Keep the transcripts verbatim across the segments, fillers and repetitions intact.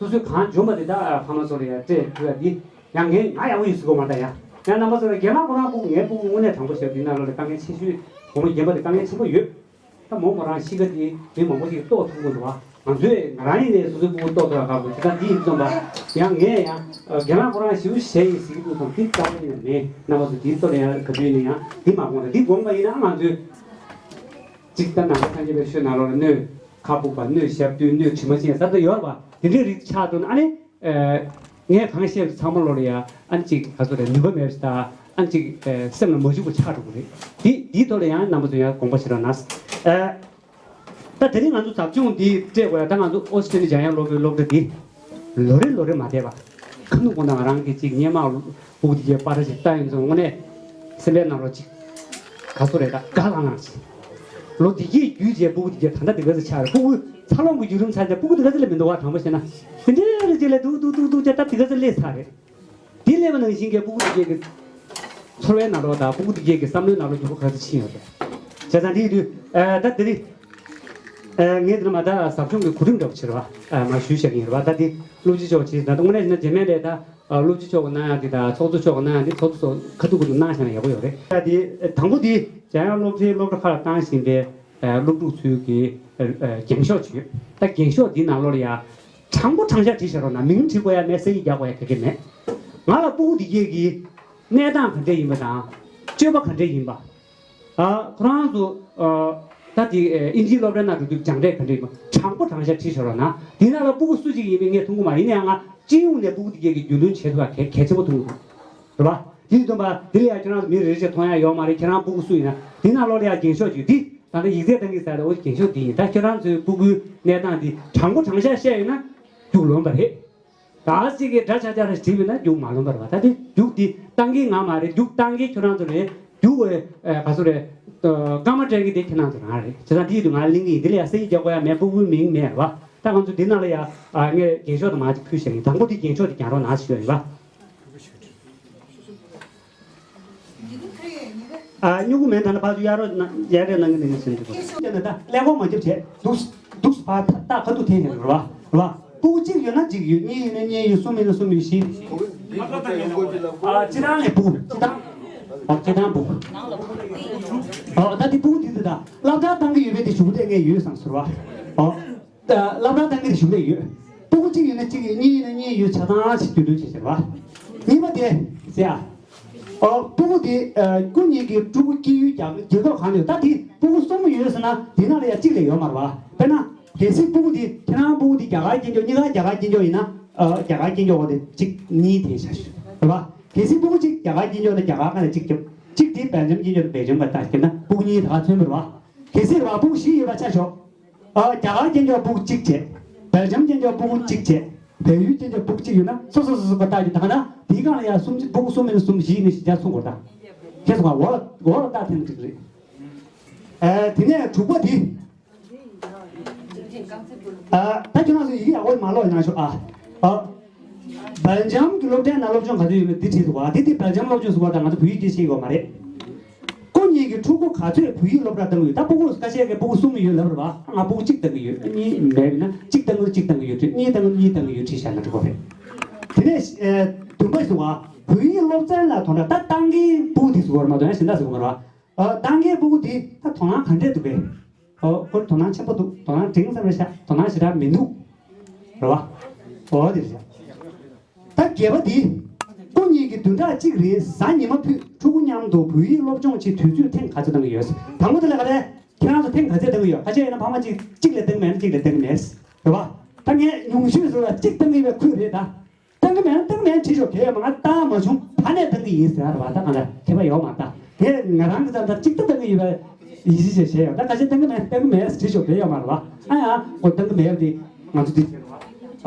སོ་སོའི་གང་བྱུང་བ་དེ་དག་ཕ་མ་ཚོ་ལ་ཡང་སྤྲད་ཕུལ་བ་འདི་ཡང་ངས་ང་ཡག་པོ་ཡིན་ཟེར་གོ་མ་རེད་ད། ཡང་ཡང་རྣམ་པ་ཚོ་ལ་རྒན་ལགས་ཁོ་རང་ཕྲུ་གུ་ངའི་ཕྲུ་གུ་དངོས་གནས་དྲང་པོ་བཤད་པ་འདི་ནང་ལོགས་ལ་དཀའ་ངལ་ཆེ་ཤོས་བུ་མོ་རྒན་པ་དེ་དཀའ་ངལ་ཆེན་པོ་ཡོད། ད་མོ་མོ་རང་གཤིས་ཀ་དེ་མི་མང་པོ་ཞིག་རྟོགས་ཐུབ་ཀྱི་འདུག་བ། ང་ཚོས་ང་རང་ཡིན་ནའི་སོ་སོའི་ཕྲུ་གུ་རྟོགས་ཐུབ་ཡག་དཀའ་པོ་དེ་ད་འདི་ཡིན་ཙམ་པ། ཡང་ངས་ཡང་རྒན་ལགས་ཁོ་རང་ཞེ་པོ་ཞེ་ཡིན་ཟེར་གྱི་འདུག་ཙང་འདི་རྩ་བ་ཉིད་ནས་མེད། རྣམ་པ་ཚོ་འདིའི་ཐོག་ལ་ཡང་ག་དུས་ཡིན་ན་ཡང་འདི་མ་དགོངས་ན་འདི་དགོངས་པ་ཡིན་ན་ང་ཚོས་གཅིག་ད་ནང་པ་སངས་རྒྱས་པའི་ཆོས་ནང་ལོགས་ལ་སྣོད་ཁ་སྦུབ་པ་སྣོད་ཞབས་རྡོལ་སྣོད་དྲི་མ་ཅན་ཟེར་དུ་ཡོད་རེད་པ། དེ་འདྲའི་རིགས་ཆགས་འདུག་ན་ཨ་ནི། ངས་གང་བཤད་ཚང་མ་ལོགས་ལ་ཡ་ཨ་ནི་གཅིག་ག་ཚོད་རེད་ནུས་པ་མེད་པ་ཞིག་དང་ཨ་ནི་གཅིག་སེམས་ལ་མ་འཇུག་པ་ཆགས་འགྲོ་གི་རེད། དེ་དེའི་ཐོག་ལ་ཡང་རྣམ་པ་ཚོ་ཡང་དགོངས་པ་བཞེས་རོགས་གནང་། ད་དེ་རིང་ང་ཚོ་ཟབ་སྦྱོང་འདི་སྤྲད་དགོས་ཡ། ད་ང་ཚོ་ཨོ་སི་ཀྲི་ལི་འཇམ་དབྱངས་སློབ་གྲྭའི་སློབ་གྲྭ་འདི་ལོ་རེ་ལོ་རེ་མ་བསྡད་པ། ཁ་ནུབ་དགོང་དག་ང་རང་གི་གཅིག་སྔོན་མ་སྤུ་གུ་དེ་གའི་པར་ཞིག་བལྟས་ཡིན་ཙང་དངོས་གནས་སེམས་པའི་ནང་ལོགས་གཅིག་ག་ཚོད་རེད་ད་དགའ་ལངས་ལངས་ཤིག་ལོ་དེ་གའི་བརྒྱུད་རྗེས་སྤུ་གུ་དེ་གའི་ད་ལྟ་དེ་ག་ཚོད་ཆགས་རེད། སྤུ་གུ་འཚར་ལོངས་ཀྱི་བརྒྱུད་རིམ་ཚར་རྗེས་སྤུ་གུ་དེ་ག་ཚོད་ལ་མི་འདུག་བ། དྲང་པོ་བཤད་ན་དེ་འདྲའི་རེ་རྗེས་ལ་འདུག་འདུག་འདུག་འདུག་ཅེས་ད་དེ་ག་ཚོད་སླེབས་ཚར་རེད། དེ་སླེབས་པ་ནང་བཞིན་གྱི་སྤུ་གུ་དེ་གའི་གི་ཚོར་བའི་ནང་ལོགས་དང་སྤུ་གུ་དེ་གའི་གི་བསམ་བློའི་ནང་ལོགས་འགྱུར་བ་ག་ཚོད་ཕྱིན་ཡོད་རེད། བྱས་ཙང་དེའི་དུས་ད་དེ་རིང་ངས་འདི་ནས་མ་ད་ཟབ་སྦྱོང་གི་གོ་རིམ་འདྲ་པོ་བྱེད་རེད་བ། མ་ཞུས་བཞག་གི་ཡིན་རེད་བ། ད་དེ་སློབ་སྤྱི་མཆོག་བྱས་ད་དངོས་གནས་བྱས་ན་རྗེས་མའི་ལས་ད། ཨ། སློབ་སྤྱི་མཆོག་གི་གནང་ཡག་འདི་དང་ཚོགས་གཙོ་མཆོག་གི་གནང་ཡག་འདི་ཚོགས་གཙོ་ཚོ་ཁ་ཐུག་ཁ་ཐུག་གནང་བཞག་ན་ཡག་པོ་ཡོད་རེད། ད་དེ་དང་པོ་འདི་འཇམ་དབྱངས་སློབ་གྲྭའི་སློབ་གྲྭ་ཁག་ལ་བཏང་བཞིན་པའི་ཨ། སློབ་ཕྲུག་ཚོའི་གི་ཨ། འགེངས་ཤོག་ཅིག་ཡོད། ད་འགེངས་ཤོག་འདི་ནང་ལོགས་ལ་ཡ་དྲང་པོ་དྲང་བཞག་བྲིས་བཞག་རོགས་གནང་། མིང་བྲི་དགོས་ཡ་མེད། ས་ཡིག་རྒྱག་དགོས་ཡ་ག་གེ་མེད། ང་ལ་སྤུ་གུ་འདི་གས་ཀྱི་གནས་སྟངས་ག་འདྲས་ཡིན་པ་དང་སྤྱོད་པ་ག་འདྲས་ཡིན་པ། ཨ། ཁོ་རང་ཚོ་ཨ། ད་དེ་ཨ། ཨིན་ཇིའི་སློབ་གྲྭའི་ནང་འགྲོ་དུས་སྦྱངས་འབྲས་ག་འདྲ་ཡིན་པ་དྲང་པོ་དྲང་བཞག་བྲིས་བཞག་རོགས་གནང་། དེ་ནང་ལ་སྤུ་གུ་སུ་གཅིག་ཡིན་མིན་ངས་མཐོང་གི་མ་རེད། ཡིན་ན་ཡང་ང་སྤྱི་ཡོངས་ནས་སྤུ་གུ་དེ་གས་ཀྱི་རྒྱུས་ལོན་བྱེད་ཐུབ་པ་གལ་གལ་ཆེན་པོ་མཐོང་གི་འདུག་རེད་པ། དེ་ནི་སྟོན་པ་དེ་ལ་ཡང་ཁྱོད་རང་ཚོ་མི་རེ་རེ་བྱས་མཐོང་ཡ་ཡོད་མ་རེད། ཁྱེད་རང་སྤུ་གུ་སུ་ཡིན་ན་དེ་ནང་ལོགས་ལ་ཡང་འགེངས་ཤོག་ཅིག་དེ་ད་ལྟ་ཡིག་ཚད་བཏང་གི་ཟེར་ལ་འོ་འགེངས་ཤོག་དེ་ཡིན། ད་ཁྱོད་རང་ཚོའི་སྤུ་གུའི་གནས་སྟངས་དེ་དྲང་པོ་དྲང་བཞག་བཤད་ཡོད་ན་རྒྱུས་ལོན་པ་རེད། ད་གཅིག་གིས་འདྲ་ཆགས་ཆགས་རེ་བྲིས་ཡོད་ན་རྒྱུས་མ་ལོན་པ་རེད་པ། ད་དེ་རྒྱུས་དེ་བཏང་གི་ང་མ་རེད། རྒྱུས་བཏང་གི་ཁྱོད་རང་ཚོ་རེད། རྒྱུས་འོས་ག་ཚོད་རེད། སྐར་མ་སྤྲད་གི་དེ་ཁྱེད་རང་ཚོ་རང་རེད། བྱས་ཙང་དེ་ཡིན་དུས་ང་གླེང་གི་ཡིན། དེ་ལ་ཡ་ས་ཡིག་རྒྱག་དགོས་ཡ་མེད། སྤུ་གུའི་མིང་མེད་རེད་པ། ད་ང་ཚོ་འདི་ནང་ལ་ཡ་ངས་འགེངས་ཤོག་དང་མ་གཅིག་ཕུལ་བཞག་ཡིན། དང་པོ་དེ་འགེངས་ཤོག་དེ་རྒྱག་རོགས་གནང་ཞུ་ཡ་ཡིན་པ། ཨ། སྨྱུ་གུ་མེད་ད་ན་ཕར་ཚུར་གཡར་རོགས་གནང་། གཡར་རོགས་གནང་གི་འདི་ནས་ཟིན་འདུག་གོ། ཀྱང་ན་ད་ཀླད་ཀོར་མ་རྒྱབ་བྱས་འདུག་འདུག་ཕར་ད་ཁ་ཐུག་འཐེན་ནས་རེད་པ། རེད་པ། སྤུ་གུ་གཅིག་ཡོད་ན་གཅིག་ཡོད། གཉིས་ཡོད་ན་གཉིས་ཡོད། གསུམ་ཡོད་ན་གསུམ་ཡོད། བཞི། ཨ། སྤྱི་བཏང་ལས་སྤུ་གུ་སྤྱི་བཏང་། ཨོ། སྤྱི་བཏང་སྤུ་གུ། ཨོ། ད་དེ་སྤུ་གུ་དེ་ཚོ་ད་སློབ་གྲྭ་བཏང་གི་ཡོད་པའི་དེ་གཞུང་དེ་ངས་ཡོད་བསམ་ཟེར་བ། ཨོ། ད་སློབ་གྲྭ་བཏང་གི་རེད། གཞུང་ལས་ཡོད། སྤུ་གུ་གཅིག་ཡོད་ན་གཅིག་ཡོད། གཉིས་ཡོད་ན་གཉིས་ཡོད། ཆ་ཚང་ཞིག་རྒྱུས་ལོན་བྱེད་ཟེར་བ། གཉིས་པ་དེ་ཟེར་ཡ། ཨོ། སྤུ་གུ་དེ་ཨ། སྐུ་ཉིད་ཀྱི་ཕྲུ་གུ་སྐྱེས་ཡུལ་རྒྱ་རྒྱལ་ཁབ་གང་ལ་ཡོད། ད་དེ་སྤུ་གུ་གསུམ་ཡོད་ཟེར་ན་དེ་ནང་ལ་ཡ་གཅིག་ལས་ཡོད་མ་རེད་བ། དཔེར་ན་གལ་སྲིད་སྤུ་གུ་དེ་ཁྱེད་རང་སྤུ་གུ་དེ་རྒྱ་གར་སྐྱེས་མཆོག་གཉིས་ཀ་རྒྱ་གར་སྐྱེས་མཆོག་ཡིན་ན། ཨ། རྒྱ་གར་སྐྱེས་མཆོག་འོ་དེ་གཅིག་གཉིས་འཐེན་བཞག་ཞུ་རེད་བ། གལ་སྲིད་སྤུ་གུ་གཅིག་རྒྱ་གར་སྐྱེས་མཆོག་དང་རྒྱ་གར་ཁ་ནས་གཅིག་རྒྱབ། གཅིག་དེ་སྦེལ་ཇམ་སྐྱེས་མཆོག་དང་སྦེལ་ཇམ་ཁ་ལ་བཏགས་ཀྱི་ན་སྤུ་གུ་གཉིས་ད་ག་མཚོན་པ་རེད་བ། གལ་སྲིད་རེད་བ། སྤུ་གུ་བཞི་ཡོད་པ་ཆ་བཞག་ཨ། རྒྱ་གར་སྐྱེས་མཆོག་སྤུ་གུ་གཅིག་བྱས། སྦེལ་ཇམ་སྐྱེས་མཆོག་སྤུ་གུ་གཅིག་བྱས། བལ་ཡུལ་སྐྱེས་མཆོག་སྤུ་གུ་གཅིག་ཡོད་ན་སོ་སོ་སོ་སོ་ག་བཏགས་ཀྱི། ད་ག་ན་དེའི་སྒང་ལ་ཡ་གསུམ་གཅིག་སྤུ་གུ་གསུམ་མིན་ན་གསུམ། བཞི་ཡིན་ན་བཞི་བརྒྱ་སོང་དགོས་ད། ཁྱེད་ཚོ་ག་འོག་ལ་འོག་ལ་བཏགས་འཐེན་ན་འགྲིག་གི་རེད། ཨ། དེ་ནས་དྲུག་པ་དེ། ཨ། ད་ཁྱོད་རང་ཚོ་ཡི་གེ་ཡག་པོ་མ་ཀློག་གནང་ཤོག་ཨ། ཨ། སྦེལ་ཇམ་གྱི་སློབ་གྲྭའི་ནང་སློབ་སྦྱོང་ག་ཚོད་ཡོད་མེད་འདི་བྲིས་འདུག་བ། འདི་འདི་སྦེལ་ཇམ་སློབ་སྦྱོང་ཟེར་བ་དང་ང་ཚོ་བོད་ཡིག་འདི་ཤེས་ཡོད་མ་རེད། སྐུ་ཉིད་ཀྱི་ཕྲུ་གུ་ག་ཚོད་བོད་ཡིག་སློབ་གྲྭར་བཏང་གི་ཡོད། ད་སྤུ་གུ་ཁ་ཤས་ཀྱིས་སྤུ་གུ་གསུམ་ཡོད་ལབ་རེད་བ། ང་སྤུ་གུ་གཅིག་བཏང་གི་ཡོད། གཉིས་མེད་ན་གཅིག་བཏང་གི་གཅིག་བཏང་གི་ཡོད་བྲིས། གཉིས་བཏང་གི་གཉིས་བཏང་གི་ཡོད་བྲིས་བཞག་ན་འགྲིག་གོ་རེད། དེ་ནས་ཨ། བདུན་པ་ཟེར་བ། བོད་ཡིག་སློབ་ཚན་ལ་དོ་སྣང་ད་བཏང་གི་སྤུ་གུ་དེ་ཟེར་བ་རེད་མ་གཏོགས་ཡང་གཞན་དག་ཟེར་གི་མ་རེད་བ། ཨ། བཏང་གི་སྤུ་གུ་དེ་ད་དོ་སྣང་ག་འདྲས་འདུག་གས། ཨོ། ཁོར་དོ་སྣང་ཆེན་པོ་འདུག་དོ་སྣང་འབྲིང་ཙམ་རེད་ཤག་དོ་སྣང་ཞེ་དྲག་མི་འདུག་རེད་བ། ཨོ་དེ་རེད་ཤག་ད་བརྒྱད་པ་འདི། སྐུ་ཉིད་ཀྱིས་བདུན་ཕྲག་གཅིག་རིང་གཟའ་ཉི་མ་ཕུད་ཕྲུ་གུ་མཉམ་དུ་བོད་ཡིག་སློབ་སྦྱོང་ཆེད་དུས་ཚོད་ཐེངས་ག་ཚོད་བཏང་གི་ཡོད། དང་པོ་དེ་ལ་ག་རེ། ཁྱེད་རང་ཚོ་ཐེངས་ག་ཚོད་བཏང་གི་ཡོད། ཁ་ཤས་ཡིན་ན་ཕ་མ་གཅིག་གཅིག་ལས་བཏང་གི་མེད་ན་གཅིག་ལས་བཏང་གི་མེད། རེད་བ། ད་ངས་ཉུང་ཤོས་ཟེར་ལ་གཅིག་བཏང་གི་ཡོད་པའི་ཁུལ་རེད་ད། བཏང་གི་མེད་ན་བཏང་གི་མེད་བྲིས་ཤོག་གལ་ཡོད་མ་རེད། ང་བཏང་མ་བྱུང་། ཕ་ནས་བཏང་གི་ཡིན་ཟེར་ཡ་རེད་བ། ད་ང་ལ་ཁྱད་པར་ཡོད་མ་རེད་ད། དེ་ང་རང་གི་ཙམ་ད་གཅིག་ད་བཏང་གི་ཡོད་པ་ཡིད་ཆེས་བྱས་བྱས་ཡོད། ད་ཁ་ཤས་བཏང་གི་མེད་བཏང་གི་མེད་བྲིས་ཤོག་གལ་ཡོད་མ་རེད་བ། ཨ་ཡ་ཁོ་བཏང་གི་མེད་པ་དེ་ང་ཚོ་འདི་བྱས་རེད་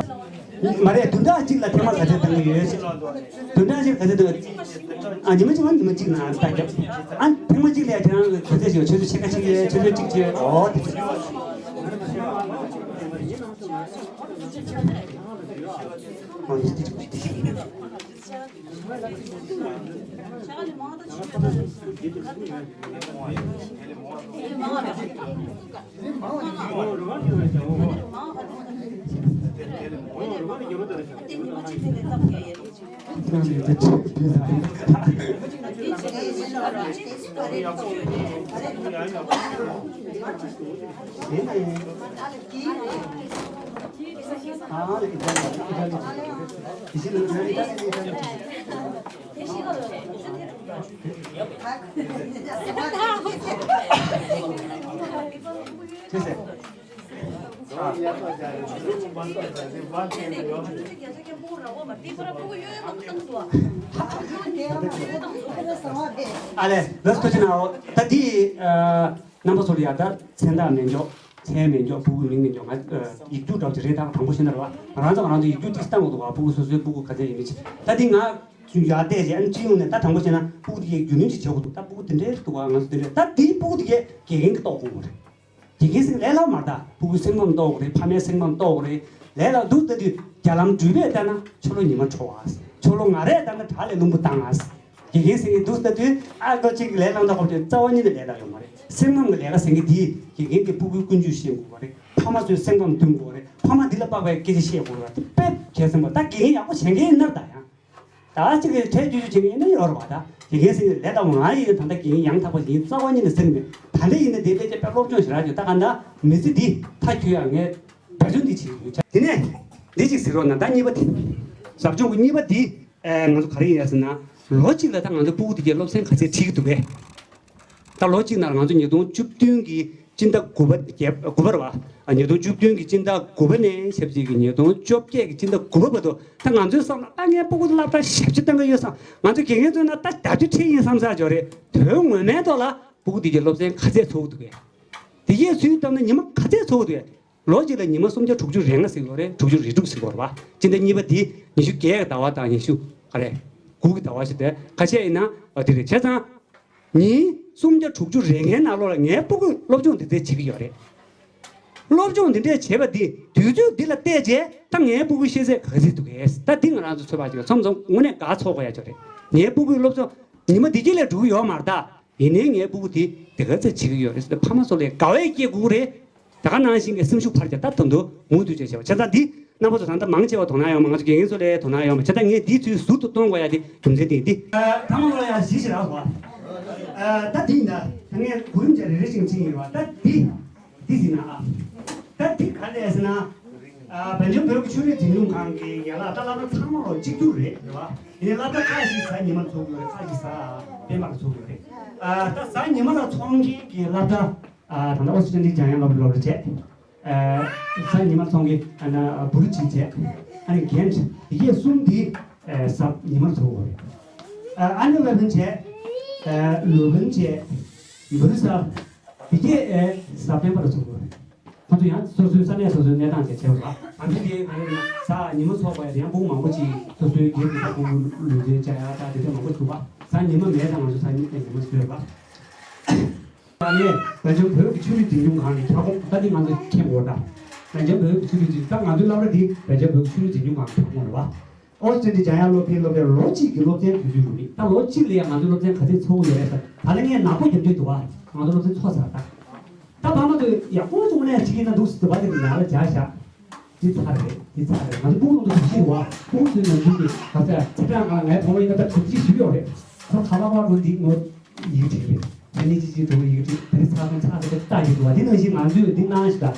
བ། མ་རེད། བདུན་ཕྲག་གཅིག་ལ་ཐེངས་མ་ག་ཚོད་བཏང་གི་ཡོད། བདུན་ཕྲག་གཅིག་ག་ཚོད་བཏང་། ཨ། ཉི་མ་གཅིག་ལ་ཉི་མ་གཅིག་ན་ད་རྒྱབ། ཨ། ཐེངས་མ་གཅིག་ལ་ཡ་ཁྱེད་རང་ག་ཚོད་ཞིག་ཡོད། ཆུ་ཚོད་ཕྱེད་ཀ་གཅིག་ཡོད། ཆུ་ཚོད་གཅིག་ཡོད། ཨོ་དེ། ཨོ་དེ། ཨ་ལས། ལགས་སོ། ཐུགས་རྗེ་གནང་། ད་འདི། ཨ། རྣམ་པ་ཚོ་ལ་ཡ་ད་མཚན་རྟགས་མེད་འཇོག་མཚན་མེད་འཇོག་ཕྲུ་གུའི་མིང་མེད་འཇོག་ང་། ཨ། ཡིག་རྒྱུགས་འདྲ་བོ་ཅིག་རེད། ད་དྲང་པོ་བཤད་ན་རེད་བ། ང་རང་ཚོ་ང་རང་ཚོ་ཡིག་རྒྱུགས་ཏིག་བཏང་དགོས་འདུག་བ། ཕྲུ་གུ་སོ་སོའི་ཕྲུ་གུ་ག་ཚད་ཡིན་མིན་ཅིག་ད་འདི་ང་ཚོ་ཡར་བལྟས་རྗེས། ཨ་ནི་སྤྱི་ཡོངས་ནས་ད་དྲང་པོ་བཤད་ན་ཕྲུ་གུ་དེ་གའི་རྒྱུས་ལོན་ཅིག་བྱེད་དགོས་འདུག་ད་ཕྲུ་གུ་དེ་འདྲའི་འདུག་བ། ང་ཚོ་དེ་འདྲའི། ད་འདིའི་ཕྲུ་གུ་དེ་གའི་དགེ་རྒན་གྱིས་རྟོགས་དགོས་རེད། དགེ་རྒན་ཟེར་ལས་སླ་མ་རེད་ད། ཕྲུ་གུའི་སེམས་ཁམས་རྟོགས་དགོས་རེད། ཕ་མའི་སེམས་ཁམས་རྟོགས་དགོས་རེད། ལས་སླ་འདུག་ད་དུས་རྒྱ་ལམ་འགྲུལ་པས་བལྟས་ན་ཆུ་ལོག་ཉི་མ་འཕྲོ་བ། ཆུ་ལོག་ང་རས་བལྟས་ན་བྲག་ལས་རླུང་བུ་ལྡང་ང་། དགེ་རྒན་ཟེར་མཁན་འདུག་ད་དུས། ཨ། ལོ་གཅིག་གི་ལས་བླངས་ཐོག་ཅིག་རྩ་བ་ཉིད་ནས་ལས་སླ་ཡོད་མ་རེད། སེམས་ཁམས་ཀྱི་ལས་ཀ་ཟེར་མཁན་དེ་དགེ་རྒན་གྱིས་ཕྲུ་གུའི་ཀུན་སྤྱོད་ཤེས་དགོས་པ་རེད། ཕ་མ་ཚོའི་སེམས་ཁམས་མཐུན་དགོས་པ་རེད། ཕ་མ་འདི་ལ་དཔག་པའི་སྐད་ཆ་བཤད་དགོས་པ་རེད། དཔེ་གལ་ཆེན་པོ། ད་དགེ་རྒན་ཡག་པོ་བྱེད་མཁན་ཡིན་ན་ད་ཡང་། ད་གཅིག་གིས་གྲལ་བསྒྱུར་བསྒྱུར་བྱེད་མཁན་ཡིན་ན་ཡོད་རེད་བ། ད་དགེ་རྒན་ཟེར་མཁན་ལས་སླ་བོ། ང་ཡིན་ན་ད་ལྟ་དགེ་རྒན་ཡང་དག་པ་ཞིག་ཡིན་རྩ་བ་ཉིད་ནས་ཟེར་གྱི་མེད། ད་ལྟ་ཡིན་ན་དེ་དཔེ་ཆ་དཔེ་སློབ་སྦྱོང་ཞེ་དྲག་བྱེད། ད་ག་འདྲ་མི་ཚེ་འདི་མཐའ་འཁྱོལ་ཡག་ངས་འབད་བརྩོན་འདི་བྱེད་ཀྱི་ཡོད། དེ་ནས་འདི་གཅིག་ཟེར་རོགས་གནང་། ད་གཉིས་པ་དེ། ཟབ་སྦྱོང་གི་གཉིས་པ་འདི། ཨ། ང་ཚོ་ག་རེ་ཡིན་ཟེར་ན། ལོ་གཅིག་ལ་ད་ང་ཚོ་ཕྲུ་གུ་དེ་གའི་སློབ་ཚན་ག་ཚད་ཁྲིད་ཀྱི་འདུག་གས། ད་ལོ་གཅིག་ནང་ལ་ང་ཚོ་ཉིས་སྟོང་བཅུ་བདུན་གྱི་སྤྱི་ཟླ་དགུ་པ། བརྒྱད། དགུ་པ་རེད་བ། ཨ། ཉིས་སྟོང་བཅུ་བདུན་གྱི་སྤྱི་ཟླ་དགུ་པ་ནས་ཆབས་ཅིག་གི་ཉིས་སྟོང་བཅོ་བརྒྱད་ཀྱི་སྤྱི་ཟླ་དགུ་པ་བར་དུ། ད་ང་ཚོའི་བསམ་ན་ད་ངའི་ཕྲུ་གུ་ལ་སློབ་གྲྭ་ཞབས་ཕྱི་གཏོང་གི་ཡོད་བསམ། ང་ཚོ་དགེ་རྒན་ཚོས་ན་ད་ཞབས་ཕྱི་ཁྲིད་ཡིན་བསམ་ས་ཅིག་ཡོད་རེད། དོན་ངོ་མའི་ཐོག་ལ་ཕྲུ་གུ་དེ་གའི་སློབ་ཚན་ག་ཚད་འཚོགས་ཀྱི་འདུག་གས། དེ་གའི་ཚུལ་བཏང་ན་ཉི་མ་ག་ཚད་འཚོགས་ཀྱི་འདུག་གས། ལོ་གཅིག་ལ་ཉི་མ་སུམ་བརྒྱ་དྲུག་ཅུ་རེ་ལྔ་ཟེར་གྱི་ཡོད་རེད། དྲུག་ཅུ་རེ་དྲུག་ཟེར་གྱི་ཡོད་རེད་བ། སྤྱི་ཟླ་གཉིས་པ་འདི་ཉི་ཤུ་བརྒྱད་ཀྱི་ཟླ་བ་དང་ཉི་ཤུ་ག་རེ། དགུ་གི་ཟླ་བ་ཞིག་དེ་ཁ་ཤས་ཡིན་ན། ཨ། དེ་རེད། བྱས་ཙང་ཉིན་སུམ་བརྒྱ་དྲུག་ཅུ་རེ་ལྔའི་ནང་ལོགས་ལ་ངའི་ཕྲུ་གུས་སློབ་སྦྱོང་འདི་འདྲ་བྱེད་ཀྱི་ཡོད་རེད། སློབ་སྦྱོང་འདི་འདྲ་བྱས་པ་འདི་དུས་ཚོད་འདི་ལ་བལྟས་རྗེས་ད་ངའི་ཕྲུ་གུའི་ཤེས་ཚད་ག་ཚོད་འདུག་གས། ད་འདི་ང་རང་ཚོ་ཚོད་དཔག་བྱེད་ཀྱི། མཚམས་མཚམས་དངོས་གནས་དགའ་ཚོར་དགོས་ཡ་ཅིག་རེད། ངའི་ཕྲུ་གུས་སློབ་སྦྱོང་ཉི་མ་འདི་གཅིག་ལས་འགྲོ་གི་ཡོད་མ་རེད་ད། ཡིན་ནའི་ངའི་ཕྲུ་གུ་དེ་དེ་ག་ཚོད་བྱེད་ཀྱི་ཡོད་རེད་ཟེར་ཏེ་ཕ་མ་ཚོ་ལ་དགའ་བ་སྐྱེ་དགོས་རེད། ད་ག་ནང་བཞིན་གྱི་སེམས་ཤུགས་འཕར་རྒྱག་ད་དོན་དུ་མུ་མཐུད་བྱས་བྱས་པ། བྱས་ཙང་འདི་རྣམ་པ་ཚོ་ད་ལྟ་མང་ཆེ་བ་དོ་སྣང་ཡོད་མ། ང་ཚོ་དགེ་རྒན་ཚོ་ལ་དོ་སྣང་ཡོད་མ། བྱས་ཙང་ངས་འདིའི་ཚུལ་ཟུར་དུ་གཏོང་དགོས་ཡ་དེ་རྒྱུ་མཚན་དེ་ཡིན། འདི། ཨ། ཐ་མ་ལོ་ཡ་གཞི་ཞིག་རག་སོང་། ཨ། ད་འདི་ཡིན་ད། ད་ངས་གོ་རིམ་བྱས་རེ་རེ་བཞིན་ཕྱིན་ཡིན་པ། ད་འདི། འདི་ཟིན་ན་ཨ། ད་འདི་ག་རེ་ཟེར་ན། ཨ། བོད་ལྗོངས་བོད་ཀྱི་ཆོས་རིག་འཛིན་སྐྱོང་ཁང་གི་ཡན་ལག་ད་སློབ་གྲྭ་ཚང་མ་ལོ་གཅིག་གྱུར་རེད། རེད་བ། ཡིན་ནའི་སློབ་གྲྭ་ཁག་ཅིག་གཟའ་ཉི་མར་ཚོགས་ཀྱི་ཡོད་རེད། ཁག་ཅིག་གཟའ་སྤེན་པ་ལ་ཚོགས་ཀྱི་ཡོད་རེད། ཨ། ད་གཟའ་ཉི་མ་ལ་ཚོགས་མཁན་གྱི་སློབ་གྲྭ། ཨ། ད་ལྟ་ཨོ་སི་ཀྲི་ལི་འཇམ་དབྱངས་སློབ་གྲྭའི་སློབ་གྲྭ་བྱས། ཨ། གཟའ་ཉི་མ་ཚོགས་མཁན། ཨ། ན་བུ་རུ་གཅིག་བྱས། ཨ་ནི་རྒན་དེ་གས་གསུམ་འདི། ཨ། གཟའ་ཉི་མར་ཚོགས་ཀྱི་ཡོད་རེད། ཨ། ཨ་ནི་ཝེ་ཕན་བྱས། ཨ། ལུའུ་ཕན་བྱས། བུ་རུ་ས། དེ་གས། ཨ། གཟའ་སྤེན་པ་ལ་ཚོགས་ཀྱི་ཡོད་རེད། ཁོ་ཚོ་ཡང་སོ་སོའི་ས་གནས་སོ་སོའི་གནས་སྟངས་བྱས་བྱས་པ་རེད། ང་ཚོ་དེ་ག་རེ་ཡིན་ན་གཟའ་ཉི་མ་ཚོགས་པ་ཡང་ཕྲུ་གུ་མང་པོ་ཅིག་སོ་སོའི་སྒེར་གྱི་ཕྲུ་གུ་ལུས་རྩལ་བྱ་ཡག་ད་དེ་འདྲ་མང་པོ་འདུག་བ། གཟའ་ཉི་མ་མེད་ཙང་ང་ཚོ་གཟའ་ཉི་མ་ཚོགས་ཡོད་པ། ད་ངས་བོད་ལྗོངས་བོད་ཀྱི་ཆོས་རིག་འཛིན་སྐྱོང་ཁང་གི་ཁྱབ་ཁོངས་ད་འདི་ང་ཚོ་མཁྱེན་དགོས་ད། བོད་ལྗོངས་བོད་ཀྱི་ཆོས་རིག་འཛིན། ད་ང་ཚོའི་སློབ་གྲྭ་འདི་བོད་ལྗོངས་བོད་ཀྱི་ཆོས་རིག་འཛིན་སྐྱོང་ཁང་གི་ཁྱབ་ཁོངས་རེད་བ། ཨོ་སི་ཀྲི་ལི་འཇམ་དབྱངས་སློབ་གྲྭའི་སློབ་གྲྭའི་ལོ་གཅིག་གི་སློབ་ཚན་དུས་ཚོད་རུ་མིན། ད་ལོ་གཅིག་ལ་ཡང་ང་ཚོའི་སློབ་ཚན་ག་ཚད་ཚོགས་ཀྱི་ཡོད་རེད་ཟེར། ད་ལྟ་ངས་ནག་པོ་རྒྱབ་འདོད་འདུག་བ། ང་ཚོ་སློབ་ཚན་ཚོགས་ཚར་ད། ད་ཕ་མ་ཚོས་ཡག་པོ་བྱུང་ནས་ཁྲིད་ཀྱི་ན་འདུག་ཟེར་བ་དེ་ནང་ལ་བཞག་བཞག་འདི་ཚར་རེད། འདི་ཚར་རེད། ང་ཚོ་ཕྲུ་གུ་ཚོ་གཟིགས་ཤིག་བ། ཕྲུ་གུ་ཚོའི་ནང་ཁུལ་གྱི་ག་ཚད་ཚེ་གྲངས་གང་ལ་ངའི་བུ་མོ་ཡིན་ན་ད་དྲུག་ཅུ་བཞི་ཡོད་རེད། ཁོ་ཁ་པར་པར་ཁོ་འདི་ངོ་ཡིག་འབྲི་གི་རེད། ད་ནི་ཅི་ཅི་འགྲོ་ཡིག་འབྲི་དེ་ཚ་ཚ་ཚ་ཚ་ལྟ་ཡི་འདུག་བ། འདི་ནང་བཞིན་ང་ཚོས་འདི་གནང་ཞིག་ད།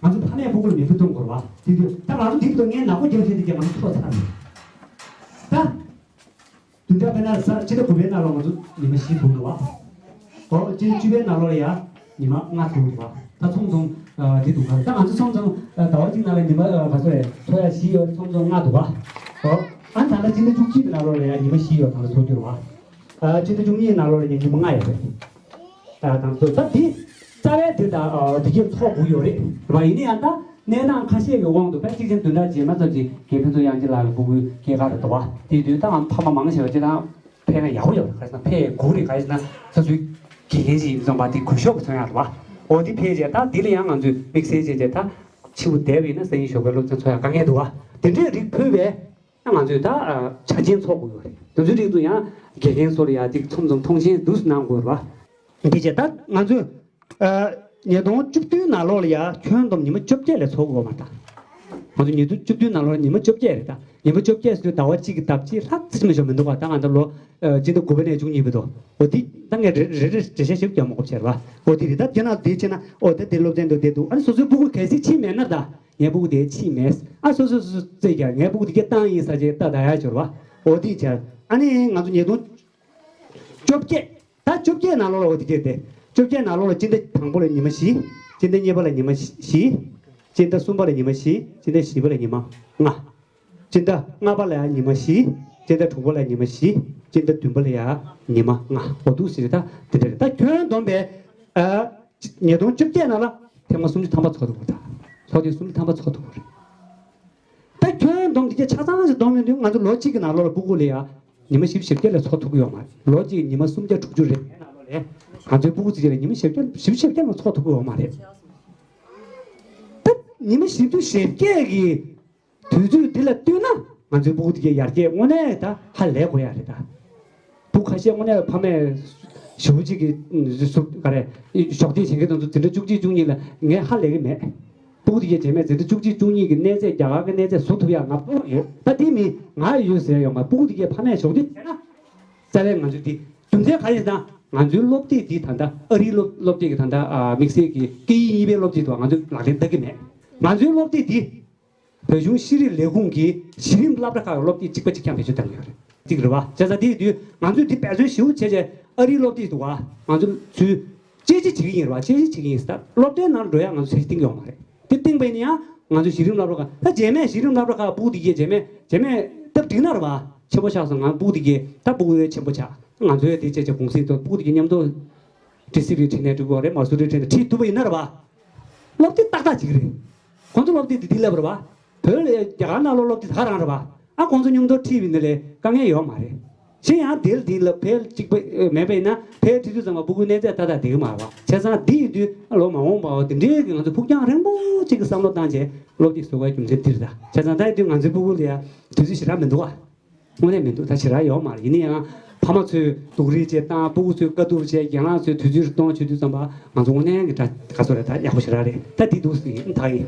ང་ཚོ་ཕ་མས་ཕྲུ་གུར་མི་ཕུ་གཏོང་དགོས་རེད་བ། དེ་དུས་ད་ང་ཚོ་འདི་ཕུ་གཏོང་ངས་ནག་པོ་རྒྱབ་བྱས་དེ་རྒྱབ་ང་ཚོ་ཚོགས་ཚར་རེད། ད། བདུན་ཕྲག་དཔེར་ན་ས་ཕྱི་ཟླ་དགུ་པའི་ནང་ལོགས་ང་ཚོ་ཉི་མ་བཞི་ཚོགས་འདུག་བ། ཨོ་ཕྱི་ཟླ་བཅུ་པའི་ནང་ལོགས་ལ་ཡ་ཉི་མ་ལྔ་ཚོགས་འདུག་བ། ད་ཚོགས་འདུ་འདི་འདུག་ག་ད་ང་ཚོ་ཚོགས་འདུ་ཟླ་བ་གཅིག་ནང་ལ་ཉི་མ་ག་ཚོད་རེད། ཚོགས་ཡ་བཞི་ཡོད། ཚོགས་འདུ་ལྔ་འདུག་བ། ཨོ་ཨ་ད་ལྟ་ཕྱི་ཟླ་བཅུ་གཅིག་གི་ནང་ལོགས་ལ་ཡ་ཉི་མ་བཞི་ཡོད། ད་ལྟ་ཚོགས་རྒྱུ་རེད་བ། ཨ་ཕྱི་ཟླ་བཅུ་གཉིས་ནང་ལོགས་ལ་ཉི་མ་ལྔ་ཡོད་རེད། ཨ་དང་ཚོ་ད་འདི་རྩ་བའི་འདི་ད་འདི་གས་ཚོགས་དགོས་ཡོད་རེད་བ། ཡིན་ན་ཡང་ད། གནས་སྟངས་ཁ་ཤས་ཀྱི་དབང་དུ་བས་གཅིག་ཅན་བདུན་ཕྲག་རྗེས་མ་ཙམ་གྱི་རྒན་ཕུན་ཚོགས་དབྱངས་ཅན་ལགས་ཀྱི་སྤུ་གུའི་སྐྱེས་སྐར་རེད་འདུག་བ། དེ་དུས་ད་ང་ཕ་མ་མང་ཆེ་བ་སྤྱིར་བཏང་ཕལ་ཆེར་ཡག་པོ་ཡོད་རེད། ག་རེ་ཟེར་ན་ཕལ་ཆེར་དགུ་རེད། ག་རེ་ཟེར་ན་ས་ཚུལ་དགེ་རྒན་ཅིག་ཡིན་ཙང་བ་དེ་གུས་ཞབས་ཀྱི་མཚོན་ཡག་རེད་བ། འོ་དེ་ཕལ་ཆེར་ད་དེ་ལ་ཡང་ང་ཚོས་དམིགས་བསལ་བྱས་བྱས་ད་ཕྱི་པོ་བསྡད་པ་ཡིན་ན་སང་ཉིན་ཞོགས་པའི་སློབ་ཚན་འཚོགས་ཡག་དཀའ་ངལ་འདུག་བ། དེ་འདྲའི་རིགས་ཕུལ་བས། ང་ཚོས་ད་ཆ་རྐྱེན་ཚོགས་དགོས་ཡོད་རེད། དེ་ཚོའི་རིགས་དུ་ཡང་དགེ་རྒན་ཚོ་ལ་ཡང་ཅིག་མཚམས་མཚམས་མཐོང་ཆེན་འདུག་སེ་གནང་དགོས་རེད་བ། འདི་བྱས་ད་ང་ཚོས་ཉིས་སྟོང་བཅུ་བདུན་ནང་ལོགས་ལ་ཡང་ཁྱོན་བསྡོམས་ཉི་མ་བཅོ་བརྒྱད་ལས་ཚོགས་དགོས་མ་ད། ང་ཚོ་ཉིས་སྟོང་བཅུ་བདུན་ནང་ལོགས་ཉི་མ་བཅོ་བརྒྱད་རེད་ད། ཉི་མ་བཅོ་བརྒྱད་ཟེར་དུས་ཟླ་བ་གཅིག་གི་ལྡབ་གཅིག་ལྷག་ཙམ་མ་ཞོག་མི་འདུག་བ། ད་ང་ཚོ་ལོ་སྤྱི་ཟླ་དགུ་པའི་ནས་བཅུ་གཉིས་བར་དུ། འོ་འདི་ད་ངས་རེ་རེ་རེ་འགྲེལ་བཤད་ཞིབ་རྒྱག་མ་དགོས་བྱས་རེད་བ། འོ་འདི་རེད། ད་རྒྱ་ནག་འདི་བྱས་ན་འོ་ད་འདི་སློབ་ཚན་དུ་བསྡད་འདུག་ཨ་ནི་སོ་སོའི་སྤུ་གུ་གལ་སྲིད་ཕྱིན་མེད་ན་ད། ངའི་སྤུ་གུ་དེ་ཕྱིན་མེད། ཨ་སོ་སོ་སོ་སོ་རྩེད་རྒྱག་ངའི་སྤུ་གུ་དེ་སྐད་བཏང་ཡིན་ས་ཅིག་ལྟ་ད་ཡ་འབྱོར་བ། འོ་དེ་བྱས། ཨ་ནི་ང་ཚོ་ཉིས་སྟོང་བཅོ་བརྒྱད། ད་བཅོ་བརྒྱད་ནང་ལོགས་ལ་འོ་དེ་སྐད་དེ། བཅོ་བརྒྱད་ནང་ལོགས་ལ་སྤྱི་ཟླ་དང་པོ་ལ་ཉི་མ་བཞི། སྤྱི་ཟླ་གཉིས་པ་ལ་ཉི་མ་བཞི། སྤྱི་ཟླ་གསུམ་པ་ལ་ཉི་མ་བཞི། སྤྱི་ཟླ་བཞི་པ་ལ་ཉི་མ་ལྔ། སྤྱི་ཟླ་ལྔ་པ་ལ་ཡང་ཉི་མ་བཞི། སྤྱི་ཟླ་དྲུག་པ་ལ་ཉི་མ་བཞི། སྤྱི་ཟླ་བདུན་པ་ལ་ཡང་ཉི་མ་ལྔ། འོ་འདུག་སེ་ད་དེ་འདྲ་རེད། ད་ཁྱོན་བསྡོམས་པས། ཨ། ཉིས་སྟོང་བཅོ་བརྒྱད་ནང་ལ་ཐེངས་མ་སུམ་ཅུ་ཐམ་པ་ཚོགས་ཐུབ་པ་རེད། ད་ལོ་དེ་སུམ་ཅུ་ཐམ་པ་ཚོགས་ཐུབ་པ་རེད། ད་ཁྱོན་བསྡོམས་དེ་ག་ཆ་ཚང་ཞིག་བསྡོམས་ཡོང་དུས་ང་ཚོ་ལོ་གཅིག་གི་ནང་ལོགས་ལ་སྤུ་གུ་ལ་ཡ་ཉི་མ་བཞི་བཅུ་ཞེ་བརྒྱད་ལས་ཚོགས་ཐུབ་ཀྱི་ཡོད་མ་རེད། ལོ་གཅིག་ཉི་མ་སུམ་བརྒྱ་དྲུག་ཅུ་རེ་ལྔའི་ནང་ལོགས་ལ་ང་ཚོའི་སྤུ་གུ་ཚོ་ལ་ཉི་མ་བཞི་བཅུ་ཞེ་བརྒྱད་ལས་ཚོགས་ཐུབ་ཀྱི་ཡོད་མ་རེད། ད་ཉི་མ་བཞི་བཅུ་ཞེ་བརྒྱད་ཀྱི་དུས་ཚོད་འདི་ལ་བསྟུན་ན་ང་ཚོའི་སྤུ་གུ་དེ་གའི་ཡར་རྒྱས་དངོས་གནས་ད་ཧ་ལས་དགོས་ཡ་རེད་ད། སྤུ་གུ་ཁ་ཤས་དངོས་གནས་ཕ་མས་ཞེ་པོ་ཅིག་གི་སུ་ག་རེ་ཞོགས་ལྟས་བྱེད་མཁན་དེ་ཚོ་འཛིན་གྲྭ་བཅུ་གཅིག་བཅུ་གཉིས་ལ་ངས་ཧ་ལས་ཀྱི་མེད། སྤུ་གུ་དེ་གའི་རྗེས་མའི་འཛིན་གྲྭ་བཅུ་གཅིག་བཅུ་གཉིས་ཀྱི་གནས་ཚད་རྒྱ་གར་གྱི་གནས་ཚད་བཟོ་ཐུབ་ཡ་ང་སྤོབས་པ་ཡོད། ད་དེ་མིན་ང་ཡོད་ཟེར་ཡོང་མ། སྤུ་གུ་དེ་གའི་ཕ་མས་ཞོགས་ལྟས་བྱས་ན་རྩ་བའི་ང་ཚོ་དེ་རྒྱུ་མཚན་ག་རེ་ཡིན་ན་ང་ཚོའི་སློབ་དེབ་དེ་ད་ལྟ་ཨ་རིའི་སློབ་སློབ་དེབ་ཀྱི་ད་ལྟ་ཨ་དམིགས་བསལ་གྱི་སྐད་ཡིག་གཉིས་པའི་སློབ་དེབ་དེ་ང་ཚོས་ལག་ལེན་བསྟར་གྱི་མེད། ང་ཚོའི་སློབ་དེབ་དེ། བོད་གཞུང་ཤེས་རིག་ལས་ཁུངས་ཀྱི་གཞི་རིམ་སློབ་གྲྭ་ཁག་གི་སློབ་དེབ་གཅིག་པ་གཅིག་རྐྱང་བེད་སྤྱོད་བཏང་གི་ཡོད་རེད། གཅིག་རེད་བ། བྱས་ཙང་དེ་ཡིན་དུས་ང་ཚོས་འདི་འབད་བརྩོན་ཞེ་པོ་བྱས་བྱས་ཨ་རིའི་སློབ་དེབ་འདུག་བ། ང་ཚོ་ཚུར་དཔྱད་ཞིབ་བྱེད་ཀྱི་ཡིན་རེད་བ། དཔྱད་ཞིབ་བྱེད་ཀྱི་ཡིན་ཟེར། ད་སློབ་གྲྭའི་ནང་འགྲོ་ཡག་ང་ཚོ་ཚད་གཞི་བཏིང་གི་ཡོད་མ་རེད། དེ་བཏིང་པ་ཡིན་ན་ཡང་ང་ཚོ་གཞི་རིམ་སློབ་གྲྭ་ཁག་ད་རྗེས་མའི་གཞི་རིམ་སློབ་གྲྭ་ཁག་སྤུ་གུ་དེ་གའི་རྗེས་མའི་རྗེས་མའི་སྟབས་འགྲིག་ན་རེད་བ། ཆེན་པོ་ཆགས་སོང་ང་སྤུ་གུ་དེ་གའི་ད་སྤུ་གུ་ཆེན་པོ་ཆགས་ང་ཚོའི་དེ་བྱས་བྱས་གུང་སེང་ཐོག་སྤུ་གུ་དེ་གའི་མཉམ་དུ་ཊི་སི་ཝི་ཁྲིད་ནས་འགྲིག་གི་རེད། མ་སུ་རི་ཁྲིད་ནས་ཁྲིད་ཐུབ་པ་ཡིན་ན་རེད་བ། སློབ་དེབ་ཏག་ཏག་ཅིག་རེད། ཁོང་ཚོ་སློབ་དེབ་དེ་དེ་སླེབས་པ་རེད་བ། བོད་ལ་རྒྱ་གར་ནང་ལོགས་སློབ་དེབ་ད་ག་རང་རེད་བ། ཨ་ཁོང་ཚོ་མཉམ་དུ་ཁྲིད་པ་ཡིན་ན་ལས་དཀའ་ངལ་ཡོད་མ་རེད། གཞན་ཡང་དེ་ལ་དེ་ལ་ཕལ་གཅིག་པ་མེད་པ་ཡིན་ན་ཕལ་ཁྲིད་དུས་ཙམ་པ་སྤུ་གུའི་གནས་ཚད་ཏག་ཏག་བསྡད་ཀྱི་མ་རེད་བ། བྱས་ཙང་དེ་ཡིན་དུས་ཨ་ལོ་མ་འོངས་པ་བ་དེ་འདྲའི་གི་ང་ཚོ་ཕུགས་རྒྱང་རིང་པོ་ཅིག་གི་བསམ་བློ་བཏང་བྱས་སློབ་དེབ་བཟོ་དགོས་རྒྱུ་མཚན་དེ་རེད་ད། བྱས་ཙང་ད་ཡིན་དུས་ང་ཚོའི་སྤུ་གུ་ལ་ཡ་དུས་ཚོད་ཞེ་དྲག་མི་འདུག་བ། དངོས་གནས་མི་འདུག་ད་ཞེ་དྲག་ཡོད་མ་རེད། ཡིན་ན་ཡང་ཕ་མ་ཚོས་སྡུག་རུས་བྱས་བཏང་། སྤུ་གུ་ཚོས་དཀའ་སྡུག་བྱས། རྒན་ལགས་ཚོས་དུས་ཚོད་གཏོང་བྱེད་དུས་ཙམ་པ་ང་ཚོ་དངོས་གནས་ཀྱི་དྲ་ག་ཚོད་རེད། ད་ཡག་པོ་ཞེ་དྲག་རེད། ད་འདི་འདུག་ཟེར་ཡིན་ད་ཡིན།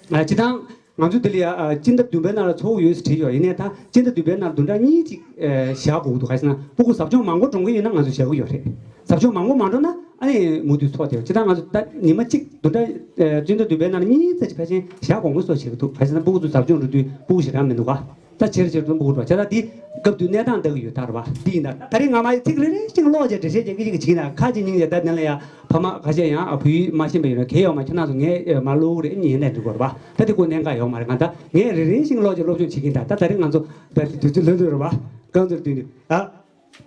ཨ་སྤྱི་བཏང་ང་ཚོ་འདི་ལ་ཡ་ཨ་སྤྱི་ཟླ་བདུན་པའི་ནང་ལ་ཚོགས་ཡོད་ཟེར་བྲིས་ཡོད། ཡིན་ནའི་ད་སྤྱི་ཟླ་བདུན་པའི་ནང་བདུན་ཕྲག་གཉིས་ཅིག་ཨ་བཞག་དགོས་ཀྱི་འདུག་ག་རེ་ཟེར་ན་སྤུ་གུ་ཟབ་སྦྱོང་མང་པོ་འགྲོ་གི་ཡོད་ན་ང་ཚོ་བཞག་གི་ཡོད་རེད། ཟབ་སྦྱོང་མང་པོ་མ་འགྲོ་ན་ཨ་ནི་མུ་མཐུད་ཚོགས་བསྡད་ཡོད། སྤྱི་བཏང་ང་ཚོ་ད་ཉི་མ་གཅིག་བདུན་ཕྲག་ཨ་སྤྱི་ཟླ་བདུན་པའི་ནང་ལ་གཉིས་ཙམ་ཅིག་ཕལ་ཆེར་བཞག་དགོས་མཁོ་བཟོ་བྱེད་ཀྱི་འདུག་ག་རེ་ཟེར་ན་སྤུ་གུ་ཚོ་ཟབ་སྦྱོང་འགྲོ་དུས་སྤུ་གུ་ཞེ་དྲག་མི་འདུག་ག་ད་ཆེར་ཆེར་དུ་སྤུ་གུ་འགྲོ་བྱས། ད་འདི་སྐབས་དུས་གནས་སྟངས་ལྟ་གི་ཡོད་ད་རེད་བ། འདི་ཡིན་ད། ད་རེས་ང་མ་ཚིག་རེ་རེ་བཞིན་ཀློག་བྱས་འགྲེལ་བཤད་རྒྱག་གི་ཅིག་བྱེད་ཀྱི་ན་ཁ་ཅིག་སྙིང་རྗེ། ད་འདི་ལ་ཡ་ཕ་མ་ཁ་ཤས་ཡང་ཨ་བུ་ཡིས་མ་ཤེས་པ་ཡོད་ན་གལ་ཡོད་མ། ཁྱེད་རང་ཚོ་ངས་མ་ཀློག་གི་རེད་ཉན་ནས་འགྲིག་གོ་རེད་བ། ད་འདི་ཀོ་གནད་འགག་ཡོད་མ་རེད། ང་ད་ངས་རེ་རེ་བཞིན་ཀློག་བྱས་སློབ་སྦྱོང་བྱེད་ཀྱི་ཡིན་ད། ད་ད་རེས་ང་ཚོ་ད་དུས་ཚོད་ལོས་ལོས་རེད་བ། རྐང་ཚོད་བསྟུན་ནས་ཨ།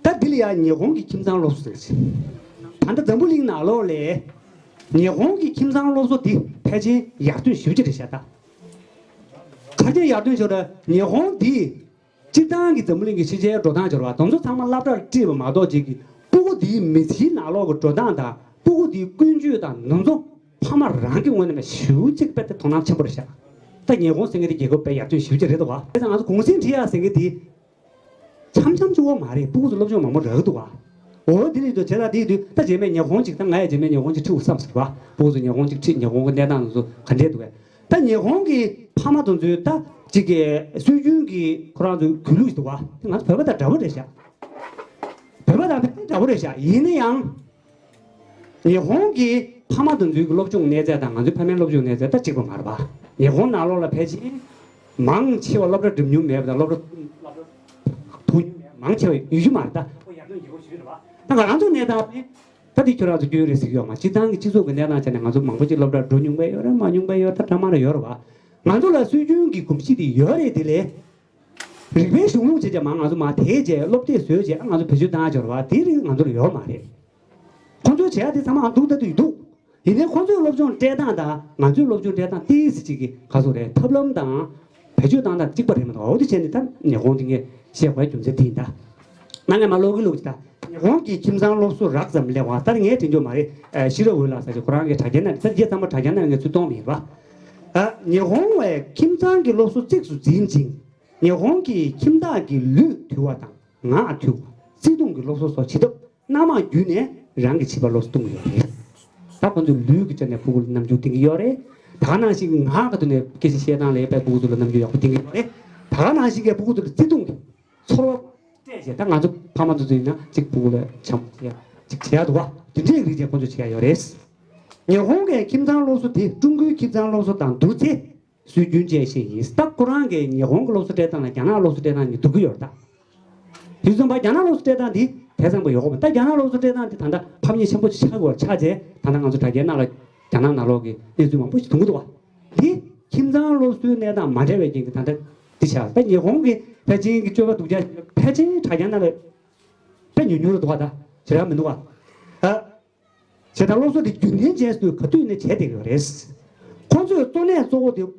ད་འདི་ལ་ཡང་ཉི་ཧོང་གི་ཁྱིམ་ཚང་སློབ་གསོ་ཟེར་གྱི། ད་ལྟ་འཛམ་བུ་གླིང་ནང་ལོགས་ལ་ཉི་ཧོང་གི་ཁྱིམ་ཚང་སློབ་གསོ་འདི་ཕལ་ཆེར་ཡར་ཐོན་ཞེ་པོ་ཅིག་རེད་ཤག་ད་ག་རེ་ཡར་ཐོན་ཞེ་པོ་རེད། ཉི་ཧོང་འདི་སྤྱིར་བཏང་གི་འཛམ་བུ་གླིང་གི་ཕྱི་རྒྱལ་འགྲོ་སྟངས་སྦྱོར་བ་དེ་ཚོ་ཚང་མ་སློབ་གྲྭར་ཁྲིད་པ་མ་གཏོགས་ཅིག་གི་སྤུ་གུ་འདིའི་མི་ཚེའི་ནང་ལོགས་ཀྱི་འགྲོ་སྟངས་དང་སྤུ་གུ་འདིའི་ཀུན་སྤྱོད་དང་དེ་ཚོ་ཕ་མ་རང་གི་ངོས་ནས་མ་ཞེ་པོ་ཅིག་དཔེ་དེ་དོ་སྣང་ཆེན་པོ་རེད་ཤག་ད་ཉི་ཧོང་ཟེར་མཁན་དེ་རྒྱལ་ཁབ་དཔེ་ཡར་ཐོན་ཞེ་པོ་ཅིག་རེད་འདུག་བ། དེ་ཙང་ང་ཚོ་གུང་སེང་ཁྲིད་ཡག་ཟེར་མཁན་དེ། འཆམ་འཆམ་གཅིག་པོ་མ་རེད། སྤུ་གུ་ཚོ་སློབ་སྦྱོང་མང་པོ་རག་གི་འདུག་བ། འོ་དེ་ནས་དུ་བྱས་ཙང་དེའི་དུས་ད་རྗེས་མའི་ཉི་ཧོང་ཅིག་ད་ང་ཡང་རྗེས་མའི་ཉི་ཧོང་ཅིག་ཁྲིད་དགོས་བསམ་སོང་བ། སྤུ་གུ་ཚོ་ཉི་ཧོང་ཅིག་ཁྲིད། ཉི་ཧོང་གི་གནས་སྟངས་དེ་ཚོ་ག་འདྲས་འདུག་གས། ད་ཉི་ཧོང་གི་ཕ་མ་དེ་ཚོས་ད་ཅིག་གི་སྲོལ་རྒྱུན་གྱི་ཁོ་རང་ཚོའི་གུས་ལུགས་ཤིག་འདུག་བ། དེ་ང་ཚོ་བོད་པ་དང་འདྲ་པོ་རེད་ཤག་བོད་པ་དང་ཕལ་ཆེར་འདྲ་པོ་རེད་ཤག་ཡིན་ན་ཡང་། ཉི་ཧོང་གི་ཕ་མ་དེ་ཚོའི་གི་སློབ་སྦྱོང་གནས་ཚད་དང་ང་ཚོའི་ཕ་མའི་སློབ་སྦྱོང་གནས་ཚད་ད་གཅིག་པ་མ་རེད་པ། ཉི་ཧོང་ནང་ལོགས་ལ་ཕལ་ཆེར་མང་ཆེ་བ་སློབ་གྲྭ་འགྲིམ་མྱོང་མེད་པ་དང་སློབ་གྲྭ་སློབ་གྲྭ་ཐུག་མྱོང་མེད་པ་མང་ཆེ་བ་ཡོད་རྒྱུ་མ་རེད་ད། ཁོ་ཡར་ཐོན་རྒྱལ་ཁབ་ཞིག་རེད་པ། ད་ང་རང་ཚོའི་གནས་སྟངས་དེ་ད་དེ་ཁྱོད་རང་ཚོ་སྐྱོན་རེད་ཟེར་གྱི་ཡོད་མ། སྤྱིར་བཏང་གི་སྤྱི་ཚོགས་ཀྱི་གནས་སྟངས་ཆ་ནས་ང་ཚོ་མང་པོ་ཅིག་སློབ་གྲྭར་འགྲོ་མྱོང་པ་ཡོད་རེད། མ་མྱོང་པ་ཡོད་རེད། ད་འདྲ་མ་འདྲ་ཡོད་རེད་པ། ང་ཚོ་ལ་སྲོལ་རྒྱུན་གྱི་གོམས་གཤིས་དེ་ཡོད་རེད། དེ་ལས་རིག་པའི་གཞུང་ལུགས་བྱས་བྱས་མ་ང་ཚོ་མ་དེ་བྱས་སློབ་དེབ་བཟོས་བྱས་ང་ཚོ་བེད་སྤྱོད་བཏང་ཡ་འབྱོར་བ་དེ་རིགས་ང་ཚོ་ལ་ཡོད་མ་རེད། ཁོང་ཚོས་བྱས་ཡ་དེ་ཚང་མ་འདུག་ལྟ་དུས་འདུག་ཡིན་ནའི་ཁོང་ཚོའི་སློབ་སྦྱོང་སྤྲད་སྟངས་དང་ང་ཚོའི་སློབ་སྦྱོང་སྤྲད་སྟངས་ཏོག་ཙམ་ཅིག་གི་ག་ཚོད་རེད། ཐབས་ལམ་དང་བེད་སྤྱོད་བཏང་སྟངས་གཅིག་པ་རེད་མ་གཏོགས། འོ་དེ་བྱས་ནས་ད་ཉི་ཧོང་དེ་ངས་བཤད་དགོས་རྒྱུ་མཚན་དེ་ཡིན་ད། ན་ངས་མ་ཀློག་གི་ཀློག་ཅིག་ད། ཉི་ཧོང་གི་ཁྱིམ་ཚང་སློབ་གསོ་རགས་ཙམ་སླེབས་པ། ད་ངས་དྲན་རྒྱུ་མ་རེད། ཨ། ཤེས་རབ་འོད་ལགས་ཟེར་གྱི་ཁོ་རང་གི་དྲ་རྒྱའི་ནང་ད་རྗེས་ཚང་མ་དྲ་རྒྱའི་ནང་ངས་ཚུར་གཏོང་མི་ཡིན་པ། ཨ། ཉི་ཧོང་བའི་ཁྱིམ་ཚང་གི་སློབ་གསོ་གཙིགས་སུ་འཛིན་ཅིང་། ཉི་ཧོང་གི་ཁྱིམ་བདག་གི་ལུས་དུལ་བ་དང་ངག་འཐུ་བ། བརྩེ་དུང་གི་སློབ་གསོ་སོགས་བྱེད་ཐབས་སྣ་མང་བརྒྱུད་ནས་རང་གི་བྱིས་པར་སློབ་གསོ་གཏོང་གི་ཡོད་རེད། ད་ཁོང་ཚོས་ལུས་ཀྱི་ཆ་ནས་ཕྲུ་གུ་ལ་རྣམ་འགྱུར་བསྟན་གྱི་ཡོད་རེད། ད་ག་ནང་བཞིན་གྱི་ངག་གི་ཐོག་ནས་སྐད་ཆ་བཤད་སྟངས་ལ་ཡང་ཕྲུ་གུ་ཚོ་ལ་རྣམ་འགྱུར་ཡག་པོ་བསྟན་གྱི་ཡོད་རེད། ད་ག་ནང་བཞིན་གྱི་ཕྲུ་གུ་ཚོ་ལ་བརྩེ་དུང་གི་ཚོར་བ་སྤྲད་བྱས། ད་ང་ཚོ་ཕ་མ་ཚོ་ཚོ་ཡིན་ན་གཅིག་ཕྲུ་གུ་ལ་བྱམས་པོ་བྱེད་ཡ་གཅིག་བྱེད་ཡ་འདུག་བ། དེ་འདྲའི་རིགས་ཅིག་ཁོང་ཚོས་བྱེད་ཡ་ཡོད་རེད། ཉི་ཧོང་གི་ཁྱིམ་ཚང་སློབ་གསོ་དེ་ཀྲུང་གོའི་ཁྱིམ་ཚང་སློབ་གསོ་དང་བསྡུར་ཚེ། སྲོལ་རྒྱུན་ཅན་ཞིག་ཡིན། ད་ཁོ་རང་གིས་ཉི་ཧོང་གི་སློབ་གསོ་སྤྲད་སྟངས་དང་རྒྱ་ནག་སློབ་གསོ་སྤྲད་སྟངས་གཉིས་བསྡུར་གྱི་ཡོད་རེད་ད། དེ་ཙམ་པ་རྒྱ་ནག་སློབ་གསོ་སྤྲད་སྟངས་འདི་དེ་ཙམ་པ་ཡོད་གོ་མ། ད་རྒྱ་ནག་སློབ་གསོ་སྤྲད་སྟངས་འདི་ད་ལྟ་ཕམ་ཉེས་ཆེན་པོ་ཆགས་དགོས་ཆགས་རྗེས་ད་ལྟ་ང་ཚོ་དྲ་རྒྱའི་ནང་ལ་རྒྱ་ནག་ནང་ལོགས་ཀྱི་གནས་ཚུལ་མང་པོ་ཞིག་མཐོང་གི་འདུག་བ། འདི་ཁྱིམ་ཚང་སློབ་གསོའི་གནས་སྟངས་མ་འདྲ་བའི་རྐྱེན་གྱིས་ད་ལྟ་འདི་ཆགས། ད་ཉི་ཧོང་གི་ཕལ་ཆེར་གྱི་སྤྱོད་པ་སྡུག་ཅག་ཕལ་ཆེར་དྲ་རྒྱ་ནང་ལ་དཔེ་ཉུང་ཉུང་རེད་འདུག་བ། ད་ཞེ་དྲག་མི་འདུག་བ། ཨ། བྱས་ཙང་སློབ་གསོ་དེ་རྒྱུན་ལྡན་ཅན་ཞིག་ག་དུས་ནས་བྱས་བསྡད་ཡོད་རེད། ཁོང་ཚོས་གཙོ་གནད་གཙོ་བོ་དེ་བུ་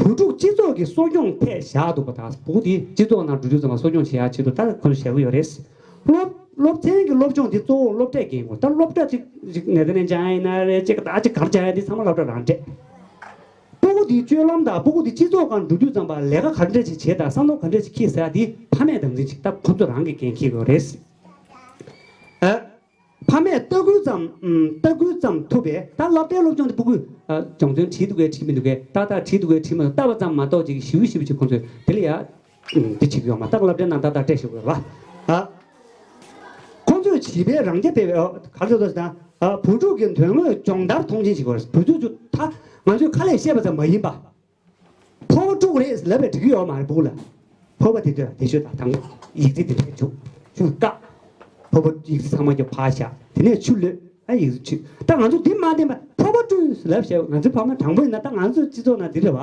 ཕྲུག་སྤྱི་ཚོགས་ཀྱི་གསོ་སྐྱོང་ཐད་བཞག་འདུག་པ་དང་། བུ་དེ་སྤྱི་ཚོགས་ནང་འགྲོ་དུས་ཙམ་པ་གསོ་སྐྱོང་བྱེད་ཡག་ཆེད་དུ་ད་ཁོང་ཚོས་བྱེད་ཀྱི་ཡོད་རེད། སློབ་སློབ་ཚན་གྱི་སློབ་སྦྱོང་དེ་གཙོ་བོ་སློབ་གྲྭས་འགན་ཁུར། ད་སློབ་གྲྭ་གཅིག་གཅིག་ནེ་ཐར་ལེན་ཌི་ཡིན་ན་རེད། གཅིག་ད་གཅིག་གར་བྱ་ཡ་དེ་ཚང་མ་སློབ་གྲྭ་རང་སྤྲད། སྤུ་གུ་དེའི་སྤྱོད་ལམ་དང་སྤུ་གུ་དེ་སྤྱི་ཚོགས་སྒང་འགྲོ་དུས་ཙམ་པ་ལས་ཀ་ག་འདྲ་ཞིག་བྱེད་དང་བསམ་བློ་ག་འདྲ་ཞིག་འཁྱེར་ཟེར་ཡ་དེ་ཕ་མས་དམ་འཛིན་བྱེད། ད་ཁོང་ཚོ་རང་གིས་འགན་འཁྱེར་དགོས་རེད། ཨ། ཕ་མས་ལྟ་སྐུལ་ཙམ། ཨམ། ལྟ་སྐུལ་ཙམ་ཐུབ་པས། ད་སློབ་གྲྭའི་སློབ་སྦྱོང་དེ་སྤུ་གུས། ཨ། སྦྱོང་ཚན་བྲིས་འདུག་གས་བྲིས་མི་འདུག་གས། ཏག་ཏག་བྲིས་འདུག་གས་བྲིས་མི་འདུག་ལྟ་བ་ཙམ་མ་གཏོགས་ཅིག་ཞིབ་ཞིབ་ཅིག་ཁོང་ཚོས་དེ་ལ་ཡ། ཨམ། འདི་བྱེད་ཀྱི་ཡོད་མ་རེད། ད་སློབ་གྲྭའི་ནང་ཏག་ཏག་སྤྲད་ཤོག་དགོས་པ། ཨ། ཁོང་ཚོས་བྱིས་པའི་རང་རྐྱ་སྤེལ་བའི། ཨ། ག་རེ་ཟེར་དགོས་ཟེར་ན། ཨ། བུ་ཕྲུག་གི་དོན་དངོས་སྦྱོང་བརྡར་མཐོང་ཆེན་བྱེད་དགོས་རེད། བུ་ཕྲུག་ཚོ་ད་ང་ཚོས་ཁ་ལས་བཤད་པ་ཙམ་མ་ཡིན་པ། ཕོར་པ་དཀྲུགས་རེད་ལབ་པས་འགྲིག་གི་ཡོད་མ་རེད། སྤུ་གུ་ལ། ཕོར་པ་དེ་དོན་དེ་ཤོད་དང་། དང་པོ་ཡིག་རྩིས་དེ་འདྲས་བྱུག་ཆུ་བཀག་ཕོར་པ་ཡིག་རྩིས་ཚང་མ་ཀྱང་ཕར་བཞག་དེ་ནས་ཆུ་བླུད། ཨ། ཡིག་རྩིས་ཆུ། ད་ང་ཚོ་འདི་མ་བསྟན་པ་ཕོར་པ་དཀྲུགས་ལབ་བྱས། ང་ཚོའི་ཕ་མ་དྲང་པོ་ཡིན་ན། ད་ང་ཚོ་སྤྱི་ཚོགས་ནང་འདི་རེད་བ།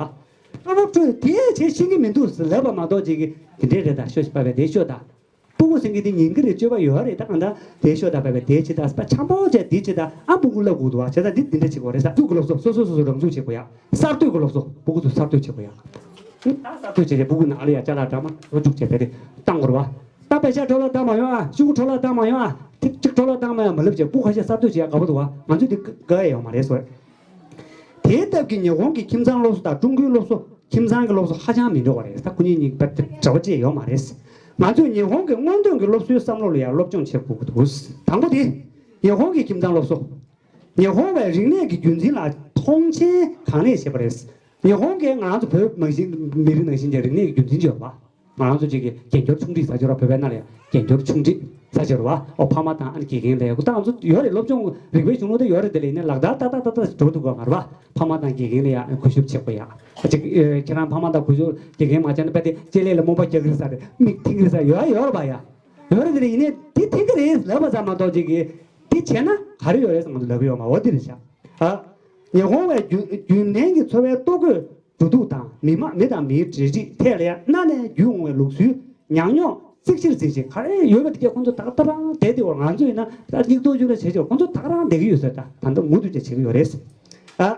ཕོར་པ་དཀྲུགས་དེ་བྱས་ཤེས་ཀྱི་མི་འདུག་ལབ་པ་མ་གཏོགས་ཅིག་གི་དེ་འདྲས་རེད། ད་ཤོད་པ་བས་དེ་ཤོད་དང་། སྤུ་གུ་ཟེར་མཁན་དེ་ཉན་གྱི་རེད། སྤྱོད་པ་ཡོད་རེད། ད་གང་ལྟར་དེ་ཤོད་དང་བས་པས་དེ་བྱེད་དང་། པ་འཆམ་པོ་བྱས་དེ་བྱེད་དང་། ཨ། སྤུ་གུ་བསླབ་དགོས་འདུག་བ། བྱས་ཙང་འདི་འདི་འདྲ་བྱེད་དགོས་རེད་ཟེར། ཚུགས་ཀྱི་སློབ་གསོ་སོ་སོ་སོ་སོ་རང་ཚུགས་བྱེད་དགོས་ཡ། གསར་གཏོད་ཀྱི་སློབ་གསོ། སྤུ་གུ་ཚོ་གསར་གཏོད་བྱེད་དགོས་ཡ། ད་གསར་གཏོད་བྱས་བྱས་སྤུ་གུ་ནང་ལ་ཡ་ཅ་ལག་འདྲ་མ་རོ་བཅུག་བྱས་བས་དེ་བཏང་དགོས་རེད་བ། ད་པེ་ཤ་འཕྲོ་བརླག་བཏང་མ་ཡོང་ཨ། ཤོག་གུ་འཕྲོ་བརླག་བཏང་མ་ཡོང་ཨ། ཐིག་གཅིག་འཕྲོ་བརླག་བཏང་མ་ཡོང་། མ་ལབ་བྱས་སྤུ་གུ་ཁ་ཤས་གསར་གཏོད་བྱེད་ཡ་དགའ་པོ་འདུག་བ། ང་ཚོས་འདི་དགའ་ཡ་ཡོད་མ་རེད་ཟེར། དེའི་སྟབས་ཀྱིས་ཉི་ཧོང་གི་ཁྱིམ་ཚང་སློབ་གསོ་དང་ཀྲུང་གོའི་སློབ་གསོ། ཁྱིམ་ཚང་གི་སློབ་གསོ་ཧ་ཅང་མི་འདྲ་བ་རེད། ད་ཁོ་གཉིས་གཉིས་ཀྱི་བར་དུ་འབྲེལ་བ་ཅི་ཡང་ཡོད་མ་རེད། ང་ཚོས་ཉི་ཧོང་གི་སྔོན་ཐོན་གྱི་སློབ་གསོའི་བསམ་བློ་ལ་ཡང་སློབ་སྦྱོང་བྱེད་དགོས་ཀྱི་འདུག་དང་པོ་དེ། ཉི་ཧོང་གི་ཁྱིམ་ཚང་སློབ་གསོ། ཉི་ཧོང་བས་རིག་གནས་ཀྱི་རྒྱུན་འཛིན་ལ་མཐོང་ཆེན་གང་ལེགས་བྱེད་པ་རེད། ཉི་ཧོང་གིས་ང་རང་ཚོ་བོད་མི་ཞིག་མི་རིགས་ནང་བཞིན་གྱི་རིག་གནས་ཀྱི་རྒྱུན་འཛིན་བྱེད་པ། ང་རང་ཚོ་གཅིག་གི་རྒྱན་སྐྱོར་ཆུང་འདྲིས་ཟ་ཆོག་ར། བོད་པའི་ནང་ལ་ཡང་རྒྱན་སྐྱོར་ཆུང་འདྲིས་ཟ་ཆོག་ར་བ། ཨོ། ཕ་མ་དང་ཨ་ནི་དགེ་རྒན་ལ་ཡང་། ད་ང་ཚོ་ཡོད་རེད། སློབ་སྦྱོང་རིག་པའི་གཞུང་ལུགས་དེ་ཡོད་རེད། དེ་ལ་ཡིན་ནའི་ལག་བསྟར་ཏག་ཏག་ཏག་ཏག་འགྲོ་ཐུབ་དགོས་མ་རེད་བ། ཕ་མ་དང་དགེ་རྒན་ལ་ཡང་གུས་ཞབས་བྱེད་དགོས་ཡ། ཨ། གཅིག་ཨེ། ཁྱེད་རང་ཕ་མ་དང་གུས་ཞབས། དགེ་རྒན་མ་བྱས་ན་དཔེ་དེ་ལྕེ་ལེ་ལ་རྨོངས་པ་རྒྱག་གི་རེད་ཟེར་རེད། མིག་མཐིང་གི་རེད་ཟེར་ཡོད་ཡོད་རེད་བ་ཡ། ཡོད་རེད། དེ་ལ་ཡིན་ནའི་དེ་མཐིང་གི་རེད་ལབ་པ་ཙམ་མ་གཏོགས་ཅིག་གིས་དེ་བྱས་ན་ག་རེ་ཡོད་རེད་ཟེར་ང་ཚོ་ལབ་ཀྱི་ཡོད་མ། འོ་དེ་རེད་ཤག་ཨ། ཉི་ཧོང་བའི་རྒྱུན་རྒྱུན་ལྡན་གྱི་འཚོ་བའི་ལྟོ་གོས། འགྲོ་འདུག་དང་མི་མང་མི་དང་མིའི་འབྲེལ་འདྲིས་ཐད་ལ་ཡང་གནའ་ནས་བརྒྱུད་འོང་བའི་ལུགས་སྲོལ། ཉམས་མྱོང་གཙིགས་ཆེར་འཛིན་ཞིང་། ག་རེ་ཡོད་པ་དེ་གས་ཁོང་ཚོ་ད་ལྟ་རང་བསྡད་དེ། འོ། ང་ཚོ་ཡིན་ན་ད་སྙིགས་དོར་ཅུ་ལ་བྱེད་ཆོག་ཁོང་ཚོ་ད་ག་རང་བསྡད་ཀྱི་ཡོད་ཟེར། ད་ད་ལྟ་མུ་མཐུད་ཀྱང་བྱེད་ཀྱི་ཡོད་རེད། ཨ།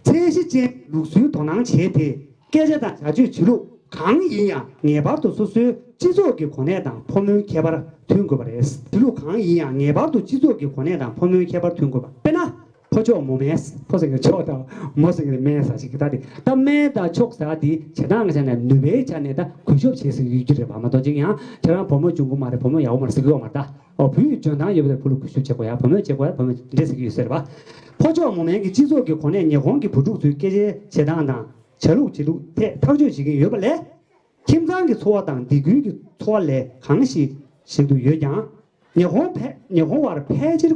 ཚད་གཞི་ཅན་ལུགས་སྲོལ་དོ་སྣང་བྱས་ཏེ། སྐད་ཆ་དང་བྱ་སྤྱོད་བྱེད་ལུགས་གང་ཡིན་ཡང་ངེས་པར་དུ་སོ་སོའི་སྤྱི་ཚོགས་ཀྱི་གོ་གནས་དང་ཕོ་མོའི་ཁྱད་པར་མཐུན་དགོས་པ་རེད། བྱེད་ལུགས་གང་ཡིན་ཡང་ངེས་པར་དུ་སྤྱི་ཚོགས་ཀྱི་གོ་གནས་དང་ཕོ་མོའི་ཁྱད་པར་མཐུན་དགོས་པ། དཔེར་ན། ཕོ་མཆོག་མོ་དམན། ཕོ་ཟེར་མཁན་མཆོག་དང་མོ་ཟེར་མཁན་དམན་ཟེར་ཞིག་གི། ད་དེ་ད་དམན་དང་མཆོག་ཟེར་བ་དེ་བྱེད་སྟངས་ཀྱི་ཆ་ནས་ནུས་པའི་ཆ་ནས་ད་གུས་ཞབས་བྱེད་ཟེར་གྱི་ཡོད་ཀྱི་རེད་པ། མ་གཏོགས་ཅིག་ཡང་ཁྱེད་རང་བུ་མོ་འབྱུང་གི་མ་རེད། བུ་མོ་ཡག་པོ་མ་རེད་ཟེར་གྱི་ཡོད་མ་རེད་ད། ཨོ། བུ་ཡི་འཇོན་ཐང་ཡོད་པ་དེ་བུ་ལ་གུས་ཞབས་བྱེད་དགོས་ཡ། བུ་མོས་བྱེད་དགོས་ཡ། བུ་མོས་འདི་འདྲས་ཟེར་གྱི་ཡོད་ཟེར་བ། ཕོ་མཆོག་མོ་དམན་གྱི་སྤྱི་ཚོགས་ཀྱི་གོ་གནས། ཉི་ཧོང་གི་བུ་ཕྲུག་ཚོའི་སྐད་ཆའི་བྱེད་སྟངས་དང་བྱ་ལུགས་བྱེད་ལུགས་ཐད་ཐག་གཅོད་བྱེད་ཀྱིན་ཡོད་པ་ལས། ཁྱིམ་ཚང་གི་འཚོ་བ་དང་སྡེ་ཁུལ་གྱི་འཚོ་བ་ལས་གང་ཞིག་ཞིག་ཏུ་ཡོད་ཀྱང་། ཉི་ཧོང་ཕལ་ཉི་ཧོང་བར་ཕལ་ཆེར་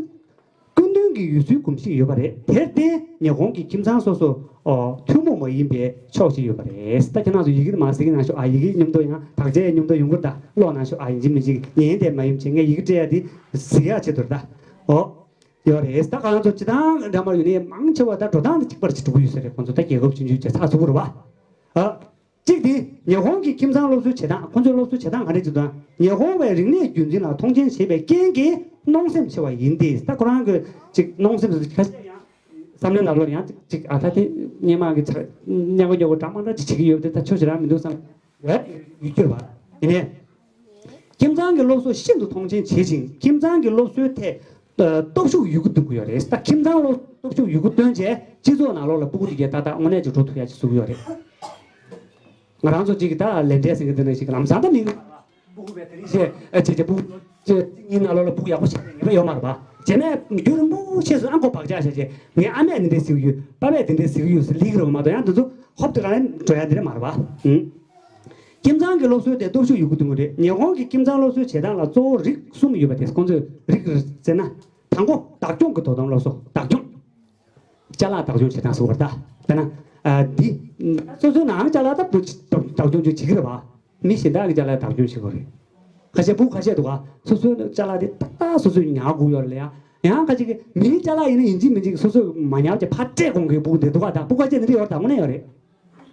སྐུ་མདུན་གྱི་ཡུལ་སྲོལ་གོམས་གཤིས་ཡོད་པ་རེད། དེར་བརྟེན་ཉི་ཧོང་གི་ཁྱིམ་ཚང་སོ་སོ། ཨོ། ཐུན་མོང་མ་ཡིན་པའི་ཕྱོགས་ཤིག་ཡོད་པ་རེད། ད་ཁྱེད་རང་ཚོ་ཡི་གེ་དེ་མར་གཟིགས་གནང་ཤོག་ཨ། ཡི་གེ་མཉམ་དུ་ཡང་དག་ཆའི་མཉམ་དུ་ཡོང་གི་རེད་ད། ཀློག་གནང་ཤོག་ཨ། ཡིན་གཅིག་མིན་གཅིག་ཉན་བསྡད་མ་ཡིན་བྱས། ངས་ཡི་གེ་སྤྲད་ཡ་དེ་གཟིགས་ཡ་ཆེད་དུ་རེད་ད། ཨོ། ཡོད་རེད། ད་ཁོ་རང་ཚོ་སྤྱིར་བཏང་འདྲ་མར་ཡོད་ནའི་མང་ཆེ་བ་ད་འགྲོ་སྟངས་དེ་གཅིག་པ་ཞིག་འགྲོ་གི་ཡོད་ས་རེད། ཁོང་ཚོ་ད་རྒྱལ་ཁབ་ཆུང་ཆུང་བྱས་ཚགས་ཚུད་པོ་རེད་བ། ཨ། གཅིག་དེ་ཉི་ཧོང་གི་ཁྱིམ་ཚང་སློབ་གསོའི་བྱེད་སྟངས། ཁོང་ཚོའི་སློབ་གསོའི་བྱེད་སྟངས་ག་འདྲ་ཅིག་འདུག་ན། ཉི་ཧོང་བས་རིག་གནས་རྒྱུན་འཛིན་ལ་མཐོང་ཆེན་བྱེད་པའི་རྐྱེན་གྱིས་གནོང་སེམས་ཆེ་བ་ཡིན་ཏེ། ད་ཁོ་རང་གི་ཅིག་གནོང་སེམས་ཁ་ཤས་ བསམ་བློའི་ནང་ལོགས་ཡང་ཅིག་ཅིག་ཨ་ད་དེ་སྔོན་མ་གི་ཚ་སྙན་ངག་སྙན་ངག་སྙན་ངག་འདྲ་མ་འདྲ་ཅིག་བྱེད་ཀྱི་ཡོད་པ་དེ་ད་ཆོག་ཤེས་རང་མི་འདུག་བསམ་ཡོད་ཡོད་གྱུར་བ། ཡིན་ནའི། ཁྱིམ་ཚང་གི་སློབ་གསོ་ཤིན་ཏུ་མཐོང་ཆེན་བྱེད་ཅིང་ཁྱིམ་ཚང་གི་སློབ་གསོའི་ཐད་སྟོབས་ཤུགས་ཡོད་རྒུ་གཏོང་གི་ཡོད་རེད། ད་ཁྱིམ་ཚང་སློབ་སྟོབས་ཤུགས་ཡོད་རྒུ་བཏོན་བྱས་སྤྱི་ཚོགས་ནང་ལོགས་ལ་སྤུ་གུ་དེ་གས་ཏག་ཏག་དངོས་གནས་ཅིག་འགྲོ་ཐུབ་ཡ་ཅིག་བཟོ་གི་ཡོད་རེད། ང་རང་ཚོ་གཅིག་གི་ད་ལས་འབྲས་ཟེར་གྱི་འདི་ནང་ཞིག་ལམ་སང་ད་མི་སྤུ་གུ་བས་དེ་རིང་བཤད་ཨ་ཅེ་ཅེ་སྤུ་གུ་ཅེ་གཉིས་ནང་ལོགས་ལ་སྤུ་གུ་ཡག་པོ་བྱས་ནས་ངེས་པ་ཡོད་མ་རེད་པ། རྗེས་ནས་རྒྱུན་རིང་པོ་ཕྱིས་སུ་ཨ་མགོ་བག་ཆགས་བྱས་རྗེས་ངའི་ཨ་མས་འདི་འདྲས་ཟེར་གྱི་ཡོད། པ་ཕས་འདི་འདྲས་ཟེར་གྱི་ཡོད་ཟེར་ལིག་རེད་པ་མ་གཏོགས་ཡང་འདི་ཚོ་ཧོབ་ཏེ་རང་ལ་འགྲོ་ཡ་འདི་རེད་མ་རེད་པ། ཨུང་། ཁྱིམ་ཚང་གི་སློབ་གསོའི་ཐད་སྟོབས་ཤུགས་ཡོད་རྒུ་གཏོང་གི་རེད། ཉི་ཧོང་གི་ཁྱིམ་ཚང་སློབ་གསོའི་བྱེད་སྟངས་ལ་གཙོ་བོ་རིགས་གསུམ་ཡོད་པ་དེ་ཁོང་ཚོས་རིགས་རེ་བརྩིས་ན། དང་པོ་བདག་སྐྱོང་གི་དོ་དམ་སློབ་གསོ། བདག་སྐྱོང་། ཅ་ལག་བདག་སྐྱོང་བྱེད་སྟངས་སུ་བར་ཐག་དཔེར་ན། ཨ་འདི། སོ་སོའི་ནང་ཅ་ལག་ད་བདག་སྐྱོང་བྱེད་ཀྱི་རེད་པ། མི་གཞན་དག་གི་ཅ་ལག་བདག་སྐྱོང་བྱེད་དགོས་རེད། ཁ་ཤས་སྤུ་གུ་ཁ་ཤས་འདུག་ག་སོ་སོའི་ཅ་ལག་དེ་ཏག་ཏག་སོ་སོས་ཉར་དགོས་ཡོད་རེད་ཡ། ཡང་ཁ་ཅིག་གིས་མིའི་ཅ་ལག་ཡིན་ན་ཡིན་གཅིག་མིན་གཅིག་སོ་སོས་མ་ཉར་བྱས་ཕར་སྤྲད་དགོས་མཁན་སྤུ་གུ་དེ་འདུག་ག་ད་སྤུ་གུ་ཁ་ཤས་འདི་འདྲ་ཡོད་རེད། ད་དངོས་གནས་ཡོད་རེད།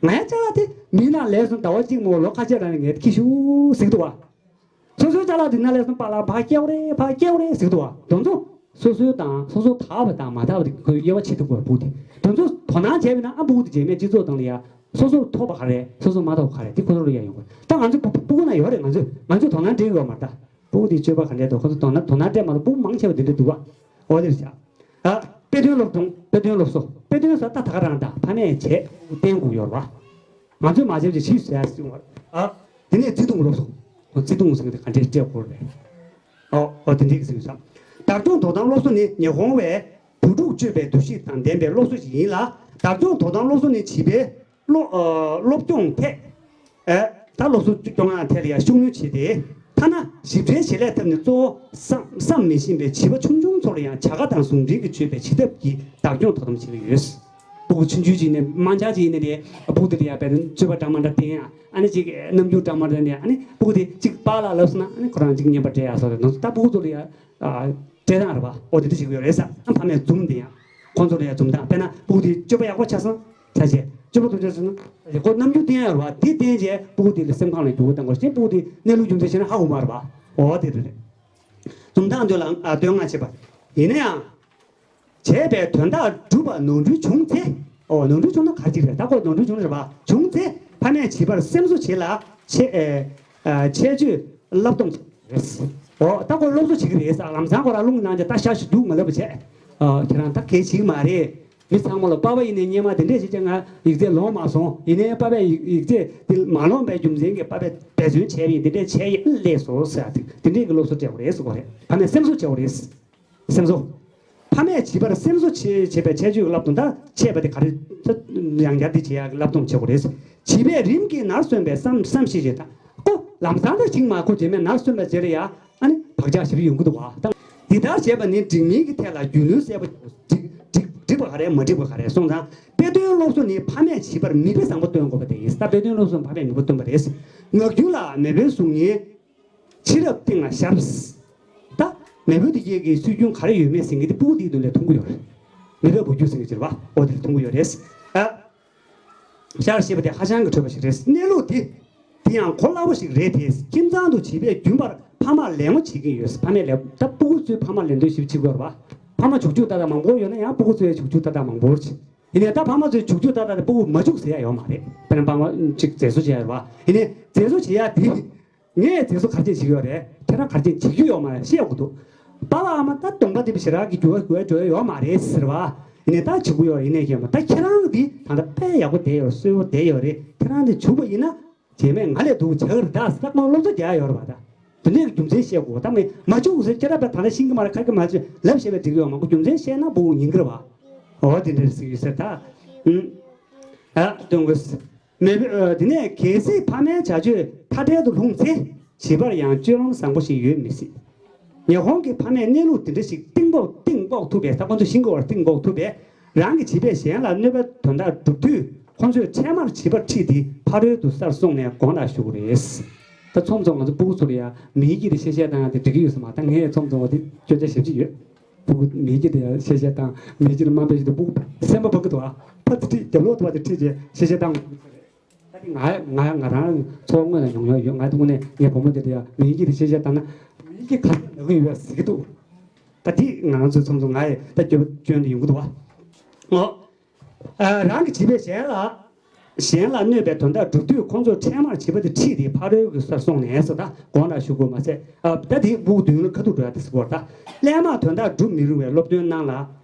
ངའི་ཅ་ལག་དེ་མིའི་ནང་ལས་སོང་ཟླ་བ་གཅིག་མ་ལོ་ཁ་ཤས་རང་ནས་ངས་ཁྱེར་ཤོག་ཟེར་གི་འདུག་ག་སོ་སོའི་ཅ་ལག་དེ་ནང་ལས་སོང་པཱ་ལགས་ཕར་སྐྱེལ་རོགས་རེད། ཕར་སྐྱེལ་རོགས་རེད་ཟེར་གི་འདུག་ག་དེ་ཚོ་སོ་སོའི་དང་སོ་སོ་དག་པ་དང་མ་དག་པ་དེ་ཁོས་དབྱེ་བ་ཕྱེ་ཐུབ་དགོས་པ་སྤུ་གུ་དེ། དེ་ཚོ་དོ་སྣང་བྱས་པ་ཡིན་ན་ཨ་སྤུ་གུ་དེ་རྗེས་མའི་སྤྱི་ཚོགས་སྟེང་ལ་ཡ་སོ་སོར་ཐོབ་པ་ག་རེ་རེད། སོ་སོར་མ་ཐོབ་པ་ག་རེ་རེད། དེ་ཁོ་ཚོ་ལ་ཡ་ཡོང་དགོས། ད་ང་ཚོ་སྤུ་སྤུ་གུ་ན་ཡོད་རེད། ང་ཚོས་ང་ཚོས་དོ་སྣང་སྤྲད་ཀྱི་ཡོད་མ་རེད་ད། སྤུ་གུ་དེའི་སྤྱོད་པ་ག་འདྲས་འདུག་ཁོ་ཚོ་དོ་སྣང་དོ་སྣང་སྤྲད་མ་གཏོགས་སྤུ་གུ་མང་ཆེ་བ་དེ་འདྲས་འདུག་ག་འོ་དེ་རེད་བྱ། ཨ། དཔེ་སྟོན་སློབ་སྦྱོང་དཔེ་སྟོན་སློབ་གསོ། དཔེ་སྟོན་ཟེར་ད་ད་ག་རང་ད་ཕ་མས་བྱས་བསྟན་དགོས་ཡོད་རེད་པ། ང་ཚོས་མ་བྱས་པ་ཅིག་ཞིག་ཟེར་ཡ་ཞིག་ཡོང་བ་རེད། ཨ། དེ་ནས་བརྩེ་དུང་སློབ་གསོ། ཁོ་བརྩེ་དུང་ཟེར་མཁན་དེ་ག་འདྲས་སྤྲད་དགོས་རེད། ཨོ་ཨོ་དེ་འདྲས་ཀྱི་ཟེར་ཡོད་ས། བདག་སྐྱོང་དོ་དམ་སློབ་གསོ་ནི་ཉི་ཧོང་བས་བུ་ཕྲུག་སྤྱོད་པའི་འདུ་ཤེས་དང་ལྡན་པའི་སློབ་གསོ་ཞིག་ཡིན་ལ། བདག་སྐྱོང་དོ་དམ་སློབ་གསོ་ནི་བྱིས་པའི་སློབ་ཨ་སློབ་སྦྱོང་ཐད། ཨེ། ད་སློབ་གསོ་སྐྱོང་ཡག་ཐད་ལ་ཡང་ཤུགས་སྣོན་བྱས་ཏེ། ཐ་ན་ཞིབ་ཕྲའི་བྱེད་ལས་ཐབས་ནི་གཙོ་བོ་བསམ་བསམ་མི་ཤེས་པའི་བྱིས་པ་ཆུང་ཆུང་ཚོ་ལ་ཡང་བྱ་དགའ་དང་ཟུང་འབྲེལ་གྱིས་སྤྱོད་པའི་བྱེད་ཐབས་ཀྱི་བདག་སྐྱོང་དོ་དམ་བྱེད་ཀྱི་ཡོད། སྤུ་གུ་ཆུང་ཆུང་ཅིག་ནས་དམངས་འཆར་ཅིག་ཡིན་ན་རེད། སྤུ་གུ་དེ་ལ་ཡང་དཔེར་ན་སྤྱོད་པ་འདྲ་མི་འདྲ་བསྟན་ཡག་ཨ་ནི་ཅིག་རྣམ་འགྱུར་འདྲ་མི་འདྲ་བསྟན་ཡག་ཨ་ནི་སྤུ་གུ་དེ་ཅིག་པཱ་ལགས་ལབ་སོང་ན་ཨ་ནི་ཁོ་རང་ཅིག་བརྙན་པར་སྤྲད་ཡག་སོགས་རེད། ད་སྤུ་གུ་ཚོ་ལ་ཡང་། སྤྲད་སྟངས་རེད་པ། ཨོ་དེ་འདྲ་བྱེད་ཀྱི་ཡོད་རེད་ས། ཨ་ཕ་མས་འཛུམ་བསྟན་ཡག་ཁོང་ཚོ་ལ་ཡང་འཛུམ་མདངས། དཔེར་ན་སྤུ་གུ་དེ་སྤྱོད་པ་ཡག་པོ་ཆགས་སོང་། ཆ་བྱས་སྤྱོད་པ་སྡུག་ཅག་སོང་ན། ཁོ་རྣམ་འགྱུར་བསྟན་ཡག་རེད་པ། དེ་བསྟན་བྱས་སྤུ་གུ་དེ་ལ་སེམས་ཁམས་ལ་འགྱུར་བ་གཏང་དགོས་ཤེས། སྤུ་གུ་དེ་གནས་ལུགས་རྒྱུ་མཚན་ཤེས་ན་ཧ་གོ་མ་རེད་པ། ཨོ་དེ་རེད། འཛུམ་མདངས་འདོད་ལ་ཨ་འདོད་ལྔ་བྱེད་པ། ཡིན་ན་ཡང་། བྱས་པའི་དོན་དག་འགྲུབ་པ་ནོར་འཁྲུལ་བྱུང་ཚེ། ཨོ་ནོར་འཁྲུལ་བྱུང་ན་ག་རེ་བྱེད་ཀྱི་རེད། ད་ཁོ་ནོར་འཁྲུལ་བྱུང་རེད་པ། བྱུང་ཚེ་ཕ་མས་བྱིས་པར་སེམས་གསོ་བྱེད་ལ་ཆེ་ཨེ་ཨ་ཆེད་བརྗོད་བསླབ་སྡོམ་བྱེད་རེད། ཨོ་ད་ཁོ་སློབ་གསོ་བྱེད་ཀྱི་རེད་ས། ལམ་སང་ཁོ་རང་རླུང་གི་ནང་ལ་ད་ཤ་ཞིག་འདུག་མ་ལབ་པ་བྱས། ཨ་ཁྱེད་རང་ད་གལ་ཆེ་གི་མ་རེད། མི་ཚང་མ་ལ་པ་ཕ་ཡིན་ནའི་སྔོན་མ་དེ་འདྲས་བྱས་བྱས་ང་ཡིག་ཚད་ལོངས་མ་སོང་། ཡིན་ནའི་པ་ཕས་ཡིག་ཡིག་ཚད་དེ་མ་ལོངས་པའི་རྒྱུ་མཚན་གྱིས་པ་ཕས་འབད་བརྩོན་བྱས་པ་ཡིན། དེ་འདྲས་བྱས་ཡིན་ལས་སོ་ཟེར་ཡ་དེ་དེ་འདྲས་ཀྱི་སློབ་གསོ་སྤྲད་དགོས་རེད་ཟེར་གོ་རེད། ཕ་མས་སེམས་གསོ་བྱེད་དགོས་རེད། སེམས་གསོ། ཕ་མས་བྱིས་པར་སེམས་གསོ་བྱེད་བྱེད་པའི་ཁྱད་ཆོས་ཀྱི་བསླབ་སྡོམ་དང་ཆད་པ་དེ་ག་རེ། ཡང་བསྐྱར་དེ་བྱེད་ཡག་གི་བསླབ་སྡོམ་བྱེད་དགོས་རེད། བྱིས་པས་རིམ་གྱིས་ནར་སོན་པའི་བསམ་བསམ་ཤེས་བྱེད་དང་། ཁོ་ལམ་སང་ད་ཞིག་མ་ཁོ་རྗེས་མའི་ནར་སོན་པའི་རྗེས་ལ་ཡ་ཨ་ནི་བག་ཆགས་ཞིབ་ཡོང་གི་འདུག་བ་དང་། འདི་ལྟར་བྱས་པ་ནི་འགྲིག་མིན་གྱི་ཐད་ལ་རྒྱུས་ལོན་གསལ་པོ་འགྲིག་འགྲིག་འགྲིག་པ་ག་རེ་མ་འགྲིག་པ་ག་རེ་སོང་ཙང་། དཔེ་སྟོན་སློབ་གསོ་ནི་ཕ་མས་བྱིས་པར་མིག་དཔེ་བཟང་པོ་སྟོན་དགོས་པ་དེ་ཡིན། ད་དཔེ་སྟོན་སློབ་གསོ་ནི་ཕ་མས་མིག་དཔེ་སྟོན་པ་རེད། ངག་རྒྱུན་ལ་མེས་པོའི་གཟུགས་བརྙན། ཕྱི་རབས་སྟེང་ལ་ཤར། ད་མེས་པོ་དེ་གས་ཀྱི་སྲོལ་རྒྱུན་ག་རེ་ཡོད་མེད་ཟེར་མཁན་དེ་སྤུ་གུ་དེའི་མདུན་ལ་མཐོང་གི་ཡོད་རེད། མེས་པོའི་ལོ་རྒྱུས་ཟེར་མཁན་ཅིག་རེད་པ། འོ་དེ་ལ་མཐོང་གི་ཡོད་རེད། ཨ། ཤར་ཞེས་པ་དེ་ཧ་ཅང་གི་འཕྲོད་པ་ཞིག་རེད། གནས་ལུགས་དེ། དེ་ཡང་གོ་སླ་པོ་ཞིག་རེད་དེ། ཁྱིམ་ཚང་དུ་བྱིས་པས་རྒྱུན་པར་ཕ་མར་ལད་ངོ་བྱེད་ཀྱི་ཡོད། ཕ་མས་ལད། ད་སྤུ་གུ་ཚོས་ཕ་མར་ལད་ཟློས་ཞིབ་བྱེད་དགོས་རེད་པ། ཕ་མ་བྱུག་བྱུག་ཏག་ཏག་མང་པོ་ཡོད་ན་ཡང་སྤུ་གུ་ཚོས་བྱུག་བྱུག་ཏག་ཏག་མང་པོ་བྱེད། ཡིན་ནའི་ད་ཕ་མ་ཚོས་བྱུག་བྱུག་ཏག་ཏག་དེ་སྤུ་གུ་མ་བྱུག་ཟེར་ཡ་ཡོད་མ་རེད། དཔེར་ན་ཕ་མ་གཅིག་མཛེས་བཟོ་བྱེད་ཡ་རེད་པ། ཡིན་ནའི་མཛེས་བཟོ་བྱེད་ཡ་དེ། ངས་མཛེས་བཟོ་ག་རེ་བྱེད་ཀྱི་ཡོད་རེད། ཁྱེད་རང་ག་རེ་བྱེད་ཀྱི་ཡོད་མ་རེད། ཤེས་དགོས་འདུག་པ་ཕ་ཨ་མ་ད་གདོང་པ་དེ་ཞེ་དྲག་གི་འགྱུར་བ་འགྱུར་བ་འགྲོ་ཡ་ཡོད་མ་རེད་ཟེར་བ། ཡིན་ནའི་ད་བྱེད་དགོས་ཡོད། ཡིན་ནའི་ཁྱེད་མ་ད་ཁྱེད་རང་གི་དེ་ད་ལྟ་དཔེ་ཡག་པོ་བསྡད་ཡོད་རེད། གསོན་པོ་བསྡད་ཡོད་རེད། ཁྱེད་རང་དེ་བྱུག་པ་ཡིན་ན་རྗེས་མས་ང་ལས་སྡུག་བྱ་གི་རེད་ད་ཟེར་ད་ཁོང་སློབ་གསོ་རྒྱག་ཡ་ཡོད་རེད་པ། ད་དེ་འདྲའི་རྒྱུ་མཚན་བཤད་དགོས། ད་མི་མ་བྱུག་ཟེར་ཁྱེད་རང་པས་ད་ལྟ་ཤེས་ཀྱི་མ་རེད། ཁ་སྐད་མ་བྱེད་ལབ་བཤད་པས་འགྲིག་གི་ཡོད་མ་གོ་རྒྱུ་མཚན་བཤད་ན་སྤུ་གུ་ཉན་གི་རེད་པ། འོ་དེ་འདྲ་ཟེར་གྱི་ཟེར་ད། ཨུམ། ཨ་སྟོན་དགོས། མེས་པོ་ཨ་དེ་ནས་གལ་སྲིད་ཕ་མའི་བྱ་སྤྱོད་མཐའ་བྲལ་དུ་ལྷུང་ཚེ་བྱིས་པར་ཡང་སྤྱོད་ལམ་བཟང་པོ་ཞིག་ཡོད་མི་སྲིད། ཉི་ཧོང་གི་ཕ་མས་གནས་ལུགས་དེ་འདྲ་ཞིག་གཏིང་དཔོག་གཏིང་དཔོག་ཐུབ་པས། ད་ཁོང་ཚོ་ཤིང་གི་བར་གཏིང་དཔོག་ཐུབ་པས། རང་གི་བྱིས་པས་གཞན་ལ་གནོད་པའི་དོན་དག་བསྒྲུབ་དུས་ཁོང་ཚོས་འཕྲལ་མར་བྱིས་པར་ཁྲིད་དེ་ཕ་རོལ་ཏུ་སར་སོང་ནས་དགོངས་དག་ཞུ་དགོས་རེད། ད་མཚམས་མཚམས་ང་ཚོ་སྤུ་གུ་ཚོ་ལ་ཡང་མིའི་སྐད་དེ་བཤད་བཤད་བཏང་ཡ་དེ་འགྲིག་གི་ཡོད་ས་མ། ད་ངས་མཚམས་མཚམས་འོ་དེ་སྐྱོན་ཆ་ཞེ་པོ་ཅིག་ཡོད། སྤུ་གུ་མིའི་སྐད་དེ་ཡང་བཤད་བཤད་བཏང་། མིའི་སྐད་དེ་དམའ་འབེབས་བྱེད་དུས་སྤུ་གུ་སེམས་པ་ཕོག་གི་འདུག་ཨ། ཕར་ཚུར་ཁྲིད། རྒྱབ་ལོག་ཏུ་བ་དེ་ཁྲིད་བྱས་བཤད་བཤད་བཏང་། ད་དེ་ང་ང་ང་རང་འཚོ་བ་དངོས་ལ་མྱོང་མྱོང་ཡོད། ང་དངོས་གནས་ངའི་བུ་མོ་དེ་ལ་ཡང་མིའི་སྐད་དེ་བཤད་བཤད་བཏང་ན་མིའི་སྐད་ག་ཚོད་ལབ་ཀྱི་ཡོད་ཟེར་གྱི་འདུག་ད་དེ་ང་རང་ཚོའི་མཚམས་མཚམས་ང་ཡི་ད་སྐྱོན་སྐྱོན་དེ་ཡོང་གི་འདུག་བ། ཨོ། ཨ། རང་གི་བྱིས་པས་གཞན་ལ། གཞན་ལ་གནོད་པའི་དོན་དག་བསྒྲུབ་དུས་ཁོང་ཚོར་འཕྲལ་མར་བྱིས་པ་དེ་ཁྲིད་དེ་ཕ་རོལ་གྱི་སར་སོང་ནས་ཟེར། ད་དགོངས་དག་ཞུ་དགོས་མ་ཟད། ཨ། ད་དེ་སྤུ་གུ་མདུན་ལ་ཁ་ཐུག་འགྲོ་ཡ་དེ་ཟེར་བ་རེད། ད་སླད་མར་དོན་དག་སྒྲུབ་མི་རུང་བའི་སློབ་སྟོན་གནང་ལ།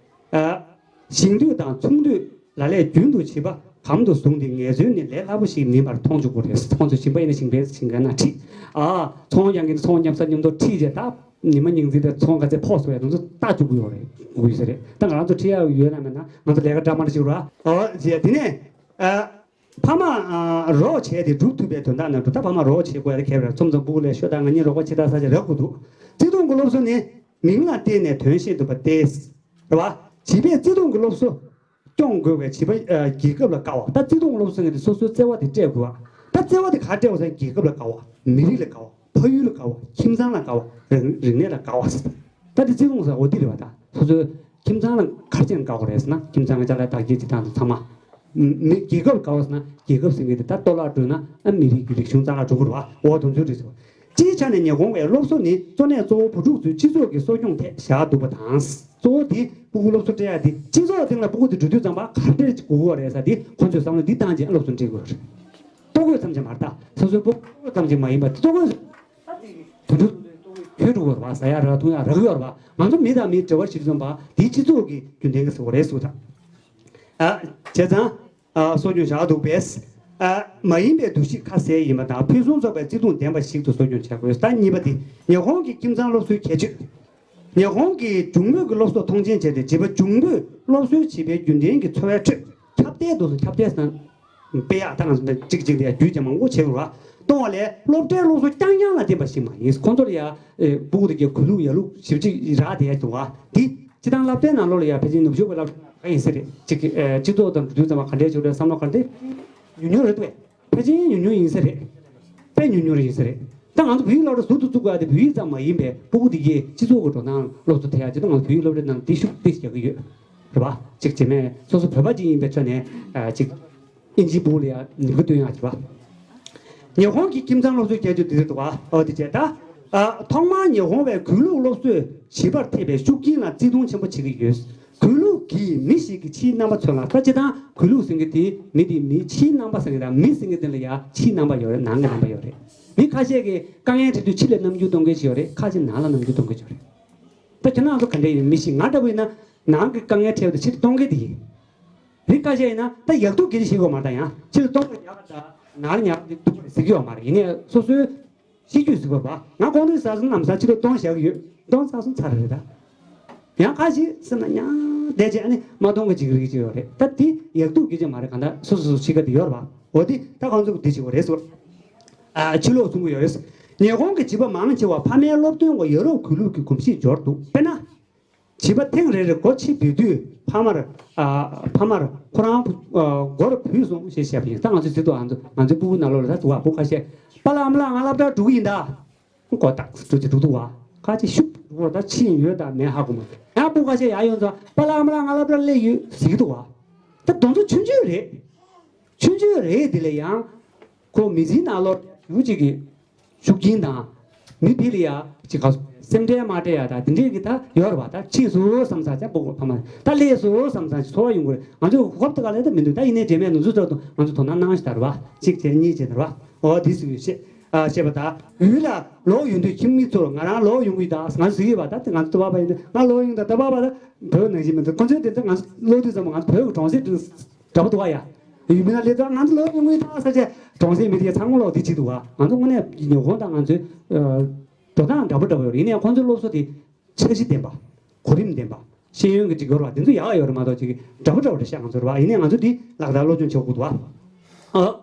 ཨ། ཞིང་དུས་དང་ཚོང་དུས་ལ་ལས་རྒྱུན་དུ་བྱིས་པ་གམ་དུ་བཟུང་སྟེ་ངལ་རྩོལ་ནི་ལས་སླ་པོ་ཞིག་མིན་པར་མཐོང་བཅུག་དགོས་རེད། ཁོང་ཚོ་ཞིང་པ་ཡིན་ན་ཞིང་པའི་ཞིང་ཁ་ནང་ཁྲིད། ཨ། ཚོང་རྒྱག་མཁན་ཚོང་མཉམ་ས་མཉམ་དུ་ཁྲིད་བྱས། ད་ཉི་མ་ཉིན་མཚན་དེ་ཚོང་ག་ཚད་ཕོག་སོང་བས་དེ་ཚོ་ལྟ་བཅུག་དགོས་རེད། དགོས་ས་རེད། ད་ང་རང་ཚོ་ཁྲིད་ཡག་ཡོད་ན་མེད་ན་ང་ཚོ་ལས་ཀ་འདྲ་མ་འདྲ་བྱེད་དགོས་རེད། ཨོ་བྱས། དེ་ནས། ཨ། ཕ་མ། ཨ། རོགས་བྱས་ཏེ་སྒྲུབ་ཐུབ་པའི་དོན་དག་ནང་དུ། ད་ཕ་མ་རོགས་བྱེད་དགོས་ཡ་དེ་གལ་རེད། མཚམས་མཚམས་སྤུ་གུ་ལ་ཤོག་དང་ང་གཉིས་རོགས་པ་བྱེད་དང་ཟེར་བྱས་རག་དགོས་འདུག། བརྩེ་དུང་གི་སློབ་གསོ་ནི་མིང་ལ་བརྟེན་ནས་དོན་ཤེས་ཐུབ་པ་སྟེ། རེད་བ། བྱིས་པས་བརྩེ་དུང་གི་སློབ་གསོ་སྐྱོང་དགོས་པས། བྱིས་པ། ཨ། རྒྱལ་ཁབ་ལ་དགའ་བ། ད་བརྩེ་དུང་གི་སློབ་གསོ་ཟེར་མཁན་དེ་སོ་སོའི་བརྩེ་བ་དེ་སྤྲད་དགོས་པ། ད་བརྩེ་བ་དེ་ག་རེ་སྤྲད་དགོས་ཟེར་ན། རྒྱལ་ཁབ་ལ་དགའ་བ། མི་རིགས་ལ་དགའ་བ། ཕ་ཡུལ་ལ་དགའ་བ། ཁྱིམ་ཚང་ལ་དགའ་བ། རིག་རིག་གནས་ལ་དགའ་བ་ཟེར། ད་དེ་བརྩེ་དུང་ཟེར་བ་འོ་དེ་རེད་བ། ད་སོ་སོའི་ཁྱིམ་ཚང་ལ་ག་རེ་བྱས་ནས་དགའ་དགོས་རེད་ཟེར་ན། ཁྱིམ་ཚང་གི་ཅ་ལག་བདག་སྐྱེལ་བྱེད་སྟངས་དང་ཚང་མ། མི། རྒྱལ་ཁབ་དགའ་བ་ཟེར་ན། རྒྱལ་ཁབ་ཟེར་མཁན་དེ་ད་གཏོར་བརླག་འགྲོ་ན། ཨ། མི་རིགས་ཀྱི་རིག་གཞུང་རྩ་བརླག་འགྲོ་གི་རེད་བ། འོ་དེ་ཚོའི་རེད་ཟེར་བ། སྤྱིའི་ཆ་ནས་ཉི་ཧོང་བའི་སློབ་གསོ་ནི་གཙོ་གནད་གཙོ་བོ་བུ་ཕྲུག་ཚོའི་སྤྱི་ཚོགས་ཀྱི་གསོ་སྐྱོང་ཐད་བཞག་འདུག་པ་དང་། གཙོ་བོ་དེ་སྤུ་གུ་སློབ་གསོ་སྤྲད་ཡ་དེ་སྤྱི་ཚོགས་སྟེང་ལ་སྤུ་གུ་དེ་འགྲོ་དུས་ཙམ་པ་ག་འདྲས་དགོས་ཀྱི་ཡོད་རེད་ཟེར་དེ་ཁོ་ཚོས་བསམ་བློ་འདི་བཏང་རྗེས་སློབ་གསོ་སྤྲད་དགོས་རེད། ལྟོ་གོས་ཙམ་ཞིག་མ་རེད། ད་སོ་སོའི་སྤུ་གུ་ལྟོ་གོས་ཙམ་ཞིག་མ་ཡིན་པ། ལྟོ་གོས་དུད་འགྲོ་ཁྱོད་འགྲོ་དགོས་རེད་བ། ཟ་ཡ་རག་འཐུང་ཡ་རག་ཡོད་རེད་བ། ང་ཚོ་མི་དང་མི་འབྲེལ་བ་བྱེད་དུས་ཙམ་པ་དེ་སྤྱི་ཚོགས་ཀྱི་རྒྱུན་ལྡན་གྱི་ཟེར་བ་རེད་ཟེར་བ་དང་། ཨ། བྱས་ཙང་། ཨ། གསོ་སྐྱོང་བྱ་འདུག་པས། ཨ། མ་ཡིན་པའི་འདུ་ཤེས་ཁ་གསལ་ཡིན་པ་དང་། ཕུན་སུམ་ཚོགས་པའི་བརྩེ་དུང་ལྡན་པ་ཞིག་ཏུ་གསོ་སྐྱོང་བྱ་དགོས། ད་གཉིས་པ་དེ་ཉི་ཧོང་གི་ཁྱིམ་ཚང་སློབ་གསོའི་ཁྱད་ཆོས། ཉི་ཧོང་གིས་འབྱུང་འཕྲོད་ཀྱི་སློབ་གསོ་མཐོང་ཆེན་བྱས་ཏེ། བྱིས་པ་འབྱུང་འཕྲོད་སློབ་གསོའི་བྱིས་པའི་རྒྱུན་ལྡན་གྱི་འཚོ་བའི་ཁྲོད་ཁྱབ་གདལ་དུ། ཁྱབ་གདལ་ཟེར་ན་དཔེ་ཡག་ད་ང་ཚོ་གཅིག་གཅིག་ལ་ཡ་རྒྱུས་ཅན་མང་པོ་བྱེད་དགོས་པ་གཏོང་བ་ལས། སློབ་གྲྭའི་སློབ་གསོ་རྐྱང་རྐྱང་ལ་བརྟེན་པ་ཞིག་མ་ཡིན། ཁོང་ཚོ་ལ་ཡ། ཨེ། སྤུ་གུ་དེ་གའི་གུས་ལུགས་ཡ་ལུགས་ཞིབ་ཅིག་རག་བསྡད་ཡ་འདུག་བ། འདི་སྤྱིར་བཏང་སློབ་གྲྭའི་ནང་ལོགས་ལ་ཡ་ཕལ་ཆེར་ནུབ་ཕྱོགས་པའི་སློབ་གྲྭ་ག་ཡིན་ས་རེད། གཅིག་ཨེ། སྤྱི་ཚོགས་དང་འགྲོ་དུས་ཙམ་པ་ག་འདྲས་བྱུང་རེད། བསམ་བློ་ག་འདྲས་ཉུང་ཉུང་རེད་འདུག་བས། ཕལ་ཆེར་ཉུང་ཉུང་ཡིན་ས་རེད། དཔེ་ཉུང་ཉུང་རེ་ཡིན་ས་རེད། ད་ང་ཚོ་བོད་ཡིག་སློབ་གྲྭ་ཟུར་དུ་བཙུགས་དགོས་ཡ་དེ་བོད་ཡིག་ཙམ་མ་ཡིན་པའི་སྤུ་གུ་དེ་གའི་སྤྱི་ཚོགས་ཀྱི་འགྲོ་སྟངས་སློབ་གསོ་ཐེབས་ཡ་ཆེད་དུ་ང་ཚོ་བོད་ཡིག་སློབ་གྲྭའི་ནང་ལ་དེ་ཤུགས་ཏོག་ཙམ་རྒྱག་གི་ཡོད་རེད་བ། གཅིག་བྱས་ན་སོ་སོ་བོད་པ་གཅིག་ཡིན་པའི་ཆ་ནས། ཨ། གཅིག་ཨིན་ཇིའི་སྤུ་གུ་ལ་ཡ་ནུས་པ་བཏོན་ཡ་བྱེད་པ། ཉི་ཧོང་གི་ཁྱིམ་ཚང་སློབ་གསོའི་ཁྱད་ཆོས་འདི་རེད་འདུག་བ། ཨོ་དེ་བྱས་ད། ཨ། ཐོག་མར་ཉི་ཧོང་བས་གུས་ལུགས་སློབ་གསོས་བྱིས་པར་ཐེབས་པའི་ཤུགས་རྐྱེན་ལ་བརྩི་མཐོང་ཆེན་པོ་བྱེད་ཀྱི་ཡོད། གུས་ལུགས་ཀྱིས་མི་ཞིག་གི་ཕྱིའི་རྣམ་པ་མཚོན་ལ། ད་སྤྱིར་བཏང་གུས་ལུགས་ཟེར་མཁན་དེ་མི་དེ་མིའི་ཕྱིའི་རྣམ་པ་ཟེར་མཁན་དང་། མི་ཟེར་མཁན་དེ་ལ་ཡ་ཕྱིའི་རྣམ་པ་ཡོད་རེད། ནང་གི་རྣམ་པ་ཡོད་རེད། མི་ཁ་ཤས་ཀྱིས་དཀའ་ངལ་འཕྲད་དུས་ཕྱི་ལ་རྣམ་འགྱུར་སྟོན་མཁན་ཞིག་ཡོད་རེད། ཁ་ཅིག་ནང་ལ་རྣམ་འགྱུར་སྟོན་མཁན་ཞིག་ཡོད་རེད། ད་ཁྱེད་རང་ཚོ་ག་འདྲ་ཡིན། མི་ཞིག་ང་འདྲ་པོ་ཡིན་ན་ནང་གི་དཀའ་ངལ་འཕྲད་དུས་ཕྱི་ལ་གཏོང་མཁན་དེ་ཡིན། མི་ཁ་ཤས་ཡིན་ན་ད་ཡག་སྡུག་སྐད་ཆ་བཤད་དགོས་མ་རེད། ད་ཡང་ཕྱི་ལ་གཏོང་དགོས་ཡག་པ་འདྲ། ནང་ལ་ཉར་ཏེ་སྡུག་པོ་རེད་ཟེར་གྱི་ཡོད་མ་རེད། ཡིན་ནའི་སོ་སོའི་གཤིས་རྒྱུད་ཟེར་དགོས་པ། ང་ཁོང་ཚོའི་ཟ་སོང་ལམ་སང་ཕྱི་ལོགས་གཏོང་བཞག་གི་ཡོད། གཏོང་ཚར་སོང་ཚར་རེད་ད། ཡང་ཁ་ཅིག་སེམས་ལ་མྱང་བསྡད་བྱས་ཨ་ནི་མ་གཏོང་གི་ཅིག་རིགས་ཅིག་ཡོད་རེད། ད་དེ་ཡག་སྡུག་སྐད་ཆ་མ་རེད། གང་ལྟར་སོ་སོ་སོ་གཤིས་ཀ་དེ་ཡོད་རེད་པ། འོ་དེ་ད་ཁོང་ཚོ་གིས་དེ་བྱེད་དགོས་རེད་ཟེར། ཨ། ཕྱི་ལོགས་གསུང་གི་ཡོད་རེད། ཉི་ཧོང་གི་བྱིས་པ་མང་ཆེ་བ་ཕ་མའི་སློབ་སྟོན་འོག་ཡ་རབས་གུས་ལུགས་ཀྱི་གོམས་གཤིས་འབྱོར་འདུག། དཔེར་ན། བྱིས་པ་ཐེངས་རེ་རེ་སྒོ་ཕྱི་འབུད་དུས་ཕ་མར། ཨ། ཕ་མར་ཁོ་རང་། ཨ། སྒོར་བུད་སོང་ཞེས་བཤད་པ་ཡིན། ད་ང་ཚོས་ཟེར་འདུག། ང་ཚོ། ང་ཚོའི་སྤུ་གུ་ནང་ལོགས་ལ་ད་འདུག་བ། སྤུ་གུ་ཁ་ཤས། པཱ་ལགས་ཨ་མ་ལགས་ང་སློབ་གྲྭར་འགྲོ་གི་ཡིན་ད། མགོ་ཏག་ཏག་འགྲོ་གི་འགྲོ་འདུག་བ། ཁ་ཅིག་ཤུགས་འགྲོ་ད་ཕྱིན་ཡོད་དང་མེད་ཧ་གོ་མ་སོང་། ཡང་སྤུ་གུ་ཁ་ཤས་ཡར་ཡོང་ཙང་པཱ་ལགས་ཨ་མ་ལགས་ང་སློབ་གྲྭར་སླེབས་ཡོད་ཟེར་གྱི་འདུག་བ། ད་དེ་ཚོ་ཆུང་ཆུང་རེད། ཆུང་ཆུང་རེད། དེ་ལ་ཡང་ཁོ་མི་ཚེའི་ནང་ལོགས་ཞེ་པོ་ཅིག་གི་ཤུགས་རྐྱེན་དང་། མི་དེ་ལ་ཡ་ཅིག་ག་སེམས་ཁྲལ་མ་སྤྲད་ཡ་དང་དེ་འདྲས་ཀྱི་ད་ཡོད་རེད་པ། ད་ཕྱིས་སུ་བསམ་ས་ཅིག་སྤུ་གུ་ཕ་མ་ད་སླེབས་སོང་བསམ་ས་ཅིག་ཚོར་བ་ཡོང་གི་རེད། ང་ཚོ་ཧོབ་ཏེ་ག་ལེ་ད་མི་འདུག། ད་ཡིན་ནའི་འབྲེལ་མེད་ནོར་འཛུལ་ཚོར་དུ་ང་ཚོ་དོ་སྣང་གནང་ཞིག་ད་རེད་པ། གཅིག་བྱས་གཉིས་བྱས་ད་རེད་པ། འོ་དེ་ཟེར་བཤད། ཨ། བཤད་པ་ད། ཡུལ་ལ་ལོག་ཡོང་དུས་ཁྱིམ་མི་ཚོར་ང་རང་ལོག་ཡོང་གི་ཡོད་ད་ང་ཟེར་གྱི་ཡོད་པ། ད་དེ་ང་ཚོ་ད་བར་པ་ཡིན་ད་ང་ལོག་ཡོང་ད་ད་བར་པ་ད་བོད་ནང་བཞིན་མི་འདུག། ཁོང་ཚོས་དེ་ཚོ་ང་ཚོ་ལོག་དུས་ཙམ་ང་ཚོ་བོད་ཀྱི་གྲོང་གསེབ་དེ། འདྲ་པོ་འདུག་བ་ཡ། ཡུལ་མི་ནང་སླེབས་ཙང་ང་ཚོ་ལོག་ཡོང་གི་ཡོད་ད་ཟེར་བྱས་གྲོང་གསེབ་མི་དེ་ཚང་མ་ལོག་དེ་བྱེད་འདུག་བ། ང་ཚོ་དངོས་གནས་ཉི་ཧོང་དང་ང་ཚོའི། ཨ། འགྲོ་སྟངས་འདྲ་པོ་འདྲ་པོ་ཡོད་རེད། ཡིན་ནའི་ཁོང་ཚོའི་སློབ་གསོ་དེ་འཆར་གཞི་ལྡན་པ། གོ་རིམ་ལྡན་པ། ཤེས་ཡོན་གྱི་ཅིག་ཡོད་རེད་བ། དེ་ཚོ་ཡག་ཡོད་རེད་མ་གཏོགས་ཅིག་འདྲ་པོ་འདྲ་པོ་རེད་ཤག་ང་ཚོ་རེད་བ། ཡིན་ནའི་ང་ཚོ་དེ་ལག་བསྟར་སློབ་སྦྱོང་བྱེད་དགོས་འདུག་བ། ཨ།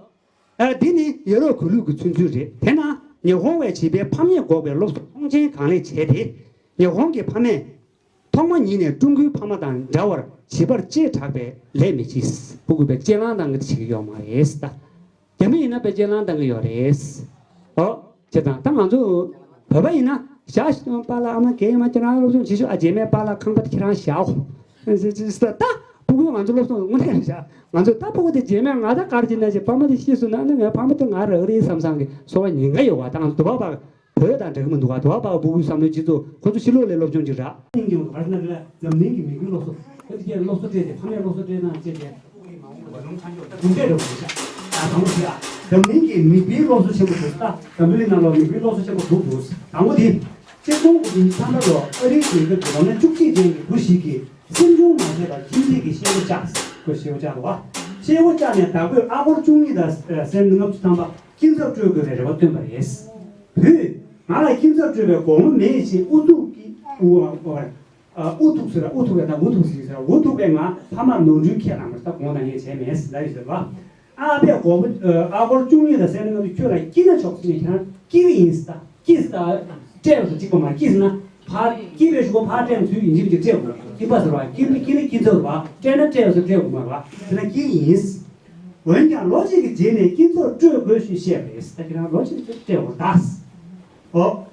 ཨ། འདི་ནི་ཡ་རབས་གུས་ལུགས་ཀྱི་མཚོན་ཚུལ་རེད། དེས་ན་ཉི་ཧོང་བའི་བྱིས་པའི་ཕ་མས་འགོག་པའི་སློབ་གསོ་མཐོང་ཆེན་གང་ལེགས་བྱས་ཏེ། ཉི་ཧོང་གི་ཕ་མས། ཐོག་མ་ཉིད་ནས་ཀྲུང་གོའི་ཕ་མ་དང་འདྲ་བར་བྱིས་པར་གཅེས་དྲགས་པའི་ལས་མི་བྱེད། སྤུ་གུ་དཔེ་གཅེས་ལང་བཏང་གི་བྱེད་ཀྱི་ཡོད་མ་རེད་ད། རྒྱ་མི་ཡིན་ན་དཔེ་གཅེས་ལང་བཏང་གི་ཡོད་རེད། ཨོ། བྱས་ཙང་ད་ང་ཚོ་བོད་པ་ཡིན་ན་ཞག་ཞིག་པཱ་ལགས་ཨ་མ་རྒན་ཡིན་མ་ཁྱེད་རང་སློབ་སྦྱོང་བྱེད་ཤོག། ཨ། རྗེས་མའི་པཱ་ལགས་ཁང་པ་དེ་ཁྱེད་རང་བཞག་ཨོ། ད་སྤུ་གུ་ང་ཚོ་སློབ་སྦྱོང་དངོས་གནས་བཞག། ང་ཚོ་ད་སྤུ་གུ་དེ་རྗེས་མའི་ང་ད་ག་རེ་བྱེད་ན་བྱེད། ཕ་མ་དེ་ཤི་སོང་ན་ནི་ངའི་ཕ་མ་དེ་ང་རག་རེད་བསམ་བསམ་གི་ཚོར་བ་ཉེན་ཁ་ཡོད་བ། ད་ང་ཚོ་དུ་བ་བ། བོད་དང་འདྲ་གི་མི་འདུག་ག། དུ་བ་པ་བུ་གུའི་བསམ་བློའི་སྤྱི་ཚོགས་ཁོ་ཚོ་ཕྱི་ལོགས་ལ་སློབ་སྦྱོང་ཅིག་རག། སྙིང་རྗེ་མོ་ག་རེ་ཟེར་ན་འདི་ལ་འཛམ་གླིང་གི་མི་རྒྱུད་སློབ་གསོ་ བོད་ཀྱི་སློབ་གསོ་སྤྲད་དེ་ཕ་མས་སློབ་གསོ་སྤྲད་ན་བཅས་ཏེ་ཨ་ནི་ཁོང་གི་མ་འོངས་པ་ལ་གྲུབ་འབྲས་འགྲོ་དགོས་ཤག་ད་དང་པོ་དེ་ཨ་འཛམ་གླིང་གི་མིད་པའི་སློབ་གསོ་ཆེན་པོ་འདུག་ད་འཛམ་བུ་གླིང་ནང་ལ་མིད་པའི་སློབ་གསོ་ཆེན་པོ་དྲུག་འདུག་དང་པོ་དེ་གཅིག་སྟོང་དགུ་བརྒྱ་ཉི་ཤུ་རྩ་ལྔ་ལོར་ཨ་རིའི་རྒྱལ་ཁབ་ཀྱི་ལོ་ན་བཅུ་གཅིག་ཅན་གྱི་བུ་ཞིག་གིས་སེམས་ཆུང་མ་བྱས་པར་ཁྱིམ་མཚེས་ཀྱི་ཤེལ་སྒོ་བཅག་ཁོས་ཤེལ་སྒོ་བཅག་འདུག་བ། ཤེལ་སྒོ་བཅག་ནས་བདག་པོས་ཨ་སྒོར་བཅུ་གཉིས་དང་སེན་ལྔ་བཅུ་ཐམ་པ་སྐྱིན་ཚབ་སྤྲོད་དགོས་པའི་རེ་བ་བཏོན་པ་རེད། བུས་ང་ལ་སྐྱིན་ཚབ་སྤྲོད་པའི་དགོས་མཁོ་མེད་ཅེས་ཨུ་ཐུག་གིས་ཨུ་ཨ་ཨུ་ཨ་ཨུ་ཐུག་ཟེར་ཨུ་ཐུག་རེད་དང་ཨུ་ཐུག་ཟེར་ཟེར་ཨུ་ཐུག་པས་ང་ཕ་མར་ནོར་འཁྲུལ་ཁས་བླངས་པར་ད་དགོངས་དག་ངས་བྱས་མེད་ཟེར་ལབ་ཡོད་ཟེར་བ། ཨ་ཕས་དགོས་མཁོ་ཨ་སྒོར་བཅུ་གཉིས་དང་སེན་ལྔ་བཅུ་ཁྱོད་ལ་སྐྱིད་ན་ཆོག་ཟེར་ནས་ཁྱེད་རང་སྐྱིད་གི་ཡིན་ཟེར་ད་སྐྱིད་ཟེར་ད་སྤྲད་ཟེར་གཅིག་པ་མ་སྐྱིད་ཟེར་ན་ཕར་སྐྱིད་པའི་གཞུག་གུ་ཕར་སྤྲད་ཚུལ་ཡིན་གཅིག་མིན་གཅིག་སྤྲད་དགོས་སྐྱིད་པ་ཟེར་བ་སྐྱིད་པ་སྐྱིད་ན་སྐྱིད་ཚབ་བ་སྤྲད་ན་སྤྲད་ཟེར་སྤྲད་དགོས་མ་རེད་བ་དེ་ན་སྐྱིད་གི་ཡིན། འོན་ཀྱང་ལོ་གཅིག་གི་རྗེས་ནས་སྐྱིན་ཚབ་སྤྲོད་དགོས་ཞེས་བཤད་པ་རེད། ད་ཁྱེད་རང་ལོ་གཅིག་གི་རྗེས་སྤྲད་དགོས་ད། ཨོ།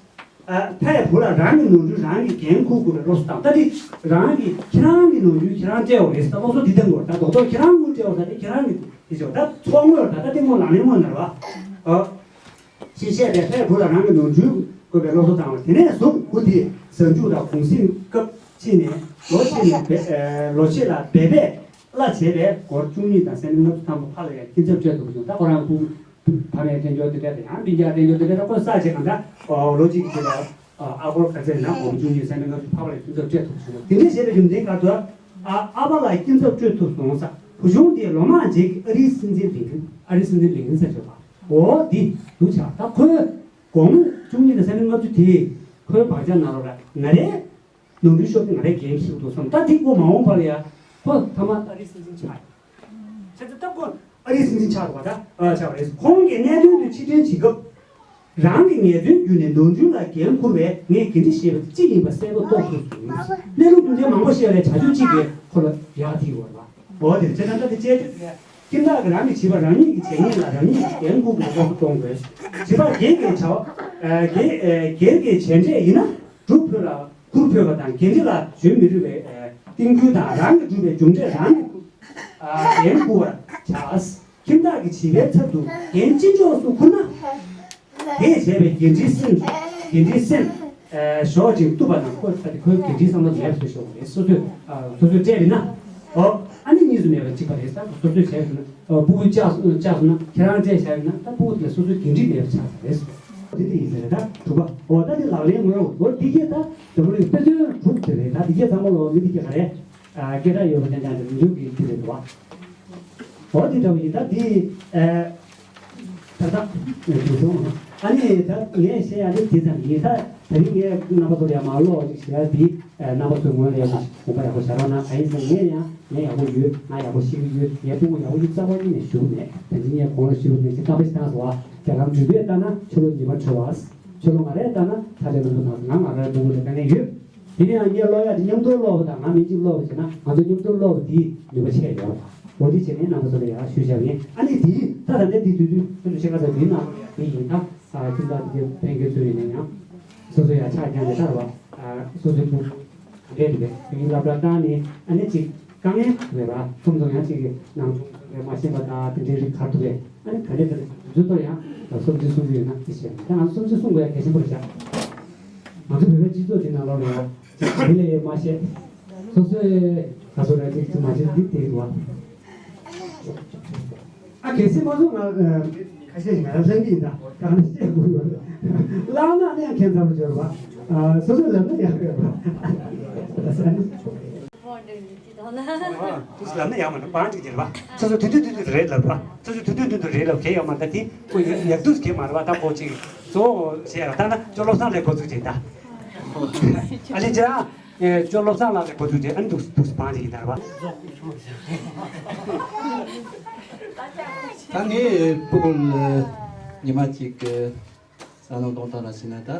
ཨ་ཕས་བུ་ལ་རང་གི་ནོར་འཁྲུལ་རང་གིས་འགན་འཁུར་དགོས་པའི་སློབ་གསོ་བཏང་། ད་དེ་རང་གིས་ཁྱེད་རང་གི་ནོར་འཁྲུལ་ཁྱེད་རང་སྤྲད་དགོས་རེད་ད་སློབ་གསོ་འདི་བཏང་དགོས་ད་རྡོག་རྡོག་ཁྱེད་རང་ངོས་སྤྲད་དགོས་ད་དེ་ཁྱེད་རང་གི་དེ་ཆོག་ད་ཚོགས་དངུལ་ད་ད་དེ་སྔོན་ལག་ལེན་དངོས་ནར་བ། ཨོ། ཞེས་བཤད་པས་ཕས་བུ་ལ་རང་གི་ནོར་འཁྲུལ་དགོས་པའི་སློབ་གསོ་བཏང་བ་དེ་ནས་བཟུང་བུ་དེས་གཟའ་མཇུག་དང་གུང་གསེང་སྐབས་ཕྱིན་ནས་ལོ་ཕྱེད་ནས་འབད་ལོ་ཕྱེད་ལ་འབད་པས་གླ་བྱས་པས་སྒོར་བཅུ་གཉིས་དང་སེན་ལྔ་བཅུ་ཐམ་པ་ཕ་ལ་ཡང་སྐྱིན་ཚབ་སྤྲད་ཐུབ་བྱུང་། ད་ཁོ་རང་ཕྲུ་གུ་ཕ་མའི་རྟེན་འབྱོར་དེ་འདྲ་དང་ཡང་སྤུན་ཀྱག་རྟེན་འབྱོར་དེ་འདྲ་ད་ཁོ་ས་བྱེད་གང་ལྟར་ལོ་གཅིག་གི་རྗེས་ལ་ཨ་སྒོར་ག་ཚད་ན་སྒོར་བཅུ་གཉིས་སེན་ལྔ་བཅུ་ཕ་ལ་སྐྱིན་ཚབ་སྤྲད་ཐུབ་བྱུང་། དེ་འདྲ་བྱས་པའི་རྒྱུ་མཚན་ག་ཚོད་ཨ་ཨ་ཕ་ལ་སྐྱིན་ཚབ་སྤྲོད་ཐུབ་སོང་ས་བུ་ཆུང་དེ་ལོ་མང་རྗེས་ཀྱི་ཨ་རིའི་སྲིད་འཛིན་ལིན་ཁིན་ཨ་རིའི་སྲིད་འཛིན་ལིན་ཁིན་ས་བྱོས་པ། འོ་འདི་འདུག་ཆགས་ད་ཁོས་སྒོར་མོ་བཅུ་གཉིས་དང་སེན་ལྔ་བཅུ་དེ་ཁོའི་བག་ཆགས་ནང་ལོགས་ལ་ང་རའི་ནོར་འཁྲུལ་ཤོར་དུས་ང་རའི་འགན་འཁྱེར་དགོས་སོང་། ད་འདི་ཁོ་མ་འོངས་པ་ལ་ཡ་ཁོ་ཐ་མ་ཨ་རིའི་སྲིད་འཛིན་ཆགས་ཡོད། བྱས་ཙང་ད་ཁོ་ཨ་རིའི་སྲིད་འཛིན་ཆགས་པ་ད་ཨ་ཆགས་པ་རེད། ཁོང་གིས་གནད་དོན་དུ་ཕྱིར་དྲན་བྱེད་སྐབས་རང་གི་ངལ་རྩོལ་བརྒྱུད་ནས་ནོར་འཁྲུལ་ལ་འགན་འཁུར་བའི་ངས་འགན་འཁྲི་བཞེས་པ་དེ་གཅིག་ཡིན་པ་གསལ་པོ་རྟོགས་ཐུབ་སོང་། གནས་ལུགས་རྒྱུ་མཚན་མང་པོ་བཤད་པའི་བྱ་སྤྱོད་གཅིག་གིས་ཁོ་ལ་ཡག་ཐིག་བར་བ། འོ་དེ་བྱས་ཙང་ད་དེ་བཅད་སྤྱོད་དེ། ཁྱིམ་བདག་གིས་རང་གི་བྱིས་པ་རང་ཉིད་ཀྱི་བྱས་ཉེས་ལ་རང་ཉིད་ཀྱིས་འགན་འཁུར་དགོས་པའི་སློབ་གསོ་གཏོང་དགོས། བྱིས་པ་སྒེར་གྱི་བྱ་བ། ཨ་སྒེར་ཨ་སྒེར་གྱི་བྱས་འབྲས་ཡིན་ན་སྒྲུབ་ཕོད་ལ་ཁུར་ཕོད་པ་དང་འགན་འཁྲི་ལ་འཇོན་མི་རུང་བའི་ཨ་རྟིང་སྐུལ་དང་རང་གིས་བསྒྲུབས་པའི་མཇུག་འབྲས་རང་གིས་ཁུར་ཨ་འགན་འཁུར་བར་བྱ། ཁྱིམ་བདག་གིས་བྱིས་པའི་ཚབ་ཏུ་འགན་ཅི་ལྕོགས་སུ་འཁུར་ན། དེས་བྱས་པའི་འགན་འཁྲིའི་སེམས། འགན་འཁྲིའི་སེམས། ཨ་ཞོག་ཅིང་བཏུབ་པ་དང་ཁོ་ཁོའི་འགན་འཁྲིའི་བསམ་བློ་མེད་པ་ཞོག་རེད། སོ་སོས་ཨ་སོ་སོས་སྤྲད་རེད་ན། ཨོ། ཨ་ནི་གཉིས་སུ་མེད་པ་གཅིག་པ་རེད་ས། སོ་སོས་བྱས་ཟེར་ན་ཨོ་སྤུ་གུ་བཅག་སོང་བཅག་སོང་ན་ཁྱེད་རང་སྤྲད་བཞག་ཡིན་ན་ད་སྤུ་གུ་དེ་ལ་སོ་སོའི་འགན་འཁྲི་མེད་པ་ཆགས་ས་རེད། དེ་འདྲ་ཡིན་ས་རེད་ད་དྲུག་པ། ཨོ་ད་དེ་ལག་ལེན་དངོས་པོ་འོ་དེ་གས་ད་འཛམ་བུ་གླིང་དཔེ་མཚོན་དྲུག་དེ་རེད། ད་དེ་གས་ཚང་མ་ལོ་མི་དེ་གས་ག་རེད། ཨ་སྐད་གྲགས་ཡོད་པ་ཅན་ཅན་དེ་མི་འདུག་གི་དེ་རེད་འདུག་བ། འོ་དེ་འདྲ་བ་ཡིན་ད་དེ་ཨ། ད་ལྟ་ངས་བྱུང་སོང་། ཨ་ནི་ད་ངས་བཤད་ཡ་ནི་དེ་ཙམ་ཡིན། ད་དེ་རིང་ངས་རྣམ་པ་ཚོ་ལ་ཡ་མ་ཀློག་ཅིག་བྱས་ཡ་འདི་རྣམ་པ་ཚོའི་ངོས་ལ་ཡ་ཅིག་དགོངས་པ་ཡག་པོ་བཞག་རོགས་གནང་། གང་ཡིན་ཟེར་ན་ངས་ཡང་ངས་ཡག་པོ་ཡོད། ང་ཡག་པོ་ཤེས་ཀྱི་ཡོད། ངའི་ཕྲུ་གུ་ཡག་པོ་ཡོད་རྩ་བ་ཉིད་ནས་ཞུ་གི་མེད། ད་ཅི་ངས་གོང་ལ་ཞུས་པ་ནང་བཞིན་སྐར་མ་ཞིག་བཏང་སོང་བ། རྒྱ་གར་འགྲུལ་པས་ལྟ་ན་ཆུ་ལོག་ཉི་མ་འཕྲོ་བ། ཆུ་ལོག་ང་རས་ལྟ་ན་ཐ་ལེ་རིང་པོ་བཏང་སོང་། ང་ང་རའི་ཕྲུ་གུ་ལ་དཀའ་ངལ་ཡོད། དེ་ནས་ཡང་ངས་ཀློག་ཡག་དེ་མཉམ་དུ་ཀློག་པ་དང་ང་མིང་གཅིག་ཀློག་པ་བྱས་ན་ང་ཚོ་མཉམ་དུ་ཀློག་པ་དེའི་ནུས་པ་ཆེ་ཡོད། འོ་དེ་བྱས་ནས་རྣམ་པ་ཚོ་ལ་ཡང་ཞུ་བཞག་ཡིན། ཨ་ནི་དེ་ད་ད་ལྟ་དེ་དུས་དུས་ཚོད་དུ་ཕྱེད་ཀ་ཙམ་དེའི་ནང་དེ་ཡིན། ད་ཁྱིམ་བདག་དེ་ཕན་གྱི་ཚུལ་ཡིན་ན་ཡང་སོ་སོ་ཡང་ཆགས་ཀྱང་ལས་ཀར་བ་སོ་སོའི་ཕྲུ་གུ་འདྲེས་འདུག་པས་དེ་ཡིན་སློབ་གྲྭ་བཏང་ནས་ཨ་ནི་གཅིག་དཀའ་ངལ་མེད་པ་ཁྲོམ་ཚོ་ཡང་གཅིག་གི་ནང་ཆུང་ཚོ་མ་ཤེས་པ་དང་དེ་འདྲའི་རིགས་ག་རེ་འདུག་པས། ཨ་ནི་ག་འདྲས་ག་འདྲས་དུས་ཚོད་ཐོག་ཡང་སློབ་ཚན་གསུང་རྒྱུ་ཡོད་ན་དེ་བཤད་ད་ང་ཚོ་སློབ་ཚན་གསུང་དགོས་ཡ་གལ་ཆེན་པོ་རེད་ཤག་ང་ཚོ་བོད་པའི་སྤྱི་ཚོགས་འདི་ནང་ལོགས་ལ་ཡང་མི་ལས་ཡོད་མ་བཤད། སོ་སོའི་ག་ཚོད་ར་ཅིག་ཅིག་མ་བྱེད་འདི་དེ་རེད་བ། ཨ་གལ་སྲིད་མ་སོང་ང་ཁ་ཤས་ང་རང་ལྷན་གྱིས་ཡིན་ད་ག་རང་བཤད་དགོས་ཡོད་རེད། བླངས་ན་ཨ་ནི་ཡང་ཁྱད་མཚར་པོ་བྱོས་རེད་བ། སོ་སོས་ལབ་ན་ཡག་གི་རེད་བ། དུས་ལབ་ན་ཡག་མ་རེད་པ་ཅིག་དེ་རེད་པ། སོ་སོ་དུས་དུས་དུས་དུས་རེད་ལབ་པ། སོ་སོ་དུས་དུས་དུས་དུས་རེད་ལབ་གལ་ཡོད་མ་རེད། ད་དེ་ཁོ་ཡག་ཡག་དུས་གལ་མ་རེད་པ། ད་ཁོ་ཅིག་གཙོ་བོ་བྱས་ཡ་ད་ན་ཅོ་བློ་བཟང་ལས་འགོ་ཚུགས་ཅིག་ད། ཨ་ལེ་ཅ་ཨེ་ཅོ་བློ་བཟང་ལགས་ལས་འགོ་ཚུགས་ཅིག་ཨ་ནི་འདུག་འདུག་སྤང་ཅིག་ཡིན་ད་རེད་པ། ད་ངས་ཕྲུ་གུ་ལ་ཉི་མ་གཅིག་གི་བསམ་བློ་གཏོང་སྟངས་ལ་ཕྱིན་ན་ད།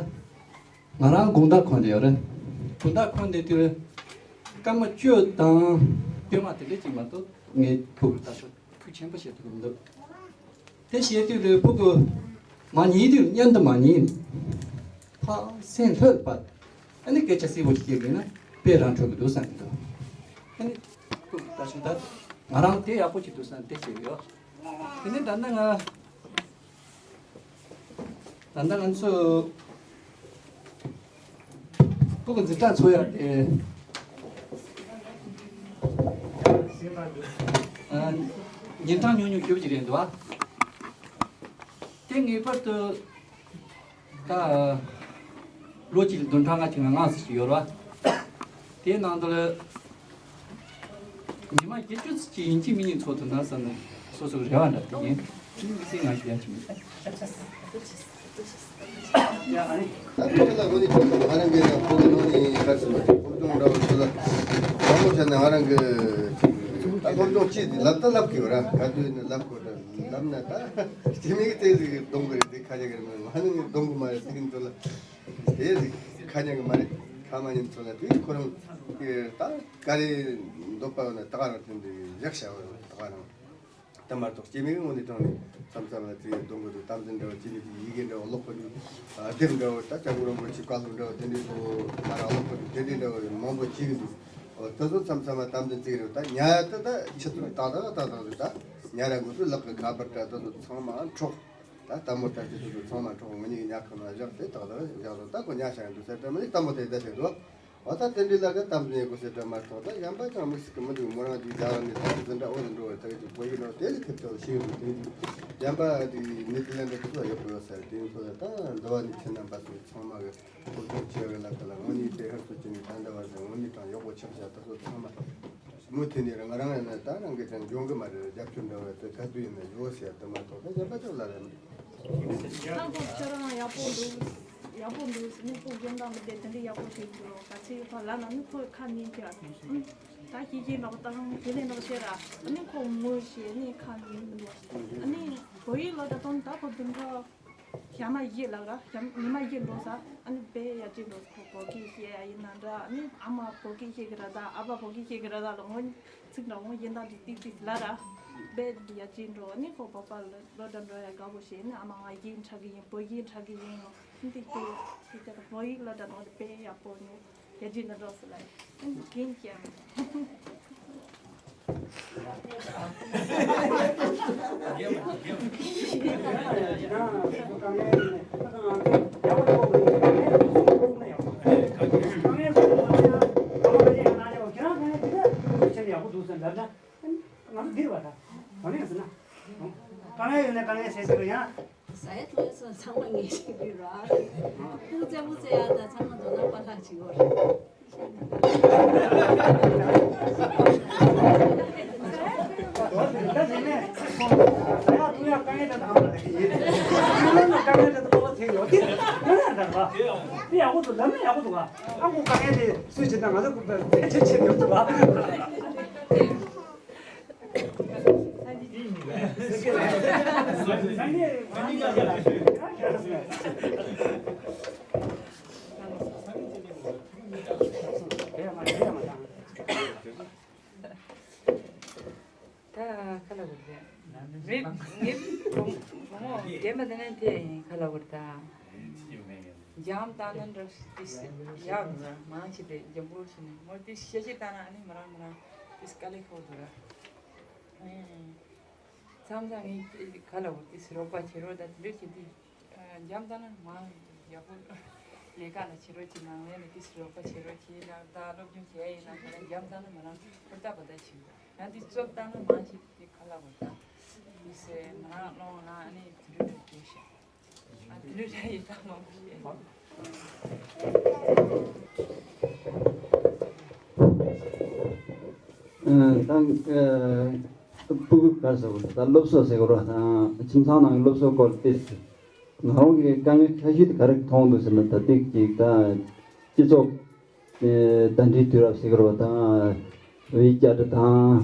ང་རང་དགོང་དག་ཁོམ་དེ་ཡོད་རེད། དགོང་དག་ཁོམ་དེ་དུས་སྐར་མ་བཅུ་དང་སྐར་མ་དེ་འདྲ་ཅིག་མ་གཏོགས་ངའི་ཕྲུ་གུར་ལྟ་ཞོག་ཁུལ་ཆེན་པོ་བྱེད་ཐུབ་ཀྱི་མི་འདུག་དེ་བྱེད་དུས་ལ་ཕྲུ་གུ་མ་ཉལ་དུས་མཉམ་དུ་མ་ཉལ་ནས་ཕར་སེམས་ལྷོད་པ། ཨ་ནི་སྐད་ཆ་གསལ་པོ་ཞིག་བཤད་དགོས་ན་དཔེ་རང་འཕྲོད་ཀྱི་འདུག་བསམ་གྱི་འདུག་ཨ་ནི་ཕྲུ་གུ་ལྟ་ཞོག་ད་ང་རང་དེ་ཡག་པོ་ཞིག་འདུག་བསམ་དེ་བྱེད་ཀྱི་ཡོད། དེ་ནས་ད་ལྟ་ང་ད་ལྟ་ང་ཚོ་ཕྲུ་གུ་འཛིན་གྲྭ་ཚུགས་ཡ་དེ། ཨ། ཉིན་གྲངས་ཉུང་ཉུང་ཞེ་པོ་ཅིག་རེད་འདུག་ཨ། དེ་ངེས་པར་དུ་ད་ལོ་གཅིག་ལ་བདུན་ཕྲག་ལྔ་གཅིག་ལྔ་ཙམ་ཞིག་ཡོད་རེད་བ། དེའི་ནང་དུ་ལ་ཉི་མ་བརྒྱད་ཅུ་ཙམ་ཅིག་ཡིན་གཅིག་མིན་གཉིས་འཚོགས་ཐུབ་ན་བསམ་ནས་སོ་སོའི་རེ་བ་འདྲ་དེ་ཡིན། དེ་ནི་དམིགས་བསལ་ང་ཞིག་ཡང་ཅིག་མིན། ད་ཁྱེད་ལ་ངོ་ནས་ཁྱེད་ང་རང་གི་ཡང་ཁོ་གི་ནང་ནས་ག་ཚོད་མ་ཁོར་སྐྱོང་འདྲ་བོ་ཚོ་ལ་དང་པོ་བྱས་ནས་ང་རང་གི་ད་ཁོར་སྐྱོང་ཅི་ལབ་ད་ལབ་གི་ཡོད་ར། ག་དུས་ནས་ལབ་དགོས་ད་ལབ་ན་ད་སྐྱེ་མིག་དེ་ཟིག་གདོང་གི་རེད། དེ་ཁ་ཉག་གི་རེད། མ་ནི་གདོང་གི་མ་རེད། དེ་ཚོ་ལ་དེ་ཟིག་ཁ་ཉག་གི་མ་རེད། ཁ་མ་ཉན་ཚོ་ལ་དེ་ཁོ་རང་གི་ད་ག་རེ་འདོད་པ་ཡོད་ན་ད་ག་རང་དེ་འདྲ་བཞག་བྱ་བ་ཡོད་ད་ག་རང་། ད་མ་གཏོགས་སྐྱེ་མེད་ཀྱི་ངོ་ནས་དྲངས་ནས་མཚམས་མཚམས་ལ་དེའི་སྡོང་པོ་དང་གཏམ་ཚན་འདྲ་བོ་སྐྱེ་མེད་ཀྱི་ཡི་གེ་འདྲ་བོ་ཀློག་པ་འདུག་ཨ། དེབ་འདྲ་བོ་ད་སྐྱབས་མགོན་རིན་པོ་ཆེའི་བཀའ་སློབ་འདྲ་བོ་དེ་འདྲའི་ཚོ་ང་རང་ཀློག་པ་འདུག་དེ་འདྲའི་འདྲ་བོ་མང་པོ་བྱེད་ཀྱི་འདུག་ཨོ། དེ་ཚོ་མཚམས་མཚམས་ལ་གཏམ་ཚན་བརྩི་གི་རེད། ད་ཉལ་ཡ་ད་ད་ཆུ་ཚོད་ཏག་ཏག་ཏག་ཏག་རེད། ད་ཉལ་ཡ་དགོས་དུས་ལག་གི་ཁ་པར་འདྲ་ད་ཚོ་ཚང་མ་འཕྲོག་ད་ལྟད་མོ་ལྟ་རྒྱུ་དེ་ཚོ་ཚང་མ་འཕྲོག་ང་གཉིས་ཀྱི་ཉལ་ཁང་ནང་བཞག་སྟེ་ཏག་ཏག་བཞག་རོགས། ད་ཁོ་ཉལ་བཞག་འདུག་ཟེར་དྲན་མ་ནི་ལྟད་མོ་དེ་ལྟ་བྱེད་འདུག་འོ་ད་དེ་འདྲའི་ལ་ཀ་གཏམ་ཚན་ཡོད་དགོས་ཟེར་དྲན་མ་གཏོགས། ད་གཞན་པ་ཅང་མི་སྲིད་ཀི་མི་འདུག་མོ་རང་གི་རྒྱ་གར་ནས་ད་འཛིན་གྲྭ་འོ་དེ་འགྲོ་བར་ད་གི་ཅིག་བོད་ཡིག་ནང་དེ་ལ་ཐེབས་ཆོག་ཤེས་ཡོད་དེ་འདུག་གཞན་པ་དེ་ནེ་ཐར་ལེན་ཌི་དེ་ཚོ་ཡག་པོ་ཡོད་ས་རེད། དེ་ཚོ་ད་འདི་བ་ནི་ཁྱེད་རྣམ་པ་ཚོ་ཚང་མ་གི་ཐུགས་ཁུར་ཆེ་བའི་ལ་ཀ་ལ་དངོས་གནས་དེ་ཧར་སོ་ཅི་ནས་ད་འདི་བ་ཟེར་དངོས་གནས་དྲང་ཡག་པོ་ཆགས་བཞག་ད་ཚོ་ཚང་མ་མུ་མཐུད་ནས་ང་རང་ཡིན་ན་ད་རང་གི་ཅང་འཇོན་གི་མ་རེད། རྒྱབ་སྐྱོར་འདྲ་བ་དེ་ག་དུས་ཡིན་ན་ཡོད་ཟེར་དེ་མ་གཏོགས་ད་གཞན་པ་ཅང་ལ་རེད། ད་ཁོ་ཁྱོད་རང་ཡག་པོ་འདུག་ཡག་པོ་འདུག་སྙིང་པོ་རྒན་དང་མི་དེ་དེ་འདྲ་ཡག་པོ་ཞིག་འདུག་ག་ཚོད་ཡོད་པ་ལབ་ན་ནི་ཁོས་ཁ་ཉན་གྱི་ར། ད་ཁྱི་ཁྱི་འདྲ་པོ་ད་རང་དེ་ནས་འདྲ་པོ་བྱས་ར། ཨ་ནི་ཁོ་ངུ་ཞེས་ནི་ཁ་ཉན་མི་འདུག་ཨ་ནི་བོད་ཡིག་སློབ་གྲྭ་གཏོང་ད་ཁོ་བདུན་ཕྲག་ཞག་མ་བཞི་ལ་ར་ཞག་ཉི་མ་བཞི་འགྲོ་ས། ཨ་ནི་དཔེ་ཡ་གཅིག་འགྲོ་ས། ཁོ་བོད་སྐད་བཤད་ཡ་ཡིན་ན་འདྲ། ཨ་ནི་ཨ་མ་བོད་སྐད་བཤད་གི་ར་ད་ཨ་ཕ་བོད་སྐད་བཤད་གི་ར་ད་ལ་ངོ་ཚིག་འདྲ་ངོ་གཞན་དག་ཅིག་ཏིག་ཏིག་ལ་ར་དཔེ་ཡ་གཅིག་འགྲོ། ཨ་ནི་ཁོ་བོད་པ་ལ་སློབ་གྲྭ་འགྲོ་ཡ་དགའ་པོ་བྱས་ནི་ཨ་མ་ང་གཞས་འཁྲབ་གི་ཡིན། བོད་གཞས་འཁྲབ་གི་ཡིན་ནོ། འདི་ལྟའི་དེ་ལྟར་བོད་ཡིག་སློབ་གྲྭ་ནང་དུ་དཔེ་ཡག་པོ་ནི་རྒྱ་ཇི་ན་འགྲོ་སི་ལ་ཡིན་གིན་ཀྱང་། ང་ཚོ་འདིར་བ་ད། ག་ནས་ཟེར་ན། དཀའ་ངལ་ཡོད་ན་དཀའ་ངལ་སེལ་ཟེར་བ་ཡང་། ཟ་ཡ་འཐུང་ཡ་སོགས་ཚང་མ་ངས་བྱེད་ཀྱི་ར། ཕུག་རྩེ་མོ་རྩེ་ཡ་དང་ཚང་མ་མདོར་ན་པཱ་ལགས་བྱེད་དགོས་རེད། ད་ཟེར་ནས། ཟ་ཡ་འཐུང་ཡ་དཀའ་ངལ་དང་དང་པོ་ལ་ཡིན། ཡུལ་ལུང་ལ་དཀའ་ངལ་དང་དང་པོ་དེ་ཡོད་དེ། ཡོད་ན་འདྲ་བ། དེ་ཡག་པོ་འདུག་ལབ་ན་ཡག་པོ་འདུག་ག་ཨ་ཁུ་དཀའ་ངལ་དེ་སུས་བྱེད་དང་ང་ཚོ་ཕལ་ཆེར་བྱེད་མི་ཐུབ་པ། ད་ཁ་ལ་བུར་ཏེ། མི་ངེད་བུ་མོ་རྒན་པ་དེ་ནས་དེ་ཡིན་ཁ་ལ་བུར་ད། འཇམ་ད་ན་འདྲ་ཏིས་ཡག་ར་མང་ཆེ་དེ་འཇམ་པོ་ཞིག་ནས་མོ་ཏིས་ཤེ་ཤེ་ད་ན་ཨ་ནི་མ་རང་མ་རང་ཏིས་དཀའ་ལས་ཁག་འདུག་ར། མཚམས་མཚམས་ངས་ཁ་ལ་བུར་ཏིས་རོགས་པ་བྱེད་རོགས་ད་དེ་འདྲ་བྱེད་དུས། འཇམ་ད་ན་མ་ཡག་པོ་ལས་ཀ་ལ་བྱེད་རོགས་ཀྱི་ནང་ལས་ལ་ཏིས་རོགས་པ་བྱེད་རོགས་བྱེད་ལ་ད་སློབ་སྦྱོང་བྱེད་ཡ་ཡིན་ན་ད་ན་འཇམ་ད་ན་མ་རང་ཧུར་ཐག་པ་ད་བྱེད་ཡང་ཏིས་རྩོབ་ད་ན་མང་ཞིག་ཏིས་ཁ་ལ་བུར་ད་ཏིས་མ་རང་སློང་ན་ཨ་ནི་དེ་འདྲ་འདྲ་བྱེད་ཤག་ཨ་དེ་འདྲ་འདྲ་ཡི་ད་མང་པོ་བྱེད། ཨ་ད་ཨ་སྤུ་གུ་ག་ཟེར་བ་ད་སློབ་གསོ་ཟེར་བ་ད་ཁྱིམ་ཚང་ནང་གི་སློབ་གསོ་སྐོར་ཏིས། ང་རང་གི་དཀའ་ངལ་ཁ་ཤས་དེ་ག་རེ་མཐོང་འདུག་ཟེར་ན་ད་ཏིག་ཅིག་ད་སྤྱི་ཚོགས་ཨེ་ཟླ་སྒྲིལ་དུས་རབས་ཟེར་གི་རེད་བ་དང་། བོད་ཡིག་བསྐྱར་སྒྲིག་དང་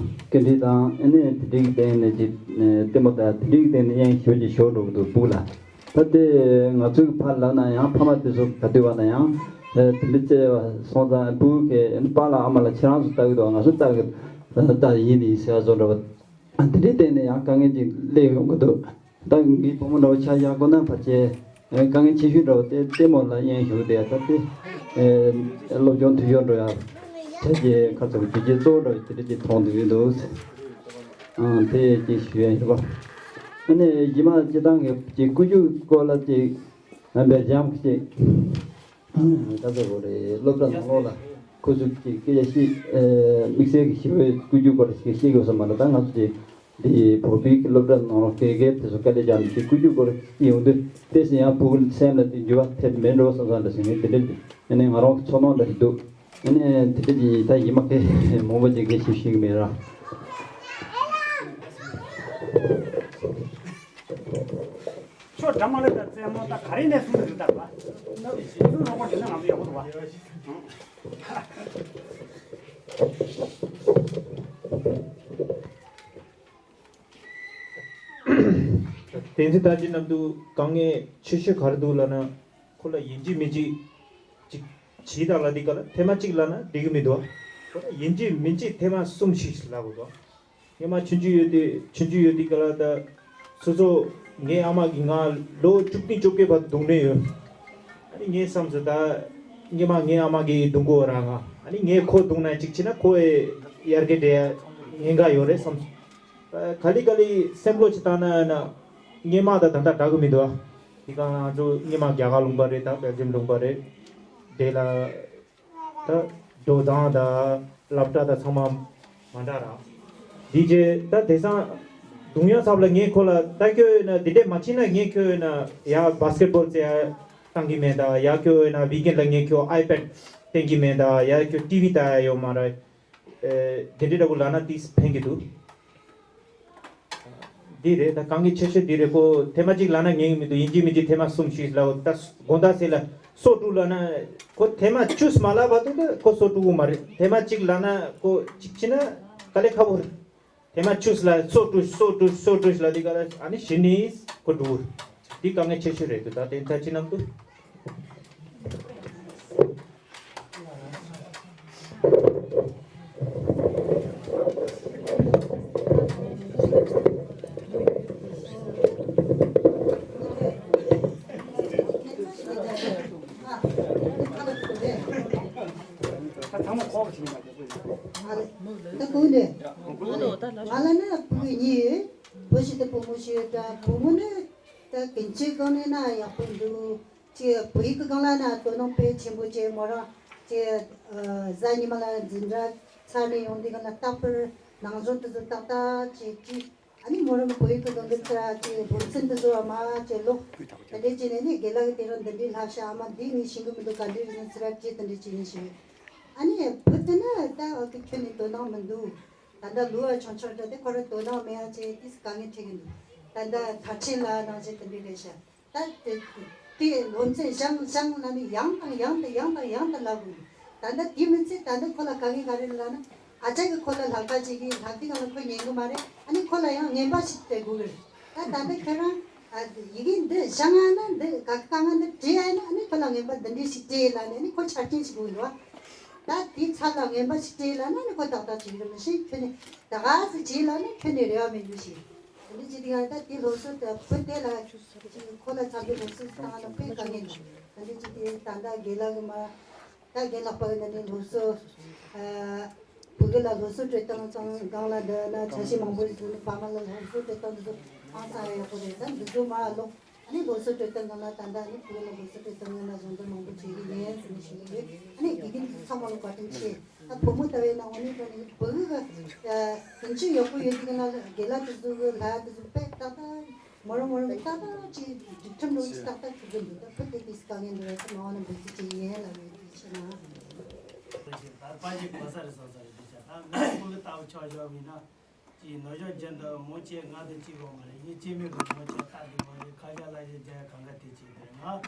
སྐད་འཕྲིན་དང་ཨ་ནི་དེ་འདྲའི་སྟེང་ནས་ཅིག་ཨེ་ལྟད་མོ་དང་དེ་འདྲའི་སྟེང་ནས་དབྱིངས་ཞེ་པོ་ཅིག་ཞོག་འགྲོ་གི་འདུག་སྤུ་གུ་ལ། ད་དེ་ང་ཚོའི་ཕར་ལབ་ན་ཡང་ཕ་མ་དེ་ཚོ་ག་དུས་བ་ན་ཡང་ཨེ་དེ་འདྲ་བྱས་པ་སོང་ཙང་སྤུ་གུ་གིས་ཨ་ནི་པཱ་ལགས་ཨ་མ་ལགས་ཁྱེད་རང་ཚོ་ལྟ་གི་འདུག་ང་ཚོ་ལྟ་གི་ད་ཡིན་ཡིན་ཟེར་བ་བཟོ་འདྲ་བ། དེ་འདྲའི་སྟེང་ནས་ཡང་དཀའ་ངལ་ཅིག་སླེབས་ཡོང་གི་འདུག་ད་ངའི་བུ་མོ་འདྲ་བོ་ཆ་བཞག་དགོས་ན་ཕལ་ཆེར་དཀའ་ངལ་ཆེ་ཤོས་འདྲ་བོ་དེ་ལྟད་མོ་ལ་དབྱིངས་ཞུགས་བསྡད་ཡ་ད་དེ་སློབ་སྦྱོང་འཐུས་ཤོར་འགྲོ་ཡ་ཕལ་ཆེར་ཁ་ཚ་གི་རྒྱུ་རྐྱེན་གཙོ་བོ་འདྲ་བོ་དེ་འདྲ་ཅིག་མཐོང་འདུག་ཡོད་འདུག་ཨང་དེ་ཅིག་ཞུ་ཡ་ཡིན་པ། ཨ་ནི་རྗེས་མ་སྤྱི་བཏང་གི་ཅིག་ཀུ་ཅུ་སྐོར་ལ་ཅིག་ཨ་འབེལ་འཇམ་གི་ཅིག་ཨ་ད་ཚོ་གོ་རེད་སློབ་གྲྭ་ནང་ལོགས་ལ། ཁོ་ཚོས་ཀྱི་སྐད་ཆ་བཤད། དམིགས་བསལ་གྱི་ཞི་བའི་བཀོད་ཇུས་སྐོར་ཞིག་བཤད་དགོས་ས་མ་རེད། ད་ང་ཚོ་དེ་འདི་བོད་པའི་གི་སློབ་གྲྭ་ནང་ལ་དགེ་རྒན་དེ་ཚོ་དཀའ་ལས་རྒྱག་ནས་ཀྱི་བཀོད་ཇུས་སྐོར་ཞིག་ཡོང་དུས། དེ་བཞིན་ཡང་ཕྲུ་གུ་སེམས་ལ་དེ་འགྱུར་བ་ཐེབས་མེད་འགྲོ་བསམ་བསམ་འདྲ་ཞིག་ནས་དེ་འདྲ་འདུག་ཨ་ནི་ང་རང་གི་ཚོར་སྣང་འདྲ་ཞིག་འདུག་ཨ་ནི་དེ་འདྲ་ཅིག་ཡིན། ད་ཡིན་མ་ཁེ་མང་པོ་ཅིག་གི་ཞིབ་ཞིག་མེད་ར། ཁྱོད་འདྲ་མ་ལེགས་ད་རྩེད་མོ་ད་ག་རེ་ནས་གསུང་གི་རེད་ད་བ། ན་གསུང་རོགས་པ་བྱས་ན་ང་ཚོ་ཡག་པོ་འདུག་བ། བསྟན་འཛིན་རྡོ་རྗེ་རྣམ་དུ་དཀའ་ངལ་ཆེ་ཤོས་ག་རེ་འདུག་ལབ་ན། ཁོ་ལ་ཡིན་གཅིག་མིན་གཅིག་ཅིག་བྱིས་དང་ལ་འདི་ག་ལ་ཐེངས་མ་གཅིག་ལབ་ན་འགྲིག་གི་མི་འདུག་ཁོ་ལ་ཡིན་གཅིག་མིན་གཅིག་ཐེངས་མ་གསུམ་ཞིག་ལབ་དགོས་འདུག་སྔོན་མ་ཆུང་ཆུང་ཡོད་དུས་ཆུང་ཆུང་ཡོད་དུས་ག་ལ་ད་སོ་སོ་ངའི་ཨ་མ་གིས་ང་ལོ་བཅུ་བདུན་བཅོ་བརྒྱད་བར་དུ་རྡུང་ནས་ཡོད། ཨ་ནི་ངས་བསམ་སོང་། ད་སྔོན་མ་ངའི་ཨ་མ་གིས་རྡུང་གོ་ར་ང་། ཨ་ནི་ངས་ཁོ་རྡུང་ན་གཅིག་བྱས་ན་ཁོ་ཡར་རྒྱས་འགྲོ་ཡ་ཉེན་ཁ་ཡོད་རེད་བསམ་སོང་། ག་ལེ་ག་ལེ་སེམས་བློ་ཅིག་བཏང་ན་ན་སྔོན་མ་དང་ད་ལྟ་འདྲ་གི་མི་འདུག་དེ་ག་ང་ཚོ་སྔོན་མ་རྒྱ་གར་ལུང་པ་རེད། ད་སྦེལ་ཇམ་ལུང་པ་རེད། དེ་ལ་ད་འགྲོ་སྟངས་དང་སློབ་གྲྭ་དང་ཚང་མ་མ་འདྲ་ར། དེ་རྗེས་ད་དེང་སང་རྡུང་ཡ་ཚབ་ལ་ངས་ཁོ་ལ་ད་ཁྱོད་ཡོད་ན་འདི་འདྲས་མ་བྱེད་ན། ངས་ཁྱོད་ཡོད་ན་ཡ་བཱ་སི་ཀེ་ཊི་བོལ་རྩེ་ཡ་བཏང་གི་མེད་ད། ཡ་ཁྱོད་ཡོད་ན་ཝིག་ཨེན་ཌི་ལ་ངས་ཁྱོད་ཨའི་པེ་ཌི་བསྟན་གི་མེད་ད། ཡ་ཁྱོད་ཊི་ཝི་ལྟ་ཡ་ཡོད་མ་རེད། ཨེ། དེ་འདྲའི་འདྲ་པོ་ལབ་ན་དེས་ཕན་གྱི་འདུག་འདི་རེད། ད་དཀའ་ངལ་ཆེ་ཤོས་འདི་རེད། ཁོ་ཐེངས་མ་གཅིག་ལབ་ན་ཉན་གྱི་མི་འདུག་ཡིན་གཅིག་མིན་གཅིག་ཐེངས་མ་གསུམ་བཞི་ལབ། ད་དགོང་དག་ཟེར་ལ་སོ་དྲུག་ལབ་ན། ཁོ་ཐེངས་མ་བཅུ་མ་ལབ་བར་དུ་ད་ཁོ་སོ་དྲུག་གི་མ་རེད། ཐེངས་མ་གཅིག་ལབ་ན་ཁོ་གཅིག་བྱས་ན་དཀའ་ལས་ཁག་པོ་རེད། ཐེངས་མ་བཅུ་ལ་སོ་དྲུག་སོ་དྲུག་སོ་དྲུག་ལབ་དུས་ག་ལ་ཨ་ནི་གཞི་ནས་ཁོ་འགྲོ་གི་རེད། འདི་དཀའ་ངལ་ཆེ་ཤོས་རེད་འདུག་ད་དེ་ད་ཅི་ནམ་དུ། ད་ཚང་མ་ཁོག་ཅིག་ཡིན་པ། ད་ཀུན་ནས་ང་ལ་ནི་བུ་གཉིས་ཡོད། བུ་ཞིག་དང་བུ་མོ་ཞིག་ཡོད། ད་བུ་མོ་ནི་ད་གན་ཆའི་སྒང་ནས་ན་ཡག་པོ་འདུག་ཅེས་བོད་ཡིག་གི་སྒང་ལ་ན་དོ་སྣང་དཔེ་ཆེན་པོ་བྱས། མོ་རང་ཅེས་གཟའ་ཉི་མ་ལ་འཛིན་གྲྭ་ཚར་ནས་ཡོང་དུས་ག་ལ་རྟག་པར་ནང་ཆོས་དེ་ཚོ་ཏག་ཏག་བྱས་ཀྱི། ཨ་ནི་མོ་རང་གི་བོད་ཡིག་གི་སྒང་གི་ཚིག་ཅེས་སློབ་ཚན་དེ་ཚོ་མ་ཅེས་ཀློག་དེ་འདྲས་བྱས་ནས་ནི་དགེ་ལགས་ཀྱིས་དེ་རིང་འདི་འདྲས་ལབ་ཤག་ཨ་མ་འདི་ངས་ཤེས་གི་མི་འདུག་ག་འདྲས་རེད་ཟེར་ཚིག་ཅེས་དེ་འདྲས་བྱས་ནས་ཞུས། ཨ་ནི་བུ་དེ་ནི་ད་ཁྱོན་ནས་དོ་སྣང་མི་འདུག་ད་ལྟ་ལོ་ཡང་ཆུང་ཆུང་རེད་དེ་ཁོ་རང་དོ་སྣང་མེད་ཡ་ཅེས་དེ་དཀའ་ངལ་འཕྲད་ཀྱི་འདུག་ད་ལྟ་མཐར་ཕྱིན་ལ་ནང་བཞིན་དེ་འདྲས་རེད་ཤག་ད་དེ་དེ་སློབ་ཚན་བཞེངས་བཞེངས་ལ་ནི་ཡང་དང་ཡང་དང་ཡང་དང་ཡང་དུ་ལབ་དགོས། ད་ལྟ་དེ་མི་ཚད་ད་ལྟ་ཁོ་ལ་དཀའ་ངལ་ག་རེ་ལབ་ན། ཨ་ཅག་གིས་ཁོ་ལ་ལག་པ་གཅིག་གིས་ལྷག་དེ་གང་ལ་ཁོ་ཉན་གི་མ་རེད། ཨ་ནི་ཁོ་ལ་ཡང་ངན་པ་ཞིག་སྤྲད་དགོས་གི་རེད། ད་ད་ལྟ་ཁྱོད་རང་ཡི་གེ་འདི་བཞེངས་ཡ་ན་འདི་ག་དཀའ་ངལ་འདི་བྲིས་ཡ་ན་ཨ་ནི་ཁོ་ལ་ངན་པ་འདི་འདྲས་ཞིག་སྤྲད་ལབ་ནས་ཨ་ནི་ཁོ་ཆ་རྐྱེན་ཞིག་དགོས་གི་རེད་བ། ད་དེའི་ཚབ་ལ་ངན་པ་ཞིག་སྤྲད་ལབ་ན་ཨ་ནི་ཁོ་ཏག་ཏག་བྱེད་གི་རེད། མི་ཤེས་ཁྱོད་ནས་ད་ག་ཟིག་བྱེད་ལབ་ན་ཁྱོད་ནས་རེ་བ་མེད་རྒྱུ་ཞིག་འདི་འདྲས་བྱེད་དུས་ཡང་ད་དེ་སློབ་གསོ་ད་བུ་དེ་ལ་ཁོ་ལ་ཚབ་པའི་སློབ་གསོ་བཏང་ན་དཔེ་དཀའ་ངལ་འདུག་འདི་འདྲས་བྱེད་དུས་ད་ལྟ་དགེ་ལགས་ཀྱི་མ། ད་རྒན་ལགས་པ་གི་ནང་ནས་སློབ་གསོ། ཨ། བུ་གུ་ལ་སློབ་གསོ་སྤྲོད་སྟངས་དང་སྒང་ལ་འདི་ན་འཆར་གཞི་མང་པོ་ཞིག་བཟོས་ནས་ཕ་མ་ལ་སློབ་གསོ་སྤྲོད་སྟངས་འདི་ཚོ་ཧང་སང་ཡག་པོ་རེད། ད་འདི་ཚོ་མར་ལོག་ཨ་ནི་སློབ་གསོ་སྤྲོད་སྟངས་སྒང་ལ་ད་ལྟ་ཨ་ནི་བུ་གུ་ལ་སློབ་གསོ་སྤྲོད་སྟངས་སྒང་ལ་ཟུང་འབྲེལ་མང་པོ་བྱེད་ཀྱི་ཡིན་ཟེར་ནས་ཞུ་གི་ཡོད། ཨ་ནི་དགེ་རྒན་འདི་ཚོ་ཚང་མ་ལ་བཀའ་དྲིན་ཆེ། ད་བུ་མོ་ལྟ་བུའི་ནང་ནས་ད་ནི་བུ་གུ་གི་ཨ་ཀུན་སྤྱོད་ཡག་པོ་ཡོད་དུས་ན་རྒན་ལགས་དེ་ཚོ་གི་ལྷ་དེ་ཚོ་དཔེ་ཏག་ཏག་མོ་རང་མོ་རང་གི་ཏག་ཏག་ཅིག་སྒྲིག་ཁྲིམས་ནང་ཅིག་ཏག་ཏག་ཁྲིད་ཀྱི་འདུག་ད་བུ་དེ་དེ་དཀའ་ངལ་འདུག་བས་ད་མ་འོངས་ན་འབད་རྩོལ་ཅིག་ཡིན་ལ་ཡོད་དེ་ཕྱིར་ན། ད་པ་ཞིག་གོ་ས་རེད་སོང་ས་རེད་དེ་ཆ་ད་ང་ཕྲུ་གུ་ལྟ་བུ་ཆགས་བཞག་མིན་ན་ཅིག་ནོར་བཞག་རྒྱུ་འདུག་མོ་ཅེ་ང་དང་གཅིག་ཡོང་མ་རེད། ངའི་སྐྱེ་དམན་གྱི་མོ་ཅེ་ལྟ་དེ་མ་རེད། ཁ་ཤ་ལ་ཞིག་རྒྱ་གང་ག་དེ་ཅིག་དེ་ང་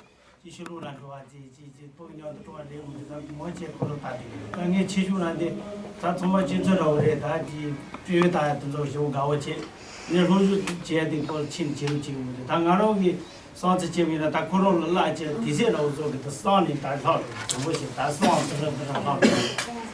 ཅིག་ཕྱི་ལོགས་ལ་འགྲོ་བ་ཅིག་ཅིག་ཅིག་ཕྲུ་གུ་མཉམ་དུ་འགྲོ་བ་ལས་མི་འདུག་ད་མོ་ཅེ་ཁོ་ལོ་ལྟ་དེ་ད་ངའི་ཆེ་ཆུང་རང་དེ་ད་ཚང་མ་ཁྱེད་ཚོ་འདྲ་བོ་རེད། ད་ཅིག་སྤྲེའུ་ལྟ་ཡ་དེ་ཚོ་ཞེ་པོ་དགའ་བོ་བྱེད། ངས་སློབ་ཞུགས་བྱས་ཏེ་ཁོ་ལ་ཕྱིན་བྱེད་རུ་བྱེད་འོང་དུས་ད་ང་རང་གི་སང་ཚེ་བྱེད་པ་ཡིན་ན་ད་ཁོ་རང་ལ་བླ་བྱས་དུས་ཚོད་འདྲ་བོ་བཟོ་གི་ད་སང་ནས་ད་ལྷག་རེད། དྲང་པོ་བྱས་ད་སང་དེ་འདྲ་འདི་འདྲ་ལྷག་རེད།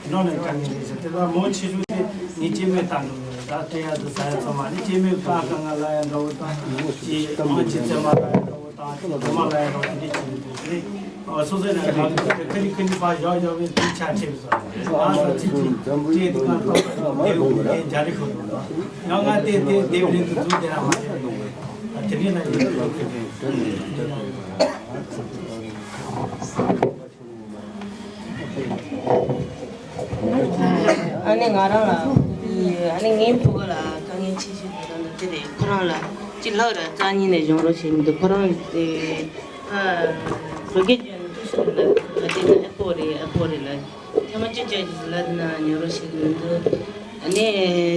འགྲོ་ནས་དྲན་གི་རེད་ཟེར། དེ་ལ་མོ་ཆེ་ཆུང་དེ་ངའི་སྐྱེ་དམན་ལྟ་འགྲོ་གི་རེད། ད་སྤྲད་ཡ་དུ་ཟ་ཡ་ཚང་མ་ནི་སྐྱེ་དམན་ཀ་ཀ་ང་ལ་ཡ་འདྲ་བོ་དང་ཅི་ཨང་ཅི་ཙེ་མ་ལ་ཡ་འདྲ་བོ་དང་ཅི་རྡོ་མ་ལ་ཡ་འདྲ་བོ་དེ་འདྲ་བྱེད་གི་འདུག་རེད། ཨ་སོ་སོའི་ནང་ག་ཁི་ཁི་ཁི་ཁི་ཁི་ཕར་བཞག་བཞག་པའི་དུས་ཆ་ཁྲིད་སོང་། ཨ་ང་ཚོ་ཅི་ཅི་ཅི་དེ་གང་ཐོག་ལས་འོང་ལས་རྒྱ་རི་ཁོ་ཐོག་ལ་ཡང་ང་དེ་དེ་དེ་བས་དུ་དུ་དེ་ར་མ་ཤེས་ཨ་དེ་རིང་ན་ཡིན་ལོ་ཁི་ཁི་ཁི་ཁི། ནས་ང་རང་ལ་ཨ་ནི་ངའི་ཕྲུ་གུ་ལ་དཀའ་ངལ་ཆེ་ཤོས་དེ་ད་ལྟ་དེ་རེད། ཁོ་རང་ལ་གཅིག་ལྷག་ར་རྩ་གཉིས་ནས་སྦྱོང་རོགས་བྱེད་མི་འདུག་ཁོ་རང་དེ་ཨ་བོད་སྐད་སྦྱོང་ནས་ཐུགས་སུ་ལ་ཨ་དེ་ན་ཨ་ཕོ་རེད། ཨ་ཕོ་རེད་ལ་ཐེངས་མ་གཅིག་བྱས་ཀྱི་ལ་དེ་ན་ཉན་རོགས་བྱེད་ཀྱི་མི་འདུག་ཨ་ནི་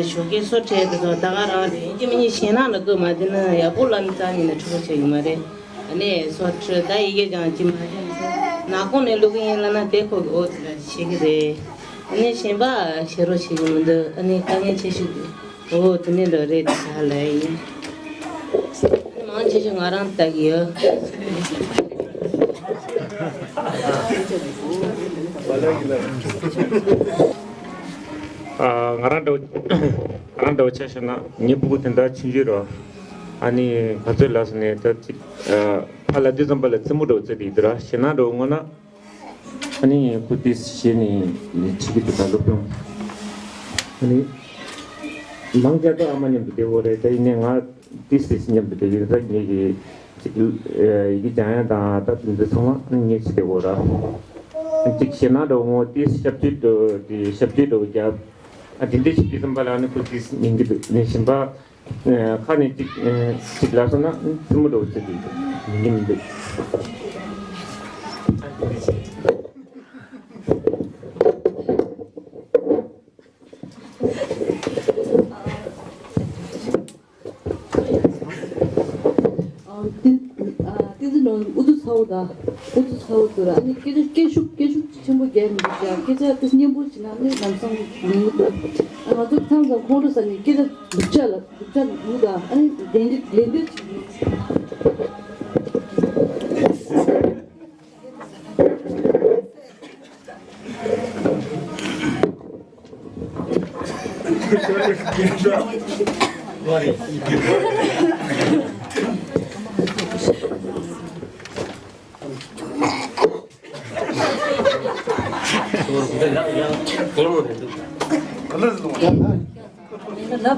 ཞོགས་ཀའི་སོ་ཁྲལ་དེ་ཚོ་ད་ག་རང་རེད། ཡིན་གཅིག་མིན་གཅིག་ཞེད་སྣང་ལ་སྡུག་མ་དེ་ན་ཡག་པོ་ལ་ནི་རྩ་གཉིས་ནས་ཁྲིད་རོགས་བྱེད་ཀྱི་མ་རེད། ཨ་ནི་སོ་ཁྲལ་ད་ཡི་གེ་སྦྱང་གི་མ་སྦྱང་ཚེ་ནག་ཁུང་ནས་བླུག་གི་ཡིན་ལ་ན་དེ་ཁོ་གི་འོ་དེ་ལ་བྱེད་ཀྱི་རེད། ཨ་ནི་གཞན་པ་བྱེད་རོགས་བྱེད་ཀྱི་མི་འདུག་ཨ་ནི་དཀའ་ངལ་ཆེ་ཤོས་དེ་འོ་དེ་ནས་འགྲོ་རེད་དེ་ཧ་ལས་ཡིན། ཨ་ནི་མང་ཆེ་ཤོས་ང་རང་ལྟ་གི་ཡོད། ཨ་ང་རང་འདྲ་བོ་ང་རང་འདྲ་བོ་ཆ་བཞག་ན་ངའི་ཕྲུ་གུ་དེ་འདྲ་ཆུང་ཆུང་རེད། ཨ་ནི་ག་ཚོད་ལབ་སོང་ནས་ད་ཅིག་ཨ་ཕ་ལ་དུས་ཙམ་པ་ལ་རྩེད་མོ་འདྲ་བོ་རྩེ་བསྡད་ཀྱི་འདུག་ར། ཞེད་སྣང་འདྲ་བོ་ངོ་ན། ཨ་ནི་ཁོ་ཏིས་བྱས་ནས་ནི་ཆིག་གི་དུ་ད་སློབ་སྦྱོང་། ཨ་ནི་མང་ཆེ་ད་ཨ་མ་མཉམ་དུ་བསྡད་ཡོད་རེད། ད་ཡིན་ནའི་ང་ཏིས་ཏིས་མཉམ་དུ་བསྡད་ཀྱི་ཡོད། ད་ངེད་ཀྱི་ཅིག་ཡི་གེ་སྦྱང་ཡ་དང་ད་དེ་འདྲ་ཚང་མ་ཨ་ནི་ངེད་ཀྱིས་བསྡད་ཡོད་ར། ཅིག་ཞེད་སྣང་འདྲ་བོ་ངོ་ཏིས་ཞབས་ཕྱི་འདྲ་བོ་དེ་ཞབས་ཕྱི་འདྲ་བོ་རྒྱབ། ཨ་དེ་འདྲ་ཞིག་དུས་ཙམ་པ་ལ་ཨ་ནི་ཁོ་ཏིས་ཉན་གྱི་འདུག་ནས་གཞན་པ། ཁ་ནས་ཅིག་ཅིག་ལབ་སོང་ན་ཙི་མོ་འདྲ་བོ་ཅིག་འདུག་ཉན་གྱི་མི་འདུག་ཏི་ཏི་ནོ་ཨུ་ཚུགས་ཚ་བོ་དང་ཨུ་ཚུགས་ཚ་བོ་ཚོ་ལ་ཨ་ནི་སྐད་ཆ་སྐད་ཤུགས་སྐད་ཤུགས་ཆེན་པོ་རྒྱག་མི་འདུག་ཀྱང་སྐད་ཆ་ཏི་སྙན་པོ་བྱས་ན་ཨ་ནི་ལམ་སང་ཉན་གྱི་འདུག་ང་ཚོ་མཚམས་མཚམས་ཁོང་ཁྲོ་ཟ་ནས་སྐད་ཆ་སྡུག་ཅག་ལ། ལུག་ལུག་དང་ཨ་ནི་ལྡན་ལྡན་ལྡན་ལྡན་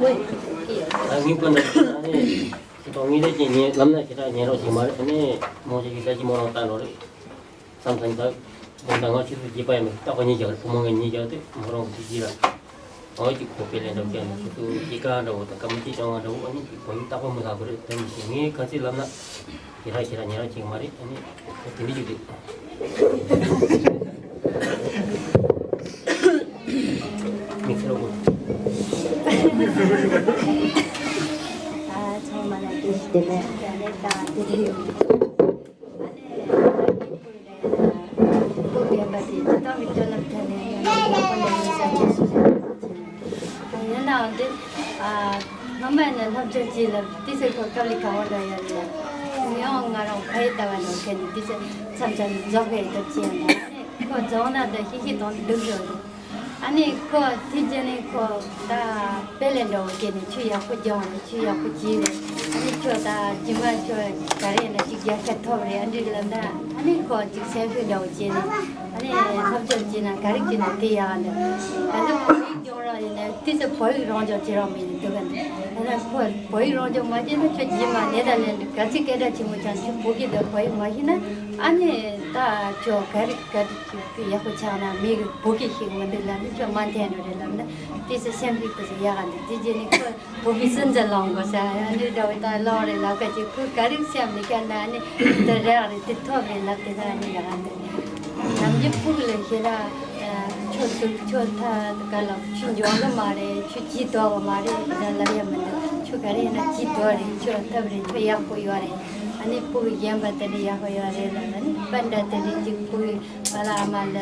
བྱེད་ཀྱི་ཡོད། ངའི་སྐུ་ན་ཨ་ནི་ཁྱེད་ཚོ་ངའི་ལས་ཀྱི་ཉེ་ལམ་ན་ཁྱེད་ཚོ་ཉེ་རོགས་ཤིག་མ་རེད། ཨ་ནི་མོ་ཞིག་གིས་ལས་ཀྱི་མོ་རང་བཏང་འགྲོ་རེད་བསམ་བསམ་ད། དེ་ད་ང་ཁྱེད་ཚོ་རྒྱུད་པ་ཡིན་པས་རྟག་པར་ཉེས་བྱ་རེད། བུ་མོ་ངས་ཉེས་བྱ་དེ་མོ་རང་གི་རྒྱུད་ལ། ཨོ་ཅིག་ཁོ་པེ་ལེན་འགྲོ་མཁན་ལ་ཁོ་ཚོ་སྐྱེས་ཀ་འདྲ་བོ་དང་ཀ་མ་ཅིག་ཅང་བ་འདྲ་བོ་ཨ་ནི་བོད་ཡིག་རྟག་པར་མི་ལྷག་པ་རེད། དེ་མི་ཤེས། ངས་ག་ཚོད་ལབ་ན་ཁྱེད་རང་ཁྱེད་རང་ཉེ་རོགས་ཤིག་མ་རེད། ཨ་ནི་ཁོ་དེ་འདྲ་ཞིག་རེད། མི་ཚེ་རོགས་པོ། ཨ་ཚང་མ་ལ་བདེ་སྐྱིད་བདེ་ལེགས་དང་བདེ་ལེགས་ཡོང་། ཨ་ནི་ང་རང་གི་ཕྲུ་གུ་རེད། ཕྲུ་གུ་རྒན་པ་དེ་སྤྱིར་བཏང་གི་སྤྱོད་ལམ་ཐད་ནས་ཡང་ཡག་པོ་ལས་ཡིན་ས་ཁྱད་ཞིག་རེད། ཡིན་ནའང་འདི་ཨ་སྔོན་མ་ནས་སློབ་སྦྱོང་བྱས་ལ་དེ་ཚོ་ཁོ་སྐབས་ལས་གང་བ་འདྲ་ཡོད་རེད། ཡང་ང་རང་ཕ་ཡུལ་ལྟ་བ་ནང་ཁེལ་ནས་དེ་ཚོ་མཚམས་མཚམས་རྫོགས་པའི་སྟབས་ཀྱིས་ཡང་ཁོ་རྫོགས་ན་ད་ཤི་ཤི་དང་སྡུག་ཤོས་རེད། ཨ་ནི་ཁོ་དེ་རྗེས་ནས་ཁོ་ད་དཔེ་ལེན་འདྲ་བོ་བྱས་ནས་ཆུ་ཡག་པོ་སྦྱངས་རེད། ཆུ་ཡག་པོ་བྱས་རེད། ཨ་ནི་ཁྱོད་ད་རྗེས་མ་ཁྱོད་ག་རེ་ཡིན་ན་ཅིག་རྒྱལ་ཁ་ཐོབ་རེད། ཨ་འདྲ་ལབ་ན་ཨ་ནི་ཁོ་ཅིག་སེམས་ཤུགས་འདྲ་བོ་བྱས་ནས་ཨ་ནི་སློབ་སྦྱོང་བྱས་ན་ག་རེ་བྱས་ན་དེ་ཡག་འདུག་ད་ལྟ་བོད་ཡིག་སྦྱོང་རོགས་ཡིན་ན་དེ་ཚོ་བོད་ཡིག་རང་སྦྱོང་བྱེད་རོགས་མེད་ནས་འདུག་ག་ད་ལྟ་ཁོ་བོད་ཡིག་རང་སྦྱོང་མ་བྱས་ན་ཁྱོད་རྗེས་མ་ནེ་དར་ལེན་ག་ཚོད་སྐད་གྲགས་ཆེན་པོ་ཆགས་ཁྱོད་བོད་སྐད་དང་བོད་ཡིག་མ་ཤེས་ན་ཨ་ནི་ད་ཁྱོད་ག་རེ་ག་རེ། ཡག་པོ་ཆགས་ན་མི་གི་བོད་སྐད་ཤེས་མི་འདུག་ལབ་ནས་ཁྱོད་མ་འཐེན་རོགས་རེད་ལབ་ན་དེ་ཚོ་སེམས་ཤུགས་དེ་ཚོ་ཡག་ག་འདུག་དེ་རྗེས་ནས་ཁོ་བོད་པའི་སུན་གཙེར་ལངས་དགོས་ས་ཨ་འདྲ་འདྲ་བོ་ད་ལོག་རེད་ལབ་ཁ་ཅིག་ཁོས་ག་རེ་སེམས་ནས་བཤད་ན་ཨ་ནི་འདི་རག་རེད་དེ་ཐོབ་རེད་ལབ་དེ་ཚོ་ཨ་ནི་ཡག་ག་འདུག་ནམ་རྒྱུན་ཕྲུ་གུ་ལ་ཞེ་དྲག་ཆུ་འདུག་ཆུ་ཐ་ག་ལ་ཆུ་འཇོག་གི་མ་རེད། ཆུ་ཇི་ལྟོགས་གི་མ་རེད་དེ་འདྲ་ལབ་ཡ་མི་འདུག་ཆུ་ག་རེ་ཡིན་ན་ཇི་ལྟོགས་རེད། ཆུ་ཐབ་རེད། ཆུ་ཡག་པོ་ཡོད་རེད། ཨ་ནི་ཕྲུ་གུ་གཞན་པ་དེ་འདྲ་ཡག་པོ་ཡོད་རེད་ལབ་ཨ་ནི་པ་འདྲ་དེ་འདྲ་ཅིག་ཕྲུ་གུ། ཨ་ལ་ཨ་མ་ལ།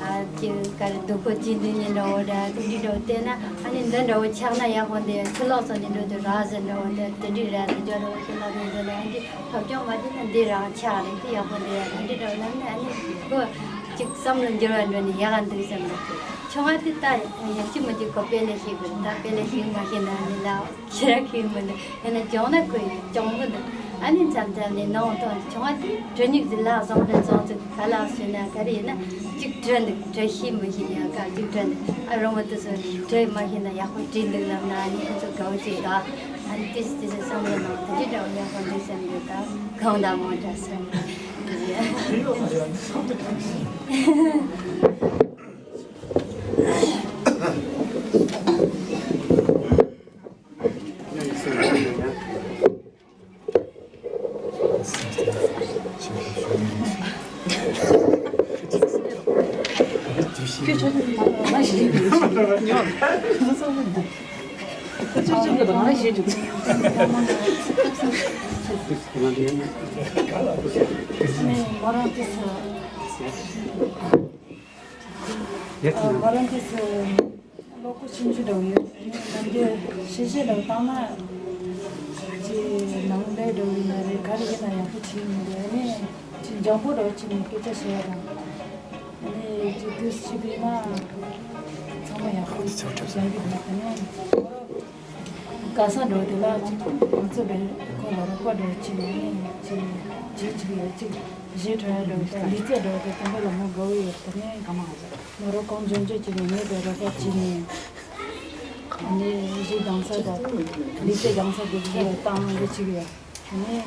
ཨ་ཅིག་ག་རེ་སྡུག་པོ་ཅིག་འདི་ཉིན་འདྲ་བོ་འདྲ་དེ་འདྲི་འདྲ་བོ་བལྟས་ན་ཨ་ནི་འདི་འདྲ་བོ་ཆགས་ན་ཡག་པོ་འདི་ཕྱི་ལོགས་སུ་འདི་འགྲོ་དུས་ར་ཟེར་འདྲ་བོ་འདི་དེ་འདྲི་ར་ལ་འཇོག་འདྲ་བོ་ཕྱི་ལོགས་ནས་འགྲོ་ན་ཨ་འདི་ཐབས་སྐྱོང་མ་བྱས་ན་འདི་རང་ཆགས་རེད། དེ་ཡག་པོ་འདི་ཡག་འདི་འདྲ་བོ་ལབ་ན་ཨ་ནི་ཁོ་ཅིག་བསམ་བློ་འགྱུར་བ་འགྲོ་ནས་ཡག་ག་འདུག་བསམ་འདུག་ཆུང་བ་དེ་ད་ཡག་ཅིག་མི་ཅིག་ཁོ་དཔེ་ལས་ཤེས་དགོས། ད་དཔེ་ལས་ཤེས་མ་ཤེས་ན་ཨ་ནི་ལ། ཁྱེད་རང་གིས་མི་འདུག་ཡང་ན་སྦྱོང་ན་ཁོ་ཡིས་སྦྱོང་གི་འདུག་ཨ་ནི་མཚམས་མཚམས་ནས་ནང་དོན་ཆུང་བ་དེ་འབྲི་ནུས་ཀྱི་ལག་བཟང་འདྲ་བཟང་ཚུལ་ག་ལ་སོན་ན་ག་རེ་ཡིན་ན་གཅིག་འབྲི་འདུག་འབྲི་ཤེས་མི་ཤེས་ཡང་ག་གཅིག་འབྲི་འདུག་ཨ་རོ་མོ་དེ་ཚོ་འབྲི་མ་ཤེས་ན་ཡག་པོ་བྲིས་འདུག་ལབ་ན་ཨ་ནི་ཁོ་ཚོ་དགའ་བོ་ཅིག་ག་ཨ་ནི་ཏིས་ཏིས་བསམ་བློ་ནང་དེ་འདྲ་འདྲ་བོ་ཡག་པོ་འདུག་བསམ་འདུག་ག་གང་དང་མང་དྲགས་སོང་། ཁྱོད་ཆུང་གི་དང་ཞེས་བྱུང་། ནས་མོ་རང་དེ་ཚོ། ཨ། མོ་རང་དེ་ཚོ་བློ་ཁོག་ཆུང་ཆུང་འདྲ་བོ་ཡོད། ནམ་རྒྱུན་ཞེ་ཞེ་འདྲ་བོ་བཏང་ན། ཅི་ནང་ལས་འདྲ་བོ་ཡིན་ན་རེད། ག་རེ་ཡིན་ན་ཡག་པོ་བྱེད་མི་འདུག་ཨ་ནི་ཅི་འཇམ་པོ་འདྲ་བོ་བྱས་ནས་སྐད་ཆ་བཤད་ཡ་དང་། ཨ་ནི་ཅི་དུས་ཅི་བྱས་ན་ཚང་མ་ཡག་པོ་བྱེད་ཀྱི་འདུག་ཨ་ནི། ག་ས་འགྲོ་དེ་ལ་ཅིག་ང་ཚོ་བས་ཁོ་ལ་རོགས་པ་འགྲོ་ཅིག་ནས་ཅིག་ཅིག་ཅིག་ཡོད་ཅིག་གཞས་འཁྲབ་ཡ་འགྲོ་དང་ལི་ཙེ་འགྲོ་དེ་དང་པོ་ལ་མོ་དགའ་བོ་ཡོད་དེ་ནས་ག་མ་ང་རོ་གང་འཇོན་འཇོན་ཅིག་ནས་ངས་བས་རོགས་པ་ཅིག་ནས་ནས་གཞས་སྦྱང་ས་དང་ལི་ཙེ་སྦྱང་ས་དེ་ཚོ་ལ་བཏང་གི་ཅིག་ཡོད། ནི།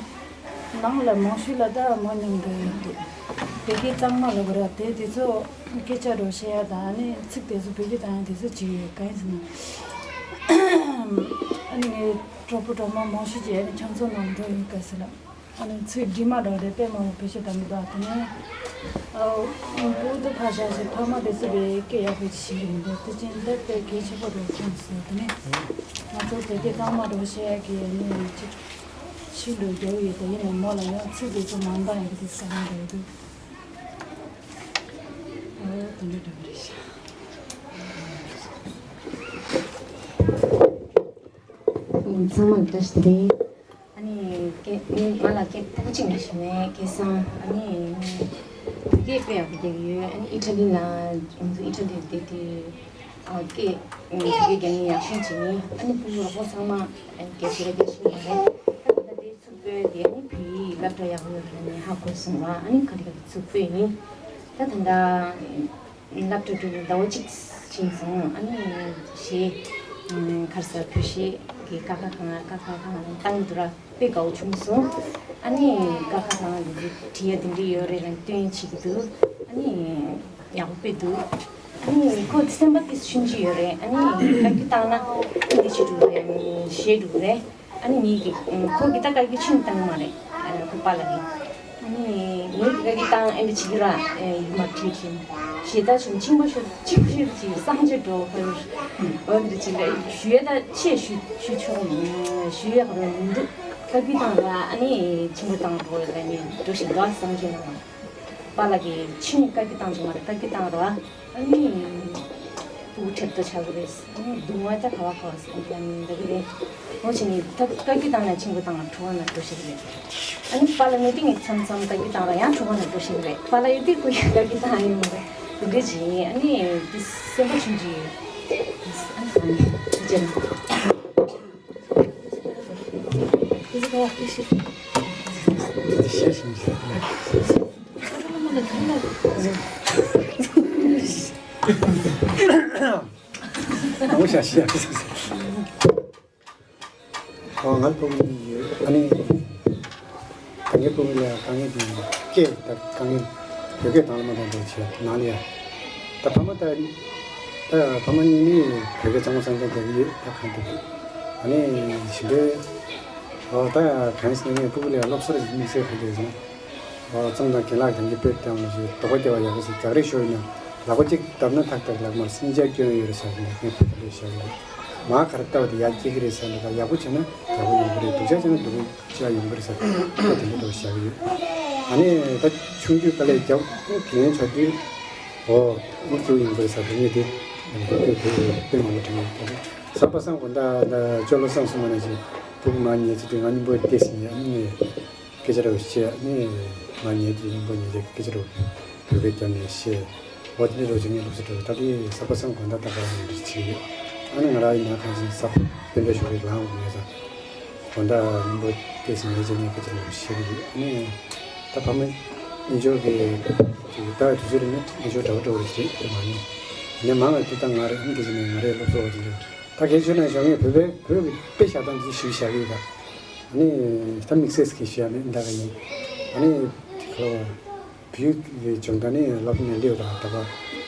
ནང་ལ་མང་ཤོས་ལ་ད་མོ་མཉམ་དུ་འདུག་དེ་གའི་གཙང་མ་ལ་གོ་ར་དེ་དེ་ཚོ་སྐད་ཆ་རོ་བཤད་ཡ་དང་ནི་ཚིག་དེ་ཚོ་བེད་སྤྱོད་བཏང་ཡ་དེ་ཚོ་ཅིག་ཡོད་གང་ཡིན་ཟེར་ན། ཨ་ནི་ངའི་གྲོགས་པོ་གྲོགས་མོ་མང་ཤོས་ཀྱིས་ཨ་ནི་ཁྱང་ཚོ་ནང་འགྲོ་ཡིན་ག་ཟེར་ལ། ཨ་ནི་ཚིག་འབྲི་མ་འགྲོ་དེ་དཔེ་མང་པོ་བེད་སྤྱོད་བཏང་གི་འདུག་དེ་ནི། ཨ། བུ་དེ་ཕ་ཤ་ཞིག་ཕ་མ་དེ་ཚོ་བས་སྐད་ཡག་པོ་ཅིག་ཞིག་ཡིན་འདུག་དེ་ཅན་དེ་དཔེ་གལ་ཆེ་པོ་རེད་ཁྱོད་ཟེར་དེ་ནི། ང་ཚོ་དེ་གའི་གཙང་མ་རོ་བཤད་ཡ་གི་ནི་ཅིག་ཤིན་ཏུ་རྒྱལ་བོ་ཡོད་དེ་ཡིན་ནའི་མོ་ལ་ཡང་ཚིག་དེ་ཚོ་མ་འདང་ཡག་གི་དེ་བསམ་བློ་འདྲ་འདུག་ཨོ་དེ་འདྲ་འདྲ་བ་རེད་ཤག་ཚང་མ་བཀྲ་ཤིས་བདེ་ལེགས། ཨ་ནི་སྐད་ང་ལ་སྐད་ཕྲ་གཅིག་མ་ཤེས་ནས་སྐད་སང་ཨ་ནི་བོད་སྐད་དཔེ་ཡག་པོ་རྒྱག་གི་ཡོད། ཨ་ནི་ཨི་ཊ་ལི་ལ་ང་ཚོ་ཨི་ཊ་ལི་བསྡད་དུས། ཨ། སྐད་ཨ། བོད་སྐད་རྒྱག་མཁན་ཡག་ཤོས་ཅིག་ཡིན། ཨ་ནི་སྤུ་གུ་རོགས་པ་ཚང་མ་ཨ་ནི་སྐད་ཆ་རྒྱག་ཤེས་ཀྱི་མ་རེད། ད་ད་ལྟ་དེ་ཚུགས་པོ་དེ་ཨ་ནི་བོད་ཡིག་སློབ་གྲྭ་ཡག་པོ་ཡོད་རེད་ནས་ཧ་གོ་སོང་བ། ཨ་ནི་ག་རེ་ག་རེ་ཚུགས་པོ་ཡིན། ད་ད་ལྟ་སློབ་གྲྭ་འགྲོ་ནས་ཟླ་བ་གཅིག་ཕྱིན་སོང་། ཨ་ནི་གཞས་ཨ། ག་རེ་ཟ་བོད་གཞས་ཀྱི་ཀ་ཁ་གང་ཀ་ཁ་གང་བཏང་འདུག་ར། དཔེ་དགའ་བོ་བྱུང་སོང་། ཨ་ནི་ཀ་ཁ་གང་འདི་བྲིས་ཡ་དེ་འདྲ་ཡོད་རེད་ལ་སྟོན་བྱེད་ཀྱི་འདུག་ཨ་ནི་ཡག་པོ་དཔེ་འདུག་ཨ་ནི་ཁོ་སེམས་པ་ཏིས་ཆུང་ཆུང་ཡོད་རེད། ཨ་ནི་བཀའ་བཀྱོན་བཏང་ན་འདི་བྱེད་འགྲོ་རེད། གཞས་འགྲོ་རེད། ཨ་ནི་ངེད་ཀྱི་ཁོ་གི་ད་བཀའ་བཀྱོན་ཆུང་བཏང་མ་རེད། ཁོ་པཱ་ལགས་ཀྱིས། ཨ་ནི་ངེད་ཀྱི་བཀའ་བཀྱོན་བཏང་ཨེ་འདྲ་བྱེད་ཀྱི་ར། ཡིག་མ་བྲིས་ཀྱིན་གཞས་ད་ཆུང་ཆེན་པོ་ཤོད་ཆེན་པོ་ཤོད་ཀྱི་སངས་རྒྱས་འགྲོ་ཁོ་འོ་འདྲ་བྱེད་ཀྱི་ཞུ་ཡ་ད་ཆེ་ཞུ་ཞུ་ཆོག་ཞུ་ཡ་ག་རེ་མི་འདུག་བཀའ་བཀྱོན་བཏང་ར། ཨ་ནི་ཆེན་པོ་བཏང་འགྲོ་ལ་ནི་འགྲོ་བཞིན་འདུག་སངས་རྒྱས་ནང་ལ། པཱ་ལགས་ཀྱིས་ཆུང་བཀའ་བཀྱོན་བཏང་བྱུང་བ་རེད། བཀའ་བཀྱོན་བཏང་རོགས། ཨ་ནི་སྤུ་གུ་ཁྲེབ་ཏོ་ཆགས་ཀྱི་རེད། ཨ་ནི་སྡུག་བསྔལ་ད་ག་བ་ག་བ་ཟེར་ཡང་འདྲ་གི་རེད། འོ་བྱས་ནས་ད་བཀའ་བཀྱོན་བཏང་ན་ཆེན་པོ་བཏང་ན་གྲོགས་ན་འགྲོ་ཤེས་ཀྱི་རེད། ཨ་ནི་པཱ་ལགས་ནས་དེ་ངས་མཚམས་མཚམས་བཀའ་བཀྱོན་བཏང་རོགས་ཡང་གྲོགས་ན་འགྲོ་ཤེས་ཀྱི་རེད། པཱ་ལགས་ཡོད་དུས་ཁོ་ཡང་བཀའ་བཀྱོན་བཏང་ཡོང་གི་རེད། དེ་འདྲ་བྱས་ཨ་ནི་དེ་སེམས་པ་ཆུང་ཆུང་ཡོད། ཨ་ནི་ཨ་ནི་ཅན། ཨོ་ཤ་ཤ། ཨོ་ང་ཕྲུ་གུ་གཉིས་ཡོད། ཨ་ནི་ད་ངའི་ཕྲུ་གུ་ལ་དཀའ་ངལ་དེ་སྐད་ད་དཀའ་ངལ་བོད་སྐད་དང་བླངས་མ་དང་འགྲོ་བྱེད་ནང་ལ་ཡ། ད་ཕ་མ་ད་ད་ཕ་མ་གཉིས་ནི་བོད་སྐད་གཙང་མ་གཙང་རྐྱང་རྒྱག་གི་ཡོད། ད་གང་ཐུབ་ཐུབ། ཨ་ནི་ཞིང་པའི་ཨོ་ད་གང་ཟེར་ན་ངས་ཕྲུ་གུ་ལ་ཡ་སློབ་གསོ་རེ་དམིགས་བསལ་ག་རེ་ཟེར་ན། ཨོ་གཙང་དང་རྒན་ལགས་དང་གི་དཔེ་བཏང་ནས་ཞེས་དོགས་པ་སྐྱེ་བ་ཡག་པོ་ཞིག་རྒྱག་རེས་ཤོར་ཡིན་ན་ལག་པ་གཅིག་བརྡབ་ན་ཐག་ཐག་ལག་དམར་སྲིན་བྱ་སྐྱོན་ཡོད་རེད་ཟེར་ནས་ངས་ཕུ་ཐུ་ལས་བཞག་ཡོད། མ་ག་རེ་ལྟ་བ་དེ་ཡར་སྐྱེ་གི་རེད་ཟེར་འདུག་ག་ཡག་པོ་བྱས་ན་ཡག་པོ་ཡོང་གི་རེད། སྡུག་ཅག་བྱས་ན་སྡུག་ཅག་ཡོང་གི་རེད་ཟེར་ཁོ་དེ་འདྲ་འདྲ་བོ་བཞག་གི་ཡོད། ཨ་ནི་ད་ཆུང་དུས་དཀའ་ལས་རྒྱབ་དགོས་ཡོན་ཆགས་དུས་ཨོ་མི་སྐྱོ་ཡོང་གི་རེད་ཟེར་དེ་ངས་དེ་དེ་དེ་དཔེ་མང་པོ་དྲན་ཡོད། ད་གཟའ་པ་སངས་དགོང་དག་ད་ཅོ་ལོ་སངས་སོང་བ་ནང་བཞིན་ཕྲུ་གུ་མ་ཉལ་ཚེ་དུས་ང་གཉིས་པོ་བལྟས་ཟིན་ཡ་ཨ་ནི་ངས། སྐད་ཆ་རེ་བཤད་ནས་ང་ཉལ་དུས་སྙིང་པོ་ཉལ་དུས་སྐད་ཆ་རེ་བོད་སྐད་རྒྱབ་ནས་བཤད། འོ་དེ་འདྲ་རེ་བྱས་ནས་སློབ་གསོ་སྤྲད། ད་དེ་གཟའ་པ་སངས་དགོང་དག་ད་ག་རང་འདྲ་བྱེད་ཀྱི་ཡོད། ཨ་ནི་ང་རང་ཡིན་ན་གང་ཞིག་གཟའ་པ་སྤེན་པའི་ཞོགས་ཀས་ལངས་དགོས་ངེས་ཙང་དགོང་དག་སྙིང་པོ་བལྟས་ཟིན་ཉལ་བྱས་ནས་སྐད་ཆ་རེ་བཤད་ཀྱི་ཡོད། ཨ་ནི་ད་ཕ་མ་གཉིས་ཆོ་གི་ད་དུས་ཚོད་རེ་ནས་གཉིས་ཆོ་འདྲ་བོ་འདྲ་བོ་རེ་བྱེད་དེ་མ་ཉོ། ནས་མང་བའི་དུས་ད་ང་རེ་ཨ་ནི་སྐད་ཆ་ནས་ང་རེ་སློབ་གསོ་བ་དེ་འདྲ་ད་གལ་ཆེ་ན་ཞོགས་ངས་བོད་པའི་བོད་ཀྱི་དཔེ་བཞག་སྟངས་དེ་ཞིག་བཞག་གི་ཡོད་ད། ཨ་ནི་ད་དམིགས་བསལ་གྱི་བཤད་ནི་འདྲ་ག་ཡིན། ཨ་ནི་དེ་ཁ་ལོ་བོད་ཀྱི་སྦྱོང་བརྡར་ནི་སློབ་གྲྭ་ནས་སླེབས་དང་ད་བར་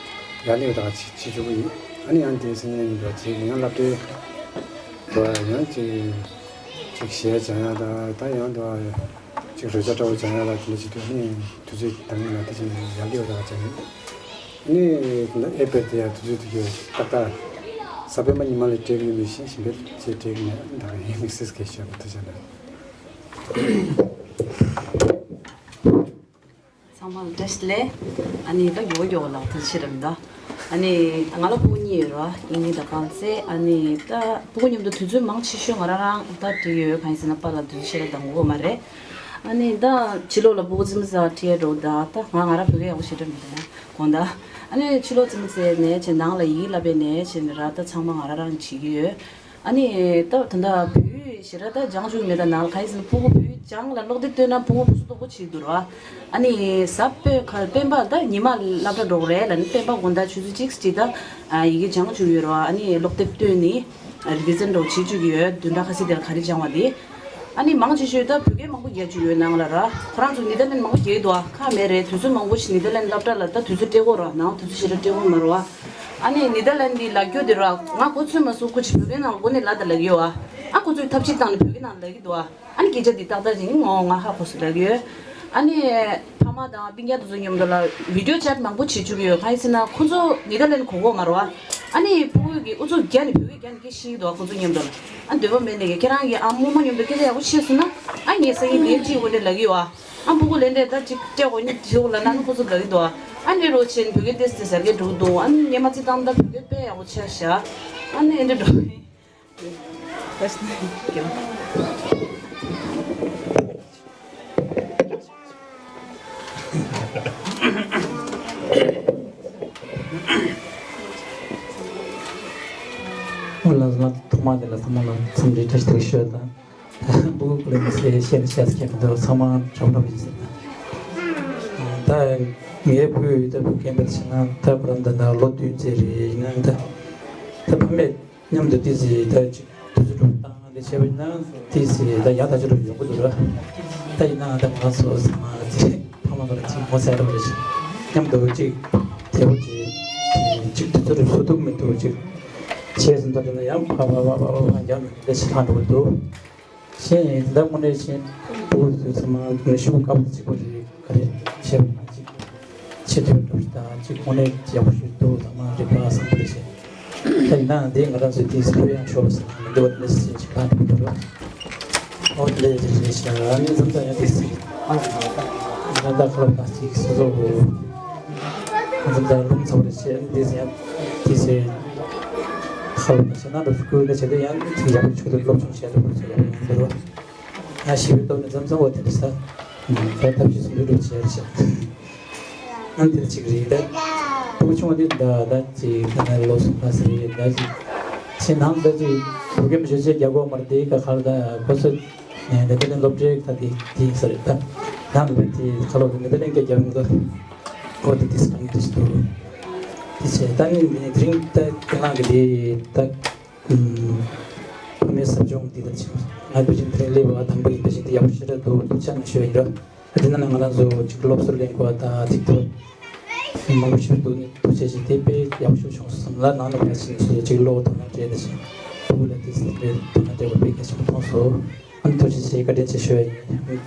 ཡར་སླེབས་དང་བྱེད་བྱེད་ཆོག་གི་ཡིན། ཨ་ནི་ཡང་དེ་སེམས་ཉམས་ཡིན་པ་བྱེད་ཡང་སློབ་གྲྭའི་དུ་ཡང་ཅིག་ཅིག་གཞས་སྦྱང་ཡ་ད་ད་ཡང་དུ་ཅིག་རོལ་ཆ་འདྲ་བོ་སྦྱང་ཡ་ལ་དེ་འདྲ་བྱེད་དུས་ཨ་ནི་དུས་ཚོད་དང་ལ་དེ་བཞིན་ཡར་སླེབས་དང་སྦྱང་ཡིན། ཨ་ནི་ད་ཨེ་པེ་དེ་ཡང་དུས་ཚོད་དེ་གི་ཏག་ཏག་ ས་པཎ་པ་ཉི་མ་ལ་སྤྲད་ཀྱི་མི་ཤེས་ཤིང་བེད་ཅེས་སྤྲད་ཀྱི་མེད། ད་ག་ཡིན་མིག་སིས་ཁེ་ཤོར་བ་ཐུགས་རྗེ་གནང་། ཚང་མ་ལ་བཀྲ་ཤིས་བདེ་ལེགས། ཨ་ནི་ད་མགྱོགས་མགྱོགས་ལགས་ཐུགས་རྗེ་ཆེ་རབ་ད། ཨ་ནི་ང་ལ་སྤུ་གུ་གཉིས་ཡོད་ར། ཨིན་ནི་ད་གང་ཚེ། ཨ་ནི་ད་སྤུ་གུ་མཉམ་དུ་དུས་ཚོད་མང་ཆེ་ཤོས་ང་རང་རང་ད་བྲིས་ཡོད། གང་ཡིན་ཟེར་ན་པཱ་ལགས་དུས་ཚོད་ཆེ་ར་བཏང་དགོས་མ་རེད། ཨ་ནི་ད་ཕྱི་ལོགས་ལ་སྤུ་གུ་རྩེད་མོ་རྩེ་བ་ཁྲིད་ཡ་འགྲོ་ད། ད་ང་ང་རང་བོད་སྐད་ཡག་པོ་ཞེ་དྲག་མི་འདུག་ན་དགོངས་དག་ཨ་ནི་ཕྱི་ལོགས་རྩེད་མོ་རྩེ་ནས་བྱས། ནང་ལ་ཡི་གེ་བསླབ་པའི་ནས་བྱས་ནས་ར། ད་ཚང་མ་ང་རང་རང་བྱེད་ཀྱི་ཡོད། ཨ་ནི་ད་ད་ལྟ་བོད་ཞེ་དྲག་ད་སྦྱང་བཅུག་མེད། ད་ནང་ལ་གང་ཡིན་ཟེར་ན་སྤུ་གུ་བོད་སྦྱང་ལ་སློབ་དེབ་བཏོན་ན་སྤུ་གུ་ཕུན་སུམ་ཚོགས་པོ་བྱེད་འདུག་ར། ཨ་ནི་ཟབ་སྤེལ་ཁ་སྤེན་པ་ད་ཉི་མ་སློབ་གྲྭ་འགྲོ་གི་རེད་ལ་ནི། སྤེན་པ་དགོང་དག་ཆུ་ཚོད་གཅིག་ཅིག་ད་ཡི་གེ་སྦྱང་བཅུག་ཡོད་ར། ཨ་ནི་སློབ་དེབ་བཏོན་ནི་རི་བི་ཛན་འགྲོ་བྱེད་བཅུག་གི་ཡོད། བདུན་ཕྲག་ཁ་ཤས་དེར་ག་རེ་སྦྱང་བ་དེ། ཨ་ནི་མང་ཆེ་ཤོས་ད་བོད་སྐད་མང་པོ་རྒྱག་བཅུག་ཡོད་ནང་ལ་ར། ཁོ་རང་ཚོ་ནེ་དར་ལན་མང་པོ་རྒྱག་གི་འདུག་ཨ་ཁག་མེད་རེད། དུས་ཚོད་མང་པོ་ཞིག་ནེ་དར་ལན་སློབ་གྲྭ་ལ་ད་དུས་ཚོད་སྤྲད་ཀྱི་ཡོད་ར། ནང་དུས་ཚོད་ཞེ་དྲག་སྤྲད་ཀྱི་ཡོད་མ་རེད་བ། ཨ་ནི་ནེ་དར་ལན་འདི་ལབ་རྒྱུ་དེ་ར། ང་ཁོ་ཚོས་མ་སུ་ཁུ་ཆི་བོད་སྐད་ནང་ལ་འགོ་ནས་ལབ་དང་ལབ་ཀྱི་ཡོད་བ། ཨ་ཁོ་ཚོས་ཐབས་ཤེས་བཏང་ནས་བོད་སྐད་ནང་ལབ་ཀྱི་འདུག་བ། ཨ་ནི་སྐད་ཆ་འདི་ཏག་ཏག་ཅིག་ངོ་ང་ཧ་གོ་སོང་ལབ་ཀྱི་ཡོད། ཨ་ནི་ཕ་མ་དང་སྤུན་ཀྱག་དེ་ཚོ་མཉམ་དུ་ལ་བི་ཌིའོ་ཆེཊ་མང་པོ་བྱེད་བཅུག་གི་ཡོད། གང་ཡིན་ཟེར་ན་ཁོ་ཚོ་ནེ་དར་ལན་གོ་གོ་མ་རེད་བ། ཨ་ནི་ཕྲུ་གུ་གིས་ཨུ་ཚུགས་རྒྱག་ནས་བོད་སྐད་རྒྱག་ནས་སྐད་ཤེས་ཀྱི་འདུག་ཁོ་ཚོ་མཉམ་དུ་ལ། ཨ་འདོད་པ་མེད་ནས་ཀྱི་ཁྱེད་རང་གིས་ཨ་རྨོ་མོ་མཉམ་དུ་སྐད་ཆ་ཡག་པོ་བཤད་སོང་ན། ཨ་ངས་སང་ཉིན་ལན་གཅིག་འོ་འདྲ་ལབ་ཀྱི་ཡོད་ཨ། ཨ་ཕྲུ་གུ་ལན་འདྲ་ད་ཅིག་སྤྲད་དགོས་ཉིན་དེ་འོག་ལ་ན་ནི་ཁོ་ཚོ་དགའ་གི་འདུག་ཨ་འདྲ་རོགས་བྱས་ནས་བོད་སྐད་ཏོག་ཙམ་ཟེར་གི་འགྲོ་གི་འདུག་ཨ་ཉི་མ་རྩེ་སྟངས་ད་བོད་སྐད་དཔེ་ཡག་པོ་ཆགས་ཤག་ཨ་ནི་འདྲ་འགྲོ་གི། ཨོ་ལགས་སོ། ཐོག་མ་དེ་ལ་ཚང་མ་ལ་འཚམས་འདྲི་བཀྲ་ཤིས་བདེ་ལེགས་ཞུ་དང་། སྤུ་གུ་ལ་མི་ཟེར་བཤད་ན་བཤད་ས་ཁྱད་མི་འདུག་ཚང་མ་འདྲ་འདྲ་བོ་ཡིན་ཟེར་ན། ད་ངའི་བུ་ཡོད་ད་བུ་རྒན་པ་དེ་བྱས་ན་ད་ཁོ་རང་ད་ད་ལོ་བདུན་ཙམ་རེད། ཡིན་ན་ད་ད་ཕ་མས་མཉམ་དུ་ཏོག་ཙམ་ད་ཅིག་དུས་ཚོད་འགྲུབ་སྟངས་འདི་བྱས་པ་ཡིན་ན་ཏོག་ཙམ་ད་ཡག་ཐག་ཆོད་འགྲོ་ཡོང་གི་འདུག་ར། ད་ཡིན་ནའང་ད་ང་ཚོ་ཚང་མ་ཅིག་ཕ་མ་ཁོ་རང་ཅིག་ངོ་ཚ་འདྲ་བོ་རེད། མཉམ་དུ་ཅིག་དེ་བོ་ཅིག་ཅིག་དུས་ཚོད་རེ་བཟོ་ཐུབ་མི་འདུག་ཅིག་བྱས་ཟིན་ད་དེ་ན་ཡང་ཕ་ཕ་ཕ་ཕ་ཕ་ཕ་རྒྱག་ནས་ལས་ཤིག་ལྷག་འགྲོ་གི་འདུག་གཞན་ཡིན་ད་དངོས་གནས་བཤད་ན་བུ་དེ་ཚོ་ཚང་མ་ནུས་ཤུགས་དཀའ་པོ་གཅིག་པོ་རེད། ག་རེ་བྱས་པ་ན་གཅིག་ཆེ་མཐོའི་གྲུབ་ཆ་དང་གཅིག་དངོས་གནས་ཡག་པོ་ཞིག་འདུག་ཚང་མ་རིག་པ་བཟང་པོ་རེད་བཤད། ད་ཡིན་ནའང་འདི་ང་རང་ཚོའི་དེའི་སྲོལ་ཡང་ཤོར་བ་ཟེར་ན་མི་འདུག་བ། དེ་འདྲ་ཞིག་ཅིག་ལྷག་འགྲོ་གི་འདུག་ཨོ་དེ་འདྲ་ཞིག་རེད་ཤག་ཨ་ནི་མཚམས་མཚམས་ཡང་དེ་སྲིད་ང་ད་ཁ་ལོ་ད་ཅིག་སོ་སོ་མཚམས་མཚམས་རླུང་ཚ་བ་རེད་བཤད། ཨ་ནི་དེ་ཡང་དེ་སྲིད་ཁ་ལོ་ད་བཤད་ན་འགྲོ་སྐུལ་ད་བྱས་ཏེ་ཡང་དེ་ཡག་པོ་ཆུ་དུ་སློབ་སྦྱོང་བྱས་ཏེ་སློབ་སྦྱོང་ཡག་པོ་ཡོང་གི་རེད་བ། ང་ཞི་བའི་སྟོབས་ནི་མཚམས་མཚམས་འོ་དེ་འདྲ་ས། ད་ཐབས་ཤེས་སུ་འགྲོ་འགྲོ་བྱས་རེད་ཤག་ཨ་ནི་དེ་གཅིག་རེད་ད། སྤུ་གུ་ཆུང་བ་དེ་ད་ད་ཅིག་ད་ནི་ལོ་གསུམ་ལྷག་ཙམ་རེད་ད་ཅིག་ཁྱེད་ནང་ད་ཅིག་བོད་སྐད་མི་ཤོད་ཅེས་རྒྱག་གོ་མ་རེད་དེ་ག་ཁར་ད་ཁོ་ཚོ་ནེ་དར་ལན་སློབ་གྲྭའི་ད་དེ་དེ་ཡིན་ས་རེད་ད། ནང་ལ་དེ་ཁ་ལོ་ནེ་དར་ལན་སྐད་རྒྱག་མི་འདུག་ཨོ་དེ་དེ་སང་ཉིན་རེད་ཞིག་འདུག་དེ་བྱས་ད་ནི་དེ་རིང་ད་ཁྱེད་རང་གི་དེ་ད། ཕ་མའི་ཟབ་སྦྱོང་འདི་ལྟར་ཕྱིན། ང་དུས་ཆེན་དེ་རིང་སླེབས་པ་དང་པོ་ཡིན་པ་བཞིན་དུ་ཡག་པོ་ཞེ་དྲག་འདུག་ཐུགས་རྗེ་ཆེ་ཞུ་ཡ་ཡིན་ར། དེ་ནང་ནས་ང་རང་ཚོ་གཅིག་སློབ་གསོ་ལེན་དགོས་པ་དང་ཐིག་ཐོ་མང་པོ་ཞིག་འདུག་ནས་ཐུགས་རྗེ་ཆེ་དེ་དཔེ་ཡག་པོ་ཞིག་བྱུང་སོང་ལ། ནང་ནས་ང་ཕྱིན་ཚོ་གཅིག་བློ་དོ་སྣང་སྤྲད་ད་བཞིན་ཕྲུ་གུ་ལ་དེ་ཚོ་དཔེ་དོ་སྣང་སྤྲད་པ་དཔེ་གལ་ཆེན་པོ་མཐོང་སོང་། ཨ་ནི་ཐུགས་རྗེ་ཆེ་བཀའ་དྲིན་ཆེ་ཞུ་ཡ་ཡིན།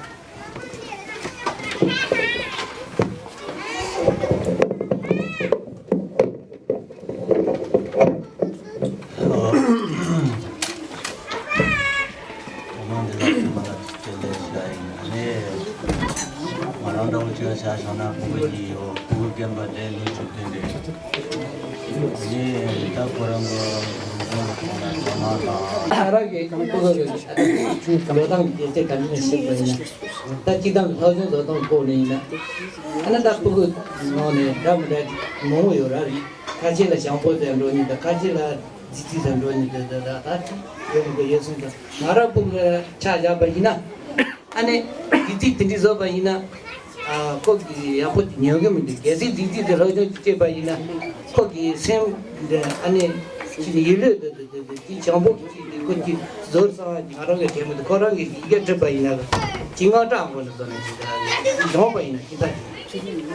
ད་སྤྱི་བཏང་གི་སློབ་སྦྱོང་བཟོ་སྟངས་སྐོར་ནས་ཡིན་ན། ཨ་ནི་ད་སྤུ་གུ་ནང་ནས་འདྲ་མི་འདྲ་མང་པོ་ཡོད་ར། ཁ་ཤས་ལ་ཞང་པོ་ཟེར་འགྲོ་ནི་འདུག་ཁ་ཤས་ལ་རྫི་རྫི་ཟེར་འགྲོ་ནི་འདུག་ད་ད་ད་ཡོད་མི་འདུག་ཡོད་སོང་ཙང་ང་རང་སྤུ་གུ་ཆ་བཞག་པ་ཡིན་ན། ཨ་ནི་རྫི་རྫི་དེ་འདྲ་བཟོས་པ་ཡིན་ན། ཨ་ཁོ་གི་ཡག་པོ་ཉན་གི་མི་འདུག་གལ་སྲིད་རྫི་རྫི་དེ་སློབ་སྦྱོང་ཅིག་བྱས་པ་ཡིན་ན། ཁོ་གི་སེམས་འདི་ཨ་ནི་ཅི་ནི་ཡིད་ལུས་འདི་འདི་འདི་འདི་ཅི་ཞང་པོ་གི་ཅིག་འདི་ཁོ་ཅི་ཟོར་ས་ང་རང་གི་དྲན་མི་འདུག་ཁོ་རང་གི་ཡི་གེ་བྲིས་པ་ཡིན་ན་ཅི་ང་སྐྲག་དགོས་ནི་བཟོ་ནི་ཅི་ད་ཡོང་པ་ཡིན་ན་ཅི་ད་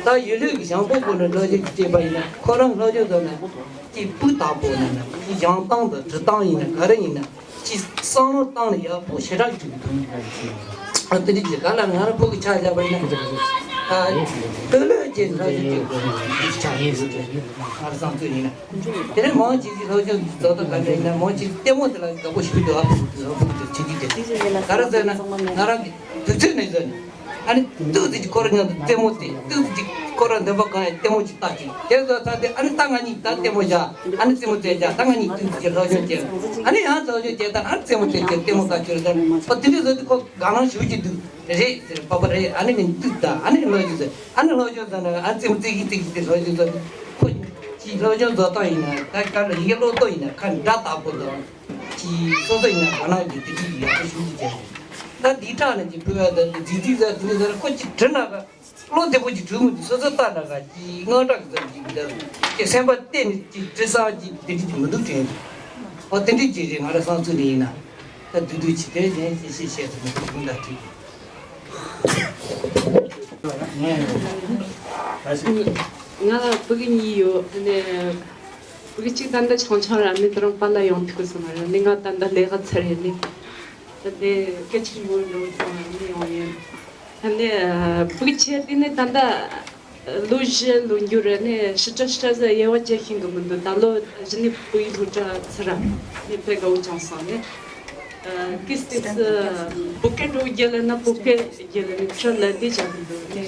ད་ཡིད་ལུས་ཀྱི་ཞང་པོ་ཁོ་ནི་སློབ་སྦྱོང་ཅིག་བྱས་པ་ཡིན་ན་ཁོ་རང་སློབ་སྦྱོང་བཟོ་ན་ཅི་སྤུས་དག་པོ་ནི་ན་ཅི་སྦྱང་སྟངས་དང་འབྲི་སྟངས་ཡིན་ན་ག་རེ་ཡིན་ན། ཅིག་བསམ་བློ་བཏང་ནས་ཡག་པོ་ཞེ་དྲག་ཅིག་འདུག་ཨ་དེ་འདྲ་ཅིག་ག་ལ་ང་རང་ཕྲུ་གུ་ཆ་བཞག་པ་ཡིན་ན། ཨ་དེ་ལས་ ཅེས་ལྷ་ཆོས་ཀྱི་སྒོ་ནས་ཆ་ཡིན་ཟེར་ཏེ་ང་རང་བསམ་ཚུལ་ཡིན་ན། དེ་ནས་མང་ཆེ་ཞིག་སློབ་སྦྱོང་མཛད་སྟངས་ག་འདྲ་ཡིན་ན། མང་ཆེ་ལྟད་མོ་དེ་ལ་དགའ་པོ་ཞིག་འདུག་ཨ་ཕོ་ཨ་ཕོ་དེ་ཆུང་ཆུང་དེ་ག་རེ་ཟེར་ན། ང་རང་གི་དུས་ཚོད་ནས་ཟེར་ནས། ཨ་ནི་ཏོག་ཙམ་ཅིག་ཁོ་རང་མཉམ་དུ་ལྟད་མོ་བལྟས། ཏོག་ཙམ་ཅིག་ཁོ་རང་འདོད་པ་གང་ཡང་ལྟད་མོ་ཅིག་ལྟ་ཅིག་དེ་ཚོ་ཚར་ཏེ། ཨ་ནི་ད་ང་གཉིས་ད་ལྟད་མོ་བཞག་ཨ་ནི་རྩེད་མོ་རྩེ་རྒྱག་ད་ང་གཉིས་ཏོག་ཙམ་ཅིག་སློབ་སྦྱོང་བྱས། ཨ་ནི་ཡང་སློབ་སྦྱོང་བྱས། ད་ཨ་ནི་རྩེད་མོ་རྩེ་རྒྱག་ལྟད་མོ་ལྟ་ཅིག་ལ། ད་ཨོ་དེ་འདྲ་བཟོས་ཏེ་ཁོ་དགའ་སྣང་ཞེ་པོ་ཅིག་འདུག་རེད་ཟེར། པ་པ་རེད། ཨ་ནི་མིན་འདུག་ད་ཨ་ནི་སློབ་སྦྱོང་ཟེར། ཨ་ནི་སློབ་སྦྱོང་ཟེར་ན་ཨ་ཙི་མོ་ཙི་གི་ཙི་གི་དེ་སློབ་སྦྱོང་ཟེར། ཁོ་ཅིག་སློབ་སྦྱོང་བཟོ་སྟངས་ཡིན་ན། ད་ག་ལ་ཡི་གེ་ཀློག་སྟངས་ཡིན་ན། ཁ་འདྲ་བཏགས་པོ་དང་ཅིག་སོ་སོ་ཡིན་ན་དགའ་སྣང་གི་དེ་ཅིག་ཡག་པོ་ཞེ་པོ་ཅིག་བྱས། ད་འདི་དྲག་ནས་ཅིག་ཕུལ་བ་ད་དེ་ཙི་ཙི་ཟེར། དེ་འདྲ་ཟེར། ཁོ་ཅིག་བྲིས་ན་ག་བློ་བདེ་པོ་ཅིག་གྲུབ་མི་འདུག་སོ་སོ་ལྟ་ན་ག་ཅིག་དངངས་སྐྲག་གི་ཙམ་ཅིག་འདུག་ཅིག་སེམས་པ་གཏད་ནས་ཅིག་བྲིས་སང་ཅིག་དེ་འདྲ་ཅིག་མི་འདུག་དྲན་འདུག་ཨོ་དེ་འདྲ་ཅིག་རེད། ང་རང་བསམ་ཚུལ་ནས་ཡིན་ན། ད་བསྡུས་བསྡུས་ཅིག་དེ་གཞན་ཞིག་བཤད་ཐུབ་མི་འདུག་ད་དུས། ང་ལ་ཕྲུ་གུ་གཉིས་ཡོད། ཨ་ནི་ཕྲུ་གུ་གཅིག་ད་ལྟ་ཆུང་ཆུང་རེད། ཨ་ནི་དེ་རིང་པཱ་ལགས་ཡོང་ཐུབ་ཀྱི་སོང་རེད། ཨ་ནི་ང་ད་ལྟ་ལས་ཀ་ཚར་རེད། ཨ་ནི་ད་ལྟ་སྐད་ཆ་མང་པོ་འགྲོ་སོང་། ཨ་ནི་ཡོང་ཡིན། ཨ་ནི་ཕྲུ་གུ་ཆེ་དེ་ནི་ད་ལྟ་ལོ་བཞི་ལོན་རྒྱུ་རེད། ཨ་ནི་ཞིབ་ཕྲ་ཞིབ་ཕྲ་ཟེར་དབྱེ་བ་འབྱེད་ཤེས་ཀྱི་མི་འདུག་ད་ལོ་གཞི་ནས་བོད་ཡིག་སློབ་གྲྭ་ཚུད་ར། ཨ་ནི་དཔེ་དགའ་བོ་བྱུང་སོང་། ཨ་ནི་ཀིས་ཏིས་བོད་སྐད་འགྲོ་རྒྱུ་ལ་ན་བོད་སྐད་རྒྱུ་ལ་ནི་ཁྲ་ལ་འདི་བྱ་གི་འདུག་ནི་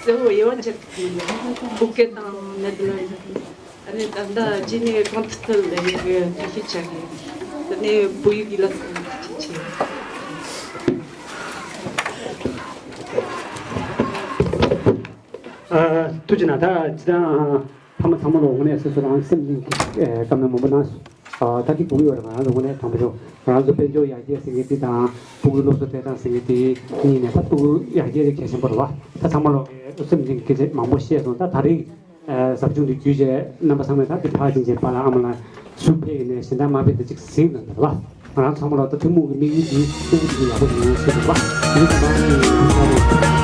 གསལ་བོ་དབྱེ་བ་འབྱེད་ཐུབ་མི་འདུག་བོད་སྐད་དང་ནེ་དར་ལན་ཌི། ཨ་ནི་ད་ལྟ་ཅི་ནས་གང་ཐུབ་ཐུབ་ལས་ཡོད་གི་ཐུགས་ཞིབ་བྱ་གི། ད་ནི་བོད་ཡིག་གི་ལ་སོང་ཅི་བྱེད། ཨ་ཐུགས་རྗེ་གནང་། ད་ཅི་དང་ཕ་མ་ཚང་མ་ལ་དངོས་གནས་སོ་སོ་རང་སེམས་གཏིང་གི་བཀའ་མོལ་མང་པོ་གནང་སོང་། ཨ་ད་གི་གོ་གི་ཡོད་རེད། ང་རང་ཚོ་དངོས་གནས་དྲང་པོ་ཞུ། ང་རང་ཚོ་དཔལ་འབྱོར་ཡར་རྒྱས་ཟེར་མཁན་དེ་དང་ཕྲུ་གུའི་སློབ་གསོ་སྤྲད་སྟངས་ཟེར་མཁན་དེ་གཉིས་ནས་ད་ཕྲུ་གུ་ཡར་རྒྱས་དེ་གལ་ཆེན་པོ་རེད་བ། ད་ཚང་མ་ལོག་གི་སེམས་ཅན་གྱི་སྐད་ཆ་མང་པོ་བཤད་སོང་། ད་ད་རེས་ཟབ་སྦྱོང་དེ་བརྒྱུད་བྱས་རྣམ་པ་ཚང་མས་ད་དེ་ཕར་ཕྱིན་བྱས་པཱ་ལགས་ཨ་མ་ལགས་ཚུར་ཕེབས་ནས་གཞན་དག་མ་ཕེབས་དེ་གཅིག་གཟིགས་གནང་དང་བ། ང་རང་ཚང་མ་ལོག་ད་ཐུན་མོང་གི་དམིགས་ཡུལ་དེ་ཐུན་མོང་གི་ཡག་པོ་ཡིན་ཟེར་དང་བ། དེ་ཚང་མ་ནི།